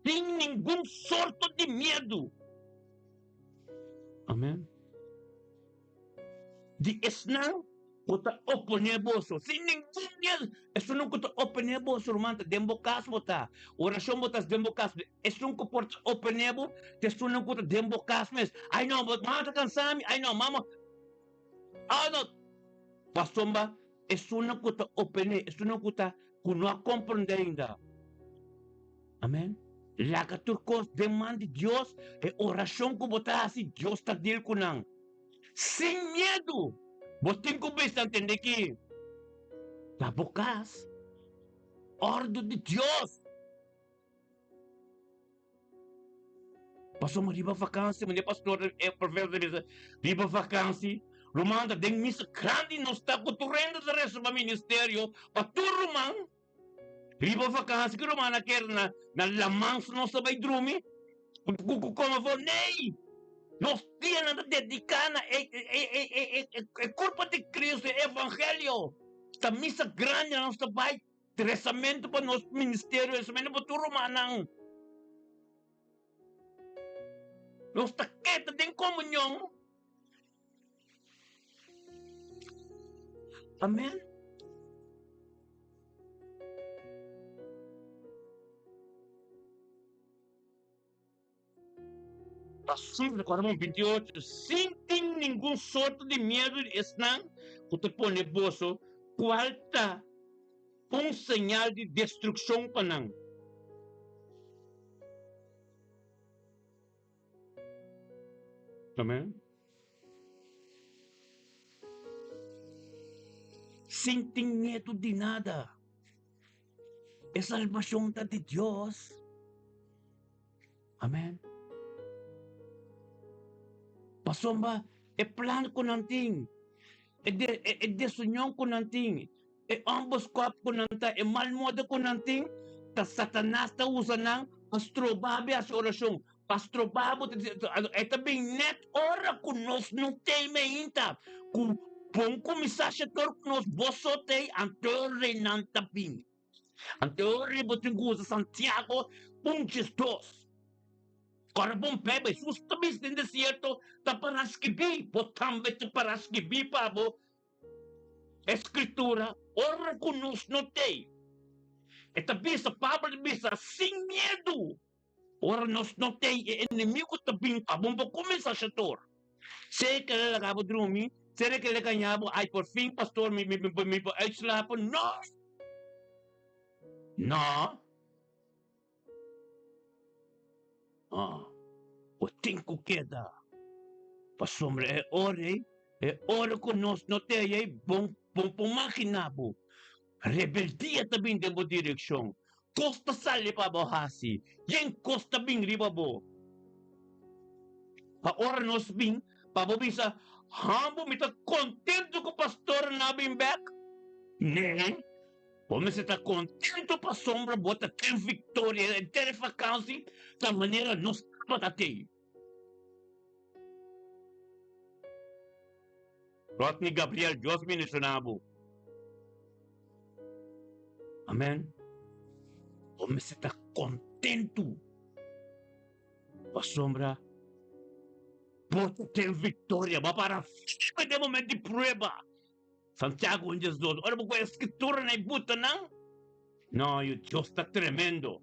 Sin ningun sorto di miedu. Amen. Di esnan ku ta oponé boso. Sin ningun miedu. Esunnan ku ta oponé boso, ruman, ta den bo kas bo ta. Orashon bo ta den bo kas. Esun ku por ta oponé bo, ta esunnan ku ta den bo kas mes. Ai no, mama ta kansa mi. Ai no, mama. Ah no. Pasobra Esunnan ku ta opené, esunnan ku ta ku no a komprondé ainda. Amèn. Laga tur kos den man di Dios, e orashon ku bo ta hasi, Dios ta deal ku nan. Sin miedu! Bo tin ku bisa tende ki ta bo kas. Òrdu di Dios. Pasobra riba vakansi, meneer pastor e profeta ta bisa, riba vakansi, ruman ta den misa grandi nos ta ku tur hende ta resa pa ministerio, pa tur ruman. Riba vakansi ki ruman a kere na na laman so nos ta bai drumi? Ku ku kome for? Nee! Nos dianan ta dediká na e e e e e e kurpo di Cristo, e evangelio. Ta misa grandi nos ta bai. Tresamentu pa nos ministerio, tresamentu pa tur rumannan. Nos ta keda den komunion. Amen. Ta sufri Juan 28, sin tin ningun sorto di miedu di esnan ku ta pone boso, kual ta un señal di destrukshon pa nan. Amen. Sin tin miedu di nada. E salbashon ta di Dios. Amen. Pasobra e plan ku nan tin, e, de, e, e desunion ku nan tin, e omboskop ku nan ta, e mal moda ku nan tin, ta Satanas ta usa nan pa stroba bo hasi orashon, pa stroba bo. E ta bin net ora ku nos no teme ainda, ku. Bon kuminsá shetor ku nos boso t'ei anto reinan ta bin. Anto rei bo tin ku usa Santiago un djes dos. Ora bon p'e Hesus ta bisa den desierto ta para skibí, bo tambe ta para skibí pa bo e Skritura ora ku nos no t'ei. E ta bisa, Pablo ta bisa, sin miedu. Ora nos no t'ei, e enemigu ta bin pa bo pa kuminsá shetor. Sea ke el a laga bo drumi, sea ke el a gaña bo, ay por fin pastor mi mi mi por uitslapen. No! No! No. Bo tin ku keda. Pasobra e ora ei, e ora ku nos no t'ei ei, bon bon por maginá bo. Rebeldia ta bin den bo direkshon. Kos ta sali pa bo hasi. Yen kos ta bin riba bo. Pa ora nos bin, pa bo bisa, Hambo, mi ta kontentu ku pastornan a bin bèk. Nee, bo mester ta kontentu pasobra bo ta ten viktoria henter e fakansi ta manera nos tabata tei. Rodney Gabriel, Dios bendiciona bo. Amen. Bo mester ta kontentu pasobra bo ta ten viktoria. Bo a para firme den momento di prueba. Santiago un diesdos. Ora bo kohe skritura na e butanan, no, yu, Dios ta tremendo.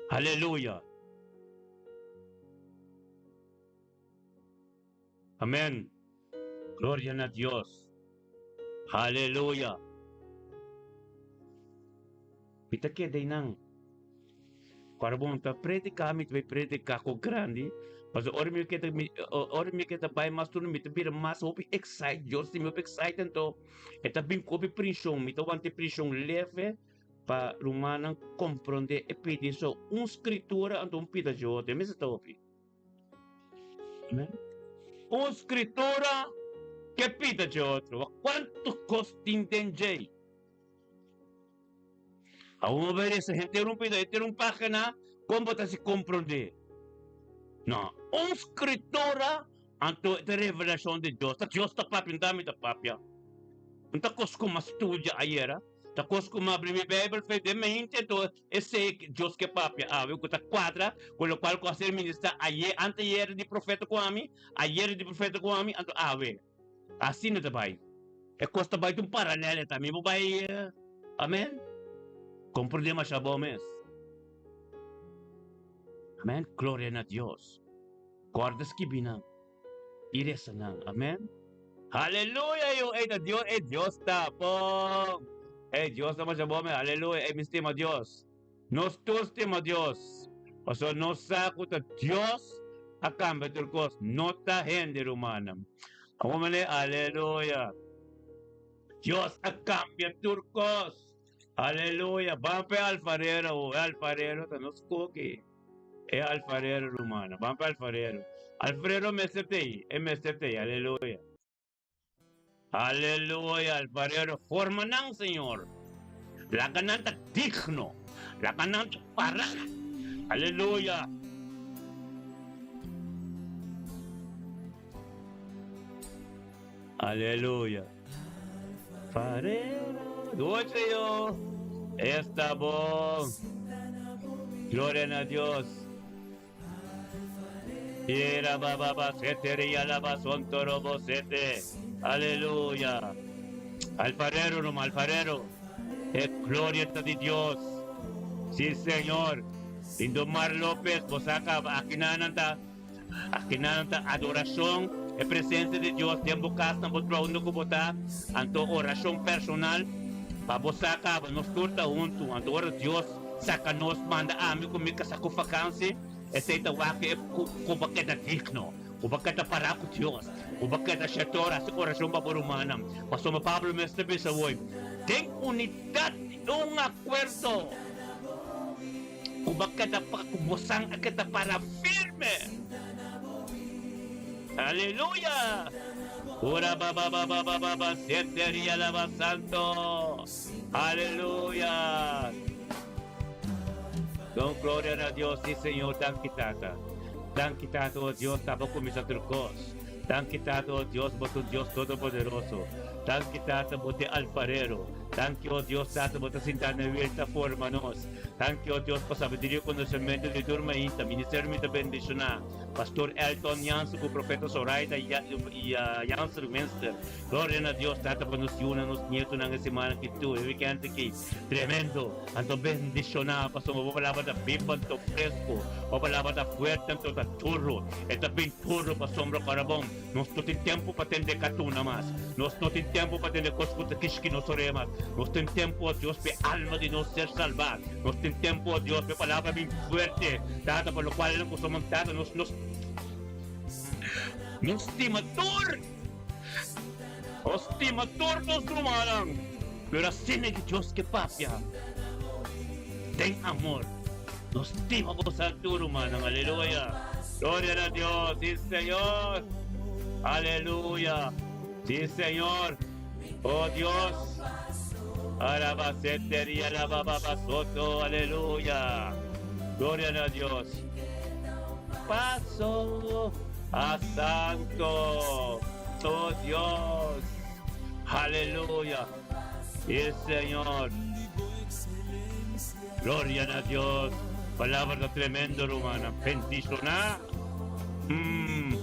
Aleluya. Amen. Gloria na Dios. Aleluya. Mi ta keda einan. Ora bo ta predica, mi ta bai predica ku grandi. Pasobra ora mi keda mi ora mi keda bai mas turno mi ta bira mas hopi excite. Dios tin mi hopi excite anto e ta bin ku hopi prishon. Mi ta wanta e prishon leve pa rumannan komprondé e pidi. So un skritura anto un pida dje otro. E mester ta hopi. Un skritura ke pida dje otro. Wak kuantu kos tin den djei. Awor bo bai lesa henter un pida, henter un página, kon bo ta hasi komprondé? No, un skritura anto e ta revelashon di Dios. Ta Dios ta papia, no ta ami ta papia. No ta kos ku mi a studia ayera, ta kos ku mi a abri mi Beibel fe den mente, anto Esei Dios ke papia awe ku ta kuadra ku lokual ku a ser ministrá ayer, anteayer di profeta ku ami, ayer di profeta ku ami, anto awe. Asina ta bai. E kos ta bai ta un paralel ta. Mi bo bai, amen? Komprendé masha bon mes. Amen. Gloria na Dios. Kòrda skibi nan i resa nan. Amen. Haleluya yu. Ey ta Dios, ey Dios ta bon. Ey Dios ta masha bon mes. Haleluya. Ey mi stima Dios. Nos tur stima Dios. Pasobra nos sa ku ta Dios a kambia tur kos, no ta hende rumannan. Awor manera, aleluya. Dios a kambia tur kos. Aleluya. Ban pa e alfarero awo. E alfarero ta nos koki. E alfarero rumannan. Ban pa e alfarero. Alfarero mester ta ei. E mester ta ei. Aleluya. Aleluya. Alfarero, forma nan, Señor. Laga nan ta digno. Laga nan ta para. Aleluya. Aleluya. Alfarero. Dulce yo. Esta bon. Gloria na Dios. Ira baba ba sete ria la ba son toro bo sete. Aleluya. Alfarero no alfarero. E gloria ta di Dios. Sí, Señor. Lindomar Lopez, bo saca aki nan ta aki nan ta adoracion, e presencia di Dios den bo cas na bo trono cu bo ta, anto oracion personal pa bo saca nos tur ta hunto, anto ora Dios saca nos manda ami cu mi casa cu vakantie, esey ta wak e cu bo keda digno, cu bo keda para cu Dios, cu bo keda shetor haci oracion pa bo rumannan. Pasobra Pablo mes ta bisa hoy, den unidad y un acuerdo, cu bo keda cu bo san a keda para firme. Aleluya! Ora ba ba ba ba ba ba ba sete alaba santo. Aleluya! Don gloria na Dios, sí Señor, danki Tata. Danki Tata, oh Dios, ta bo cuminsa tur cos. Danki Tata, oh Dios, bo ta un Dios todopoderoso. Danki Tata, bo ta e alfarero. Danki, oh Dios Tata, bo ta sinta na wiel ta forma nos. Danki, oh Dios, pa sabiduria i konosementu di tur mainta. Ministerio mi ta bendishoná. Pastor Elton Jansen ku Profeta Zoraida Jansen Minster. Gloria na Dios Tata pa nos yunan, nos nietonan e semana aki tur, e weekend aki. Tremendo! Anto bendishoná pasobra bo palabra ta biba anto fresco, bo palabra ta fuerte anto ta duro. E ta bin duro pasobra ora bon nos no tin tempo pa tende katuna mas, nos no tin tempo pa tende kos ku ta kishki nos orea mas. Nos tin tempo, o Dios, pa e alma di nos ser salbá. Nos tin tempo, o Dios, pa e palabra bin fuerte, Tata, pa lokual ku somos, Tata, nos nos nos stima tur. Nos stima tur nos rumannan, pero asina ki Dios ke papia den amor. Nos stima boso tur, rumannan. Aleluya! Gloria na Dios! Si, Señor! Aleluya! Si, Señor! Oh Dios! Arabaseteria labababasoto. Aleluya! Gloria na Dios! Paso a Santo! Oh Dios! Aleluya! Si, Señor! Gloria na Dios! Palabra ta tremendo, rumannan. Bendiciona. Mm.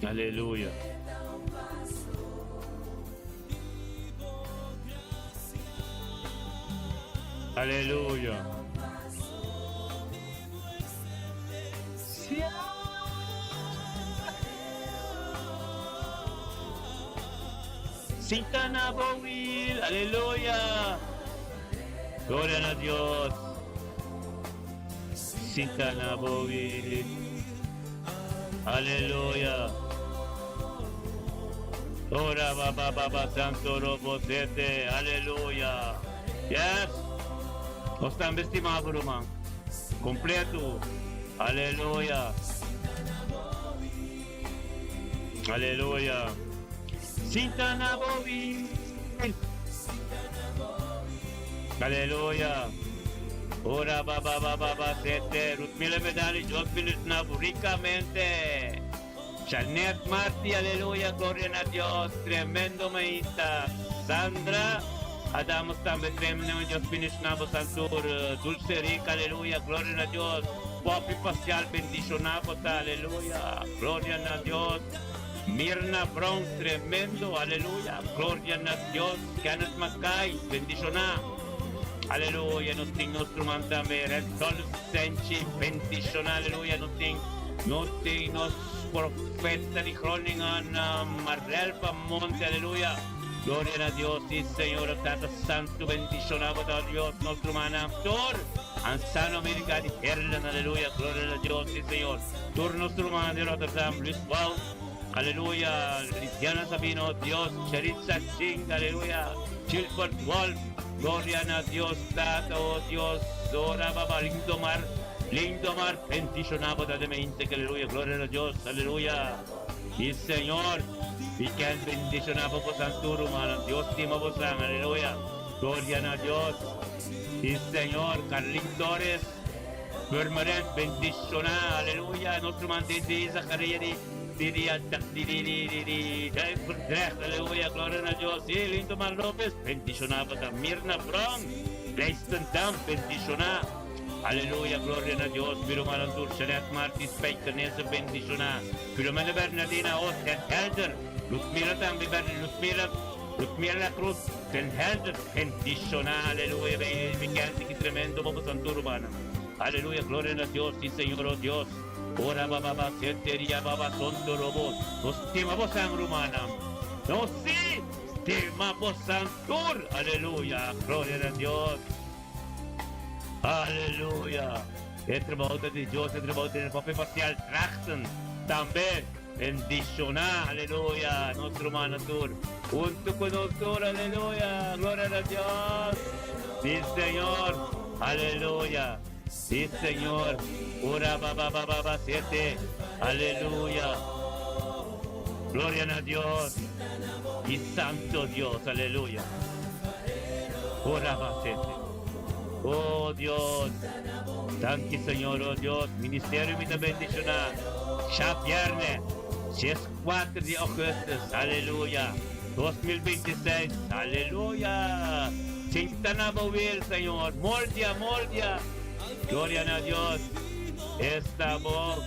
Aleluya. Aleluya. Sinta na bo wil, aleluya. Gloria na Dios. Sinta na bo wil. Aleluya. Ora ba ba ba ba santo robo sete. Aleluya. Yes. Nos tambe stima bo ruman. Completo. Aleluya. Aleluya. Sinta na bo wil. Aleluya. Ora ba ba ba ba ba sete. Ruthmila Medali, Dios bendiciona bo ricamente. Janet Marti, aleluya, gloria na Dios. Tremendo mainta. Sandra Adamos tambe tremendo, Dios bendiciona bo santur. Dulce Rica, aleluya, gloria na Dios. Poppy Pascal, bendiciona bo ta, aleluya, gloria na Dios. Mirna Brown, tremendo, aleluya, gloria na Dios. Kenneth Mackay, bendiciona. Aleluya, nos tin nos ruman tambe, Rentol Senchi, bendiciona, aleluya, nos tin, nos tin nos profeta di Groningen, Marel Bamonte, aleluya. Gloria na Dios, sí Señor, Tata Santo, bendiciona bo ta Dios, nos rumannan tur, Ansano America di Herlen, aleluya, gloria na Dios, sí Señor, tur nos rumannan di Rotterdam, Luis Wout, aleluya, Lidiana Sabino, Dios, Cheritza Ching, aleluya, Gilbert Wolf, gloria na Dios, Tata, oh Dios, ora baba, Lindomar, Lindomar, bendiciona bo ta de mente, aleluya, gloria na Dios, aleluya. Sí Señor, mi kier bendiciona bo bosan tur rumannan. Dios stima bosan, aleluya. Gloria na Dios. Sí Señor, Carlin Torres, Purmerend, bendiciona, aleluya. Nos ruman di Zacharia di di di di di di di di Duivendrecht, aleluya. Gloria na Dios. Sí, Lindomar Lopez, bendiciona bosan. Mirna Brown, Leidschendam, bendiciona. Aleluya, gloria na Dios. Mi rumannan tur, Jeanette Martis, Spijkenisse, bendiciona. Filomena Bernardina Os, Den Helder, Luzmila tambe, Luzmila, Luzmila La Cruz, Den Helder, bendiciona. Aleluya, weekend ki tremendo bo bosan tur rumannan. Aleluya, gloria na Dios, si Señor, oh Dios. Ora ba ba ba sete ria ba ba sonto robo. Nos stima bosan rumannan. Nos si stima bosan tur. Aleluya, gloria na Dios. Aleluya! E trabou ta di Dios, e trabou ta di Papia Parcial Drachten tambe. Bendiciona, aleluya, nos rumannan tur. Hunto cu nos tur, aleluya, gloria na Dios. Si Señor, aleluya. Si Señor, ora ba ba ba ba ba siete, aleluya. Gloria na Dios y Santo Dios, aleluya. Ora basete. Oh Dios. Danki Señor, oh Dios. Ministerio mi ta bendiciona. Djabierne, 4 di augustus. Aleluya. 2026. Aleluya. Sinta na bo wil, Señor. Moldia, moldia. Gloria na Dios. Esta bon.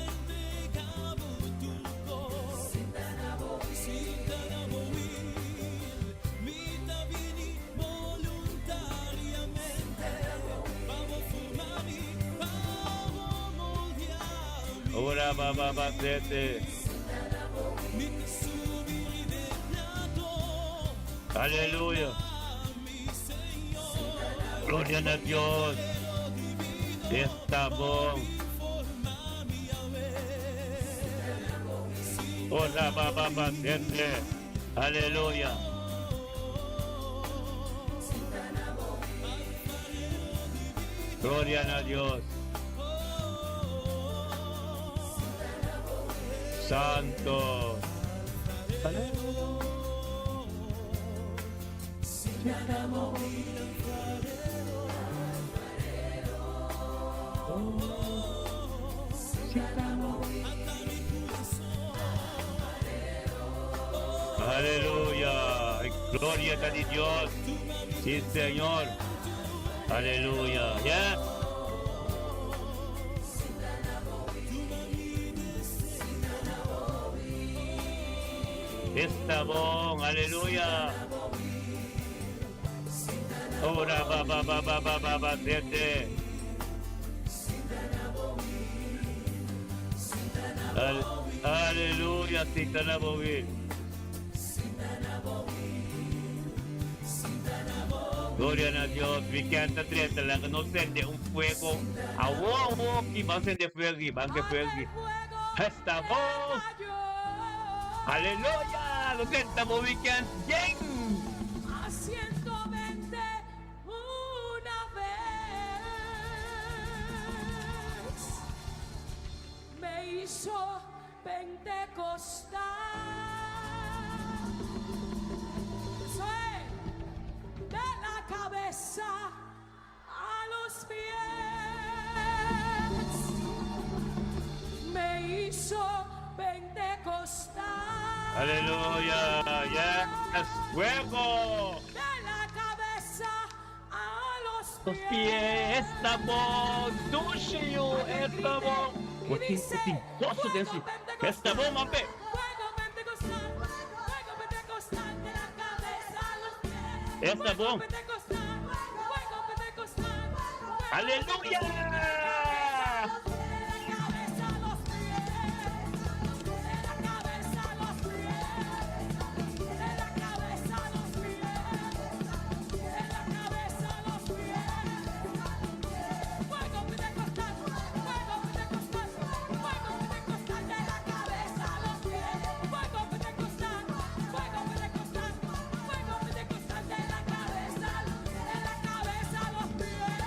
Ora ba ba ba sete. Aleluya. Gloria na Dios. Esta bon. Ora ba ba ba sete. Aleluya. Gloria na Dios. Santo. Aleluya. Gloria a Dios. Sí, Señor. Aleluya. Yes. Esta bon. Aleluya. Ora ba ba ba ba ba ba ba sete. Aleluya, Sintana Bovil. Gloria a Dios. Weekend ta 30 laga nos sende un fuego. Awo awo ki ban sende fuego ki ban ke fuego ki. Esta bon. Aleluya. Lo senta bo weekend. Yen. A 120 una vez me hizo Pentecostal. Eso es, de la cabeza a los pies me hizo Pentecostal. Aleluya. Yes. Fuego. De la cabeza a los Los pies. Esta bon. Dushi yu. Esta bon. Y dice, Bo tin goso den si. Esta bon, mampe. Fuego pentecostal, fuego pentecostal de la cabeza a los pies. Esta bon. Fuego pentecostal, fuego pentecostal, fuego Aleluya. De la cabeza a los pies, de la cabeza a los pies, de la cabeza a los pies, de la cabeza a los pies. Fuego pentecostal, fuego pentecostal, fuego pentecostal de la cabeza a los pies. Fuego pentecostal, fuego pentecostal, fuego pentecostal de la cabeza, de la cabeza a los pies, de la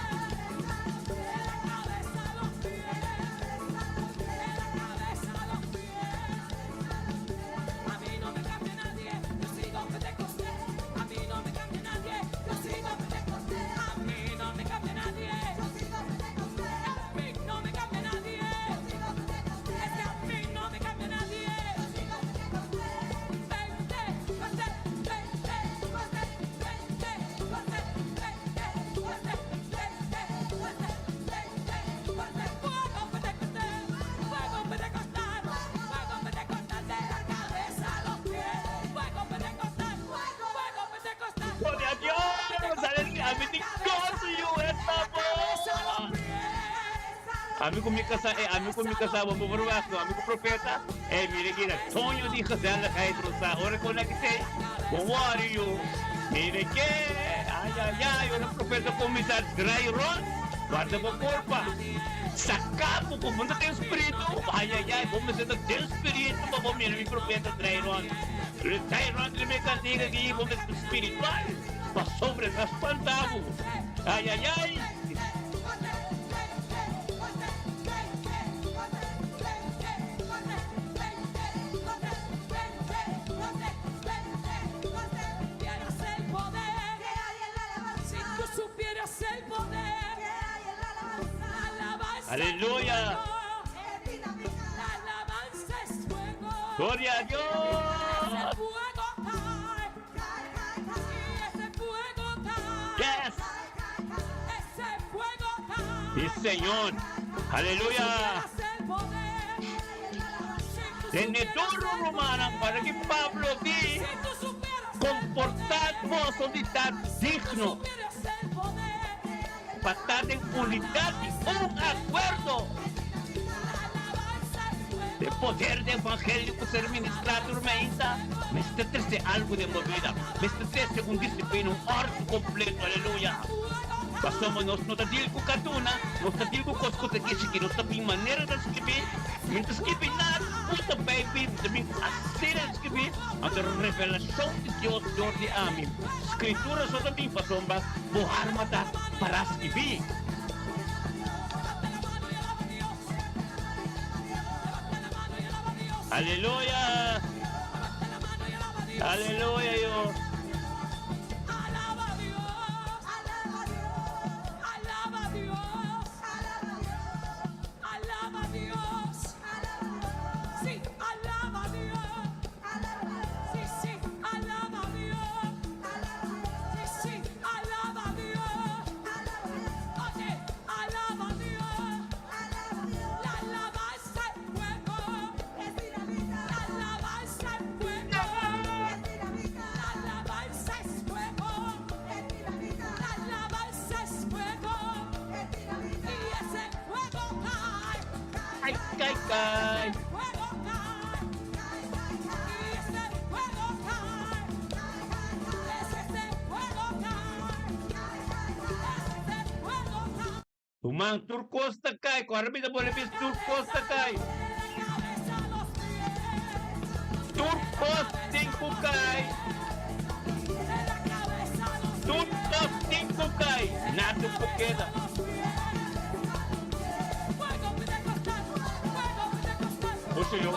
cabeza a los pies, de la cabeza a los pies. A mí no me cambia nadie, yo sigo Pentecostés. A mí no me cambia nadie, yo sigo Pentecostés. A mí no me cambia nadie, yo sigo Pentecostés. A mí no me cambia nadie, yo sigo Pentecostés. Es que a mí no me cambia nadie, yo sigo Pentecostés. Pentecostés, Pentecostés, Pentecostés, Pentecostés, Pentecostés, Pentecostés. Fuego Pentecostés, fuego pentecostal, fuego pentecostal de la cabeza a los pies. Fuego pentecostal, fuego pentecostal. Gloria a Dios. Aleluya. Ami tin goso yu. Esta bon. Ami ku mi kasá, ami ku mi kasá, bo por verwacht, ami ku profeta, mira aki, soño di gezelligheid, Rosa, ora ku nan kisé, bo worry yu, mira ke, ay, ay, ay, ora profeta kuminsá drai rond, warda bo kurpa, saka bo ku bo no ta den spiritu, ay, ay, ay, bo mester ta den spiritu pa bo mira mi profeta drai rond, drai rond riba e kantiga aki, bo mester spiritual, pasobra e ta spanta bo, ay, ay, ay. Aleluya. Gloria a Dios. Yes. Sí, Señor. Aleluya. Tene duro, rumannan, para ku Pablo di, komportá boso di ta digno pa ta den unidat i un akuerdo. E poder di evangelio ku ser ministrá tur meinta mester trese algu den bo bida, mester trese un disiplina, un òrdu kompleto. Aleluya! Pasobra nos no ta dil ku katuna, nos ta dil ku kos ku ta kishiki, nos ta bin manera ta skibí, mi no ta skibí nada ku ta beibi, mi ta bin ku asina ta skibí, anto revelashon di Dios dor di ami. Skritura so ta bin pasobra bo harma ta pará skibí. Aleluya! Aleluya, yo. Kai, kai, kai. Ruman, tur kos ta kai. Ku ora mi ta pone bis tur kos ta kai. Tur kos tin ku kai. Tur kos tin ku kai. Nada por keda. Ocho yo.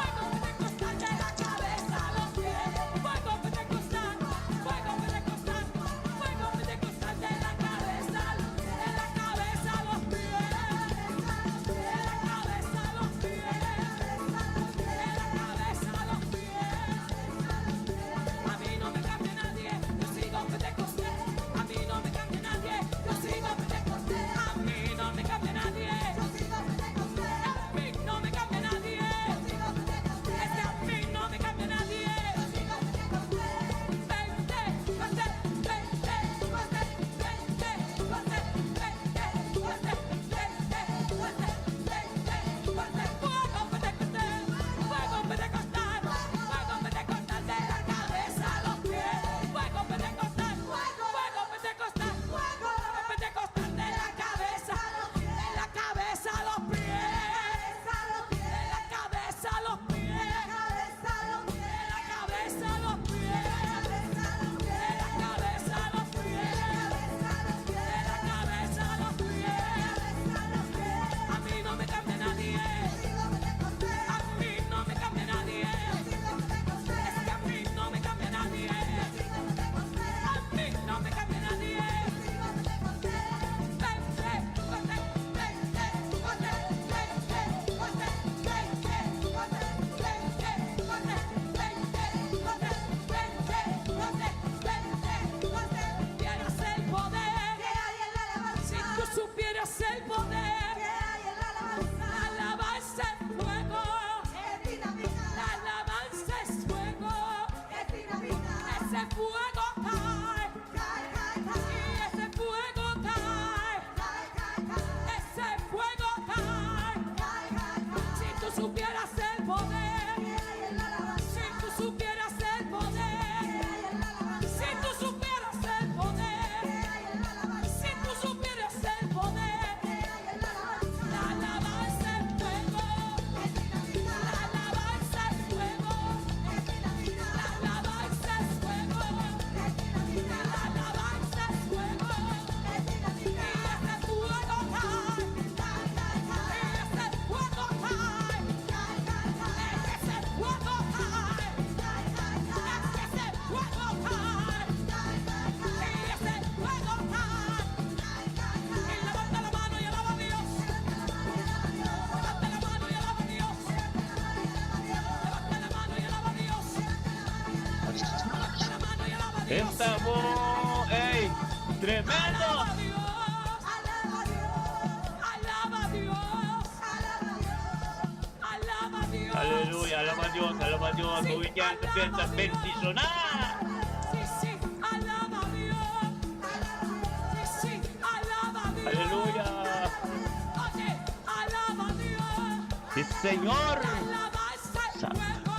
Fuego! Ey! Tremendo! Aleluya, alaba Dios, alaba Dios. Bo weekend ta benta bendishoná! Aleluya! Si Señor! Santo.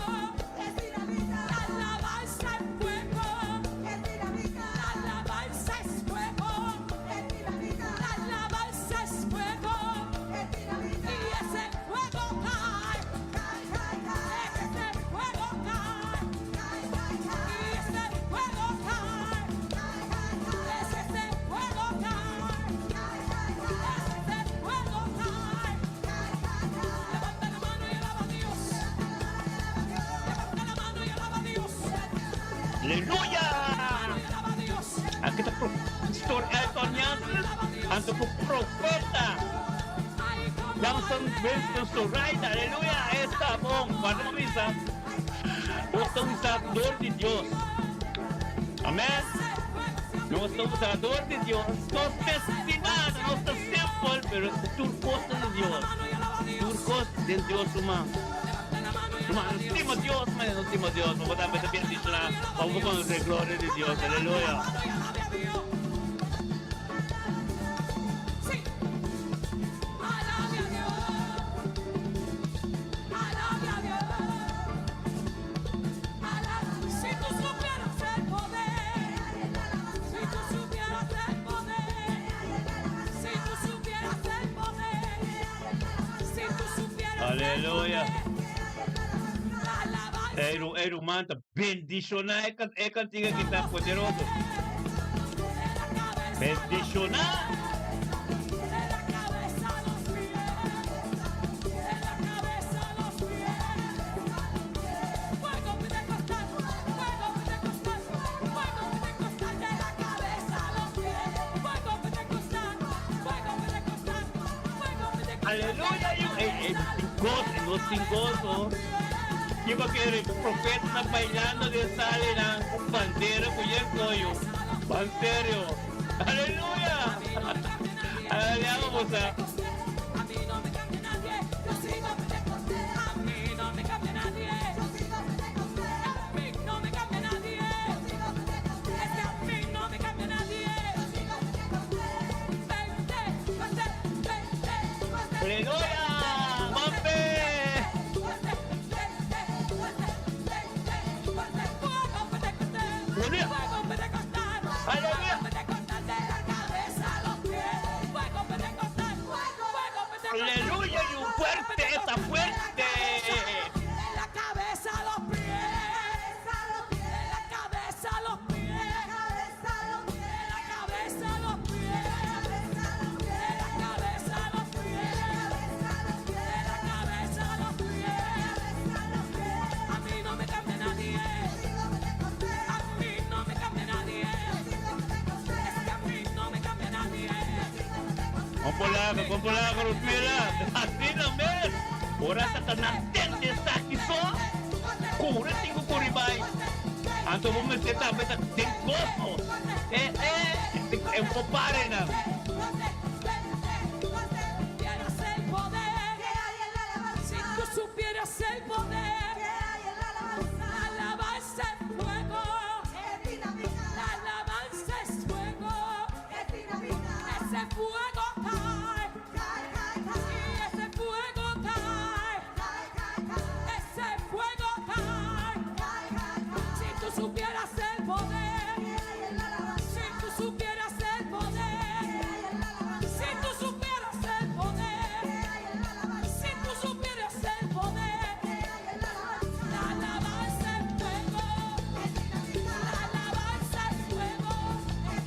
Aleluya! Aki ta Pastor Elton Jansen, anto ku Profeta Jansen Winston Zoraida. Aleluya! Esta bon, cuando mo bisa, nos ta usa dor di Dios. Amen. Nos ta usa dor di Dios. Nos destinado, nos ta simpel, pero tur cos ta di Dios. Tur cos den Dios su man. Ruman, nos stima Dios, man, nos stima Dios. Bo tambe ta bendiciona pa bo conoce gloria di Dios. Aleluya. Aleluya. Ey, ey ruman ta bendiciona e cantica ki ta poderoso. Bendiciona. Aleluya yu ey ey nos tin goso ey nos tin goso kiba kere profetanan bailando den salinan ku bandera ku yen koyo ban serio aleluya aleluya bo sa. Aleluya! Mambe! Aleluya! Aleluya! Aleluya! Y un fuerte, esta fuerte. Con polaco, con polaco, Rosmila. Asina mes. Ora Satanas tende esaki so, kore tin ku kuri bai. Anto bo mester tambe ta den goso. E, e, e por pare nan.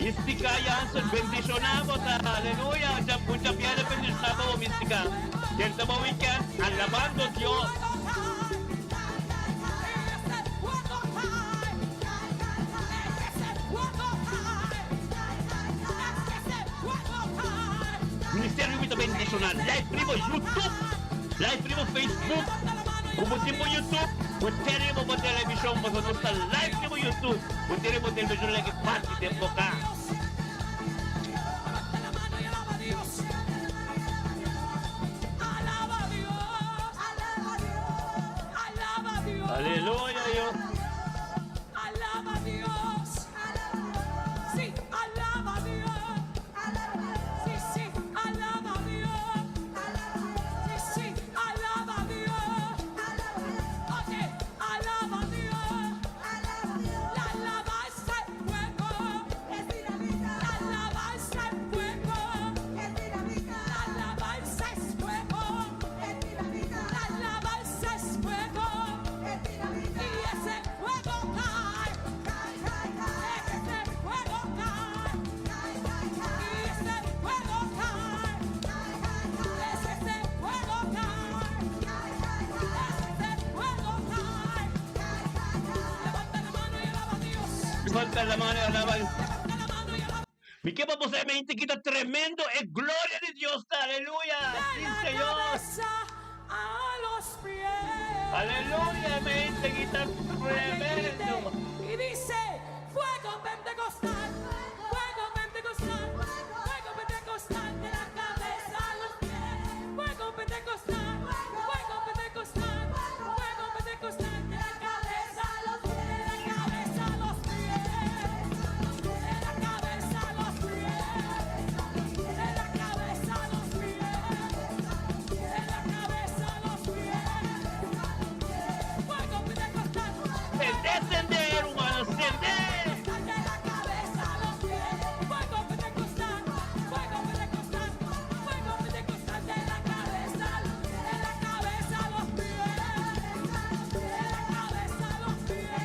Mística Jansen, bendiciona bo ta, aleluya, mucha piedra bendiciona bo, Mística. Dentro bo weekend, alabando Dios. Ministerio mi ta bendiciona, live riba YouTube, live riba Facebook. Ku bo tin bo YouTube, bo tin riba bo televishon pasobra nos ta live riba YouTube. Bo tin riba bo televishon leke parti den bo kas. Aleluya yo. Levanta la mano y alaba. Mi ke pa boso mente kita tremendo e gloria di Dios ta. Aleluya. Sí, Señor. Aleluya, mente kita tremendo. Y dice, fuego pentecostal, fuego pentecostal, fuego pentecostal de la cabeza a los pies, fuego pentecostal, fuego pentecostal, fuego pentecostal de la cabeza a los pies, de la cabeza a los pies, de la cabeza a los pies, de la cabeza a los pies, de la cabeza a los pies, fuego pentecostal. Sende, sende, ruman, sende. De la cabeza a los pies, fuego pentecostal, fuego pentecostal, fuego pentecostal de la cabeza, de la cabeza a los pies, de la cabeza a los pies,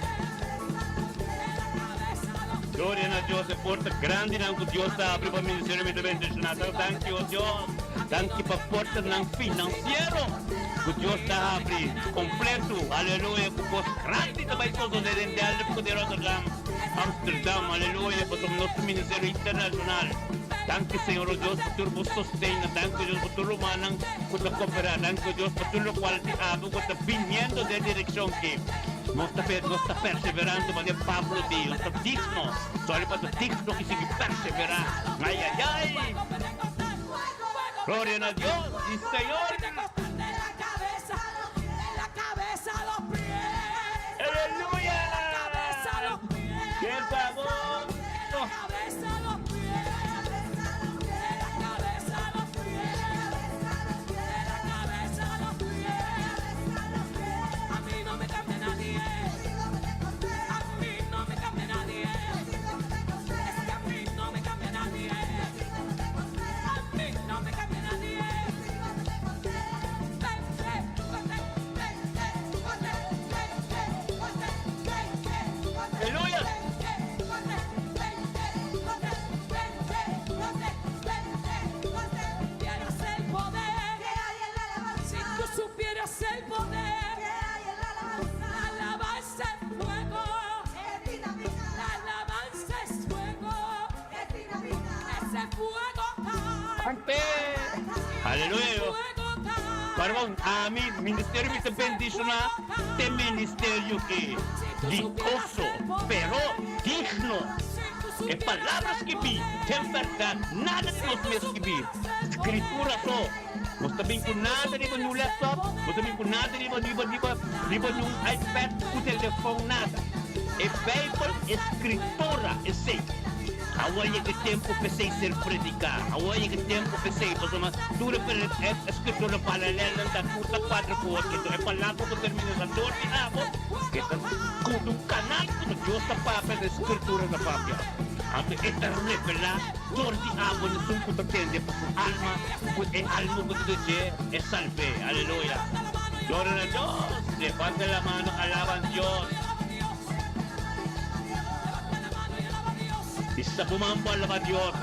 de la cabeza a los pies. Gloria na Dios, e porta grandinan ku Dios ta habri pa ministerio mi ta bendishoná. Danki, oh Dios. Danki pa portanan finansiero ku Dios ta habri kompleto. Aleluya. Ku kos grandi ta bai sosodé den Delft ku den Rotterdam, Amsterdam. Aleluya. Pasobra nos ta ministerio internashonal. Danki, Señor, oh Dios, pa tur bo sosten. Danki, Dios, pa tur rumannan ku ta kooperá. Danki, Dios, pa tur lokual di abo ku ta biniendo den direkshon ki nos ta nos ta perseverando manera Pablo di, nos ta digno. Sorry pa ta digno i sigui perseverá. Ay, ay, ay! Gloria na Dios i Señor. Aleluya! Ke sabor! Aleluya! Si tú supieras el poder, la alabanza es fuego, la alabanza es fuego, ese fuego cae. Aleluya! Fuego cae. Pardon, ami, ministerio mi ta bendishoná te ministerio ki dikoso, pero digno. E palabra skibí, den bèrdat, nada di nos mes skibí. Skritura so. Nos ta bin ku nada riba niun laptop, nos ta bin ku nada riba riba riba riba niun iPad ku telefòn, nada. E Beibel, e Skritura, esei. Awor yega e tempu p'esei ser prediká. Awor yega e tempu p'esei, pasobra tur e e Skritura paralelnan ta tur ta kuadra ku otro. Enton e palabra ku termina sa dor di abo, ke ta ku un kanal ku Dios ta papia, ta e Skritura ta papia. Anto e ta revelá dor di abo na esun ku ta tende pa su alma, ku e alma ku ta di dje e salb'é. Aleluya! Gloria na Dios! Levanta la mano, alaba Dios! Bisa bo man bo alaba Dios.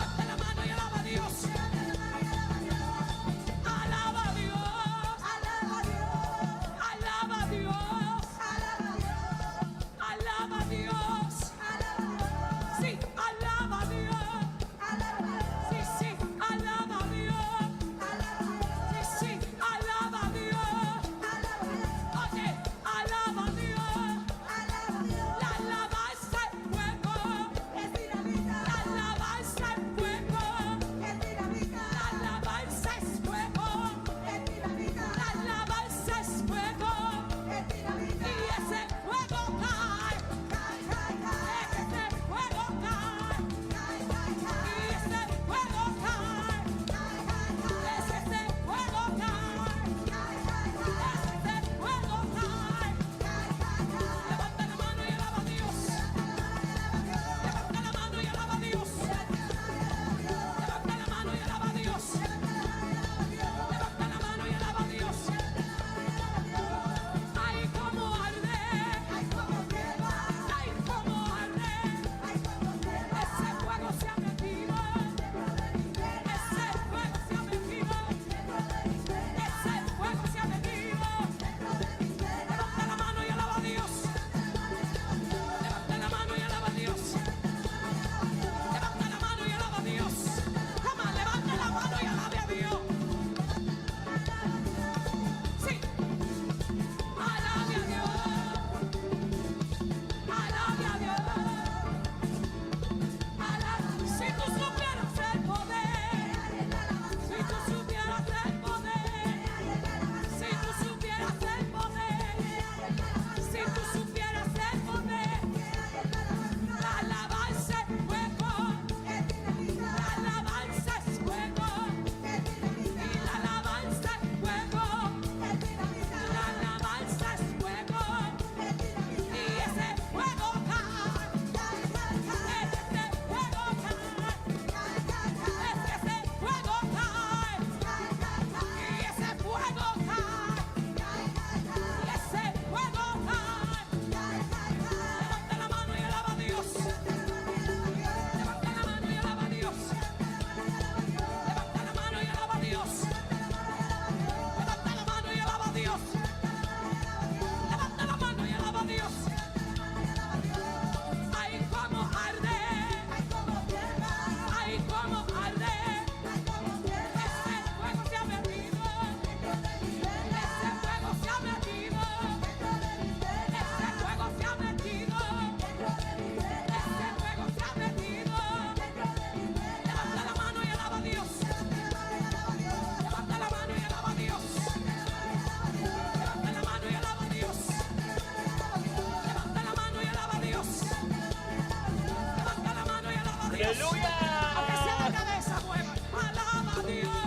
Dios. Aleluya! Aunque sea la cabeza, mueva. Alaba a Dios.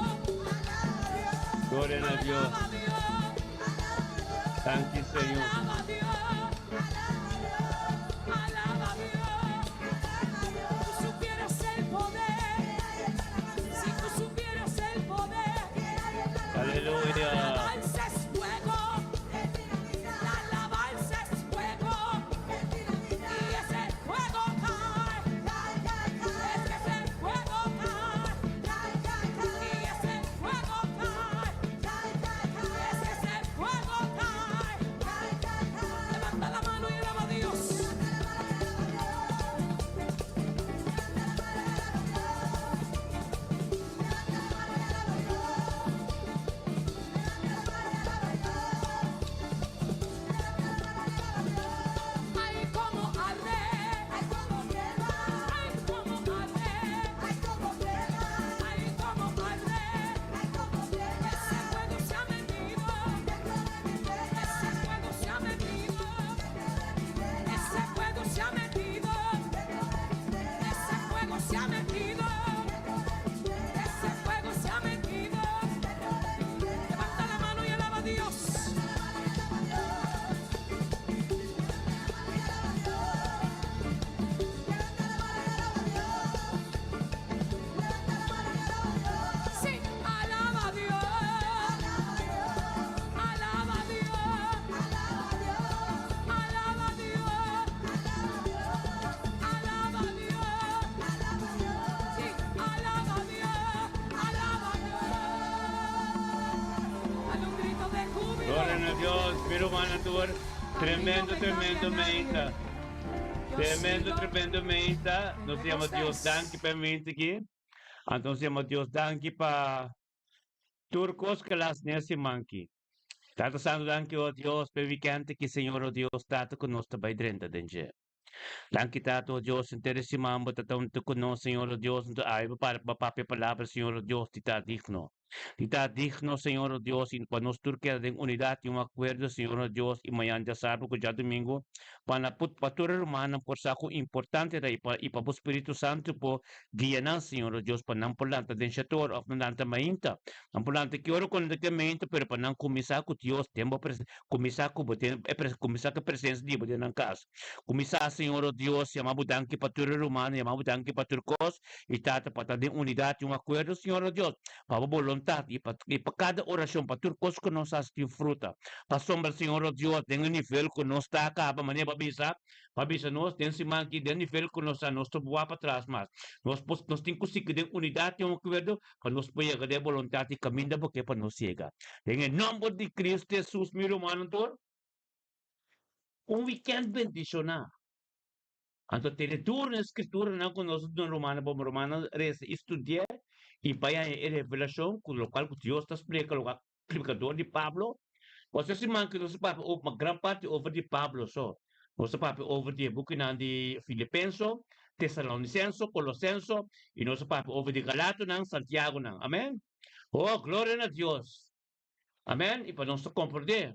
Gloria na Dios. Alaba a Dios. Danki Señor. Alaba a Dios. Alaba a Dios. Tú supieras el poder. Si tú supieras el poder. Aleluya. La alabanza es fuego. La alabanza es fuego. Y ese fuego cae. Es que ese fuego cae. Y ese fuego cae. Es que ese fuego cae. Levanta la mano y alaba a Dios. Ay, como arde. Ay, como quema. Ay, como arde. Ay, como quema. Ay, como arde. Ay, como quema. Ese fuego se ha metido. Ese fuego se ha metido. Ese fuego se ha metido. Ese fuego se ha metido. Ese fuego se ha metido. Levanta la mano y alaba a Dios. Sí, alaba a Dios. Alaba a Dios. Alaba a Dios. Alaba a Dios. Sí, alaba a Dios. Alaba a Dios. Dale un grito de júbilo. Gloria na Dios. Mi rumannan tur. Tremendo, tremendo mainta. Yo Tremendo, sigo tremendo mainta. Nos yama Dios danki pa e mainta aki. Anto nos yama Dios danki pa tur kos ku el a hasi den e siman aki. Tata Santu danki o Dios pa e weekend aki Señor o Dios Tata ku nos ta bai drenta den dje. Danki Tata o Dios henter e siman bo ta ta huntu ku nos Señor o Dios huntu awe bo para pa papia palabra Señor o Dios di ta digno. Di ta digno Señor o Dios i pa nos tur keda den unidat i un akuerdo Señor o Dios i mañan djasabra ku djadumingu pa na put pa tur e rumannan por sa ku importante ta i pa i pa bo Spiritu Santu por guia nan Señor o Dios pa nan por lanta den shator of nan lanta mainta nan por lanta ki ora ku nan ta ke mainta pero pa nan kuminsá ku Dios den bo presen kuminsá ku bo den e presen kuminsá ku e presensia di bo den nan kas kuminsá Señor o Dios yama bo danki pa tur e rumannan yama bo danki pa tur kos i Tata pa ta den unidat i un akuerdo Señor o Dios pa bo boluntat i pa i pa kada orashon pa tur kos ku nos hasi tin fruta pasobra Señor o Dios den e nivel ku nos ta kaba manera bo a bisa bo a bisa nos den siman aki den nivel ku nos ta nos ta bua patras mas nos por nos tin ku sigui den unidat i un akuerdo pa nos por yega den e boluntat i kaminda bo ke pa nos yega den e nomber di Cristo Jesus mi rumannan tur un weekend bendishoná. Anto tene tur na e skrituranan ku nos a duna rumannan pa rumannan resa i studi'é i bai haña e revelashon ku lokual ku Dios ta splika lokual splikador di Pablo. Pasobra siman ku nos a papia over gran parti over di Pablo so. Nos a papia over di e bukinan di Filipenso, Tesalonisenso, Kolosenso i nos a papia over di Galatonan, Santiagonan. Amen. Oh, gloria na Dios! Amen. I pa nos ta komprendé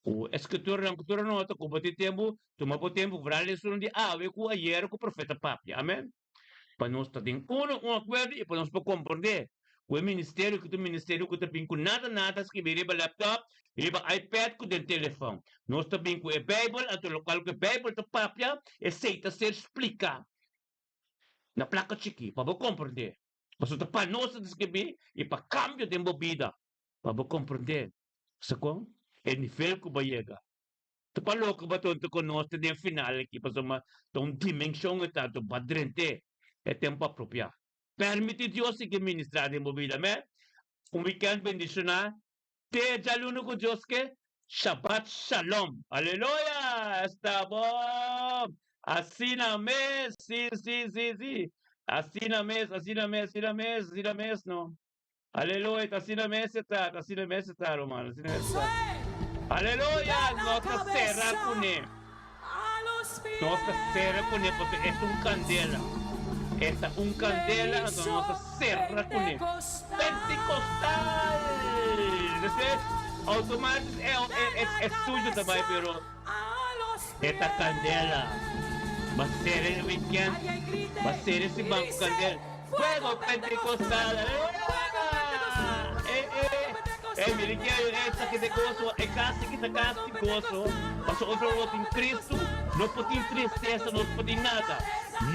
ku e Skrituranan ku tur a nota ku bo tin tempu, tuma bo tempu vral esun di awe ku ayera ku profeta papia. Amen. Pa nos ta den uno un akuerdo i pa nos por komprendé ku e ministerio ku ta un ministerio ku ta bin ku nada nada skibí riba laptop, riba iPad ku den telefòn. Nos ta bin ku e Beibel, anto lokual ku e Beibel ta papia, esei ta ser spliká na plaka chikí pa bo komprendé. Pasobra ta pa nos ta skibí i pa kambio den bo bida. Pa bo komprendé sa kon e nivel ku bo yega. Ta pa loke bo ta ku nos te den final aki pasobra ta un dimenshon e ta anto bo a drent'é e tempu apropiá. Permití Dios sigui ministrá den bo bida, amèn. Un wikènt bendishoná. Te djaluna ku Dios ke. Shabbat shalom. Aleluya! Esta bon! Asina mes! Sí, sí, sí, sí. Asina mes, asina mes, asina mes, asina mes, no. Aleluya, ta asina mes e ta, ta asina mes e ta, ruman, asina mes e ta. Aleluya, nos ta sera kuné. Nos ta sera kuné pasobra e ta un kandela. E ta un kandela, anto nos ta sera kuné. Pentikostal! Despues, outomatis e, e, e, e tuyo ta bai, pero e ta kandela. Ba sere e weekend. Ba sere si banco candel. Fuego Pentecostal. Aleluya! Eh, eh. Eh, mira que esta que de gozo, e casi que ta casi gozo. Paso otro no tin Cristo, no por tin tristeza, no por tin nada.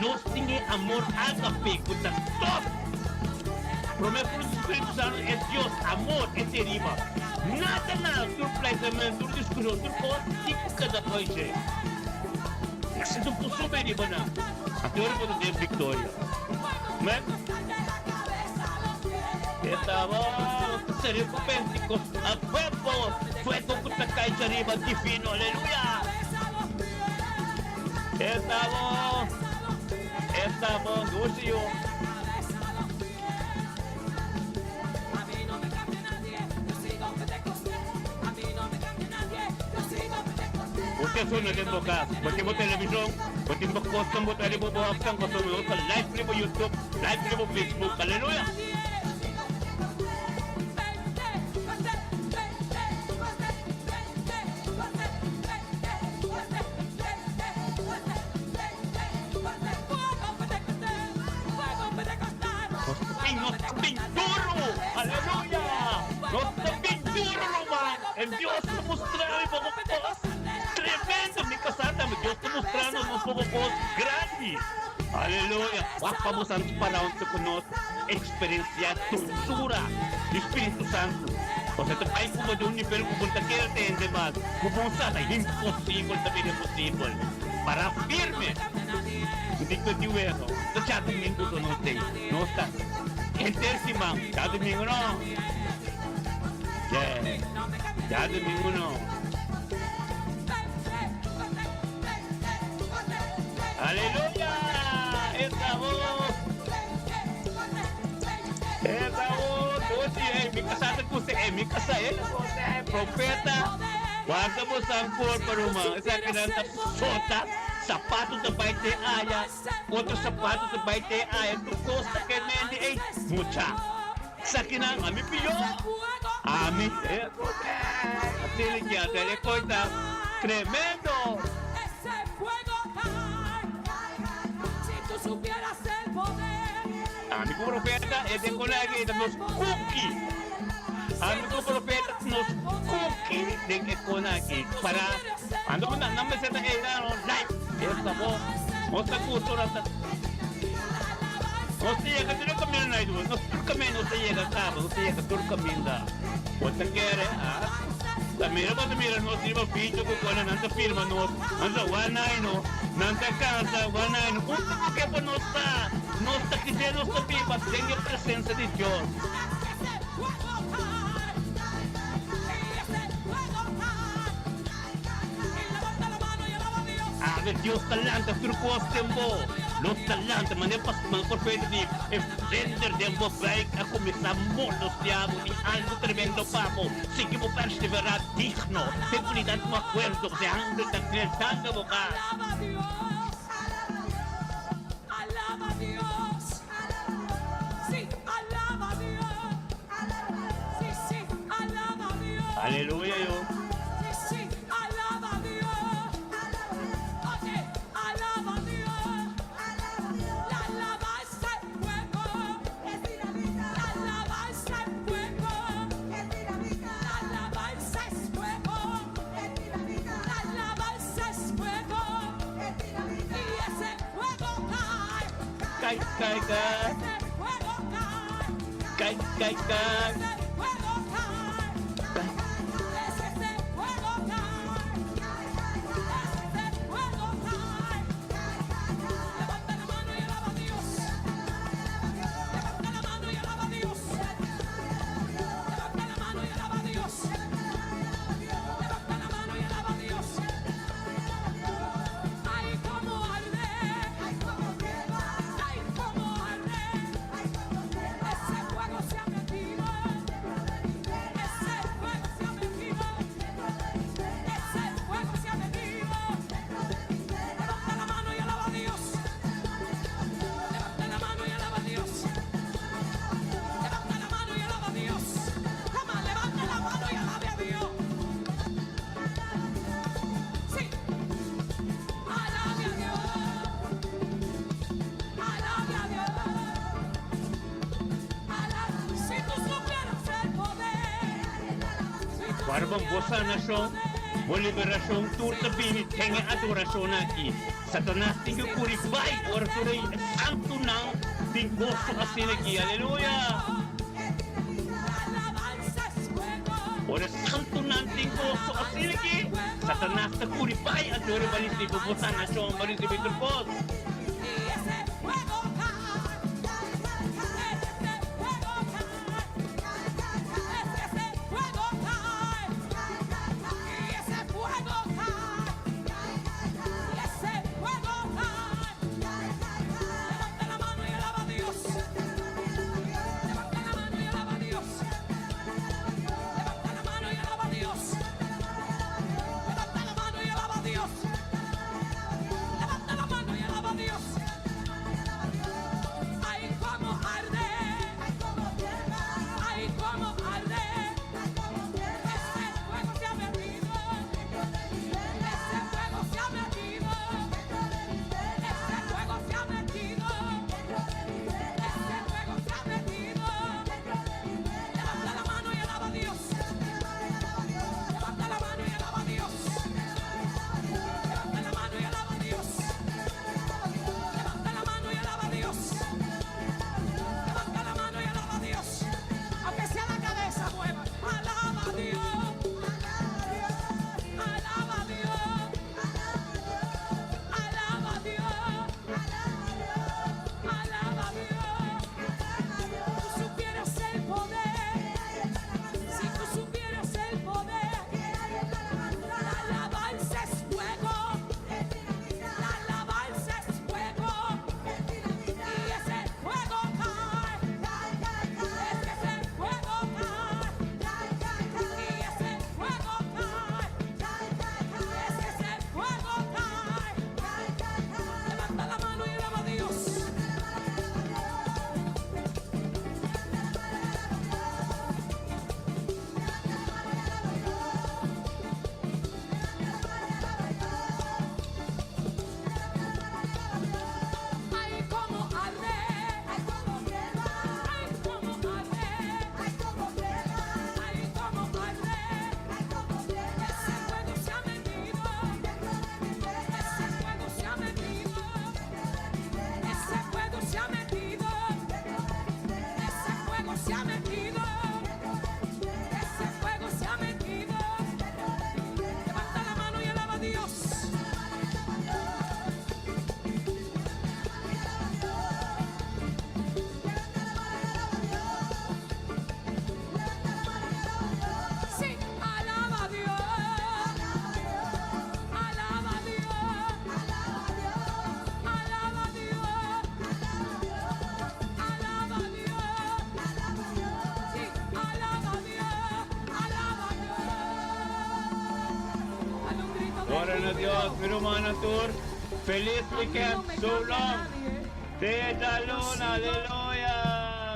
Nos tin e amor ágape ku ta top. Promé fruto di Spiritu Santu es Dios, amor, e deriva. Nada nada, tur pleitament, tur diskushon, tur kos kiko kada koise. Nada no por sube riba nan. Anto ora bo ta den viktoria. Amen. E ta bon, ta serio ku Pentikostal, fuego, fuego ku ta kai djariba divino, aleluya. E ta bon, e ta bon, dushi yo. Bo ta sona den bo kas, bo tin bo televishon, bo tin bo kosnan, bo ta riba bo hòpnan, pasobra nos ta live riba YouTube, live riba Facebook. Aleluya! Nos ta bin, nos ta bin duru! Aleluya! Nos ta bin duru, ruman! En Dios ta mustra mi poko kos tremendo. Mi kasá tambe, Dios ta mustrando nos poko kos grandi. Aleluya! Wak pa bo santu para huntu ku nos eksperensiá dulsura di Spiritu Santu. Pasobra ta bai ku bo di un nivel ku bo no ta kere tende mas, ku bo sa ta imposibel ta bira posibel. Para firme! Di ku di wego, ta djadumingu so nos den. Nos ta henter siman, djadumingu no. Yeah, djadumingu no. Aleluya! Esta voz! Esta voz! Oye, ey, mi casá ta cuse, ey, mi casá, ey, profeta. Guarda bo san por pa ruman. Esakinan ta sota, sapato ta bai te aya, otro sapato ta bai te aya, tur cos ta ke mende, ey, mucha. Esakinan, ami piyo. Ami, eh, asina ki a tele coita tremendo. Ami cu profeta e den colegio e ta nos cookie. Ami cu profeta ta nos cookie den e cona aki. Para ando cu nan mester ta eynan no live. Esta bo nos ta gusta ora ta nos ta yega tur e caminda na nos tur caminda nos ta yega caba nos ta yega tur caminda. Bo ta kere ah? Ta mira bo ta mira nos riba video cu cona nan ta firma nos nan ta wanai no nan ta canta wanai no unda cu ke pa nos ta nos ta kide nos ta biba den e presencia di Dios. Ave Dios ta lanta tur cos den bo. Nos ta lanta manera pas man profeta di e vender den bo buik a cuminsa molostia bo di algo tremendo pa bo. Sigui bo persevera digno den unidad cu acuerdo pasobra e angel ta drentando bo cas. Aleluya yo. Kai kai kai. Kai kai kai. Warda bo sanashon, bo liberashon tur ta bini den e adorashon aki. Satanas tin ku kuri bai ora tur e santunan tin goso asina aki. Aleluya! Ora e santunan tin goso asina aki, Satanas ta kuri bai anto ora bo a risibi bo sanashon, bo a risibi tur kos. Gloria na Dios, mi rumannan tur. Feliz weekend, so long. Te djaluna, aleluya.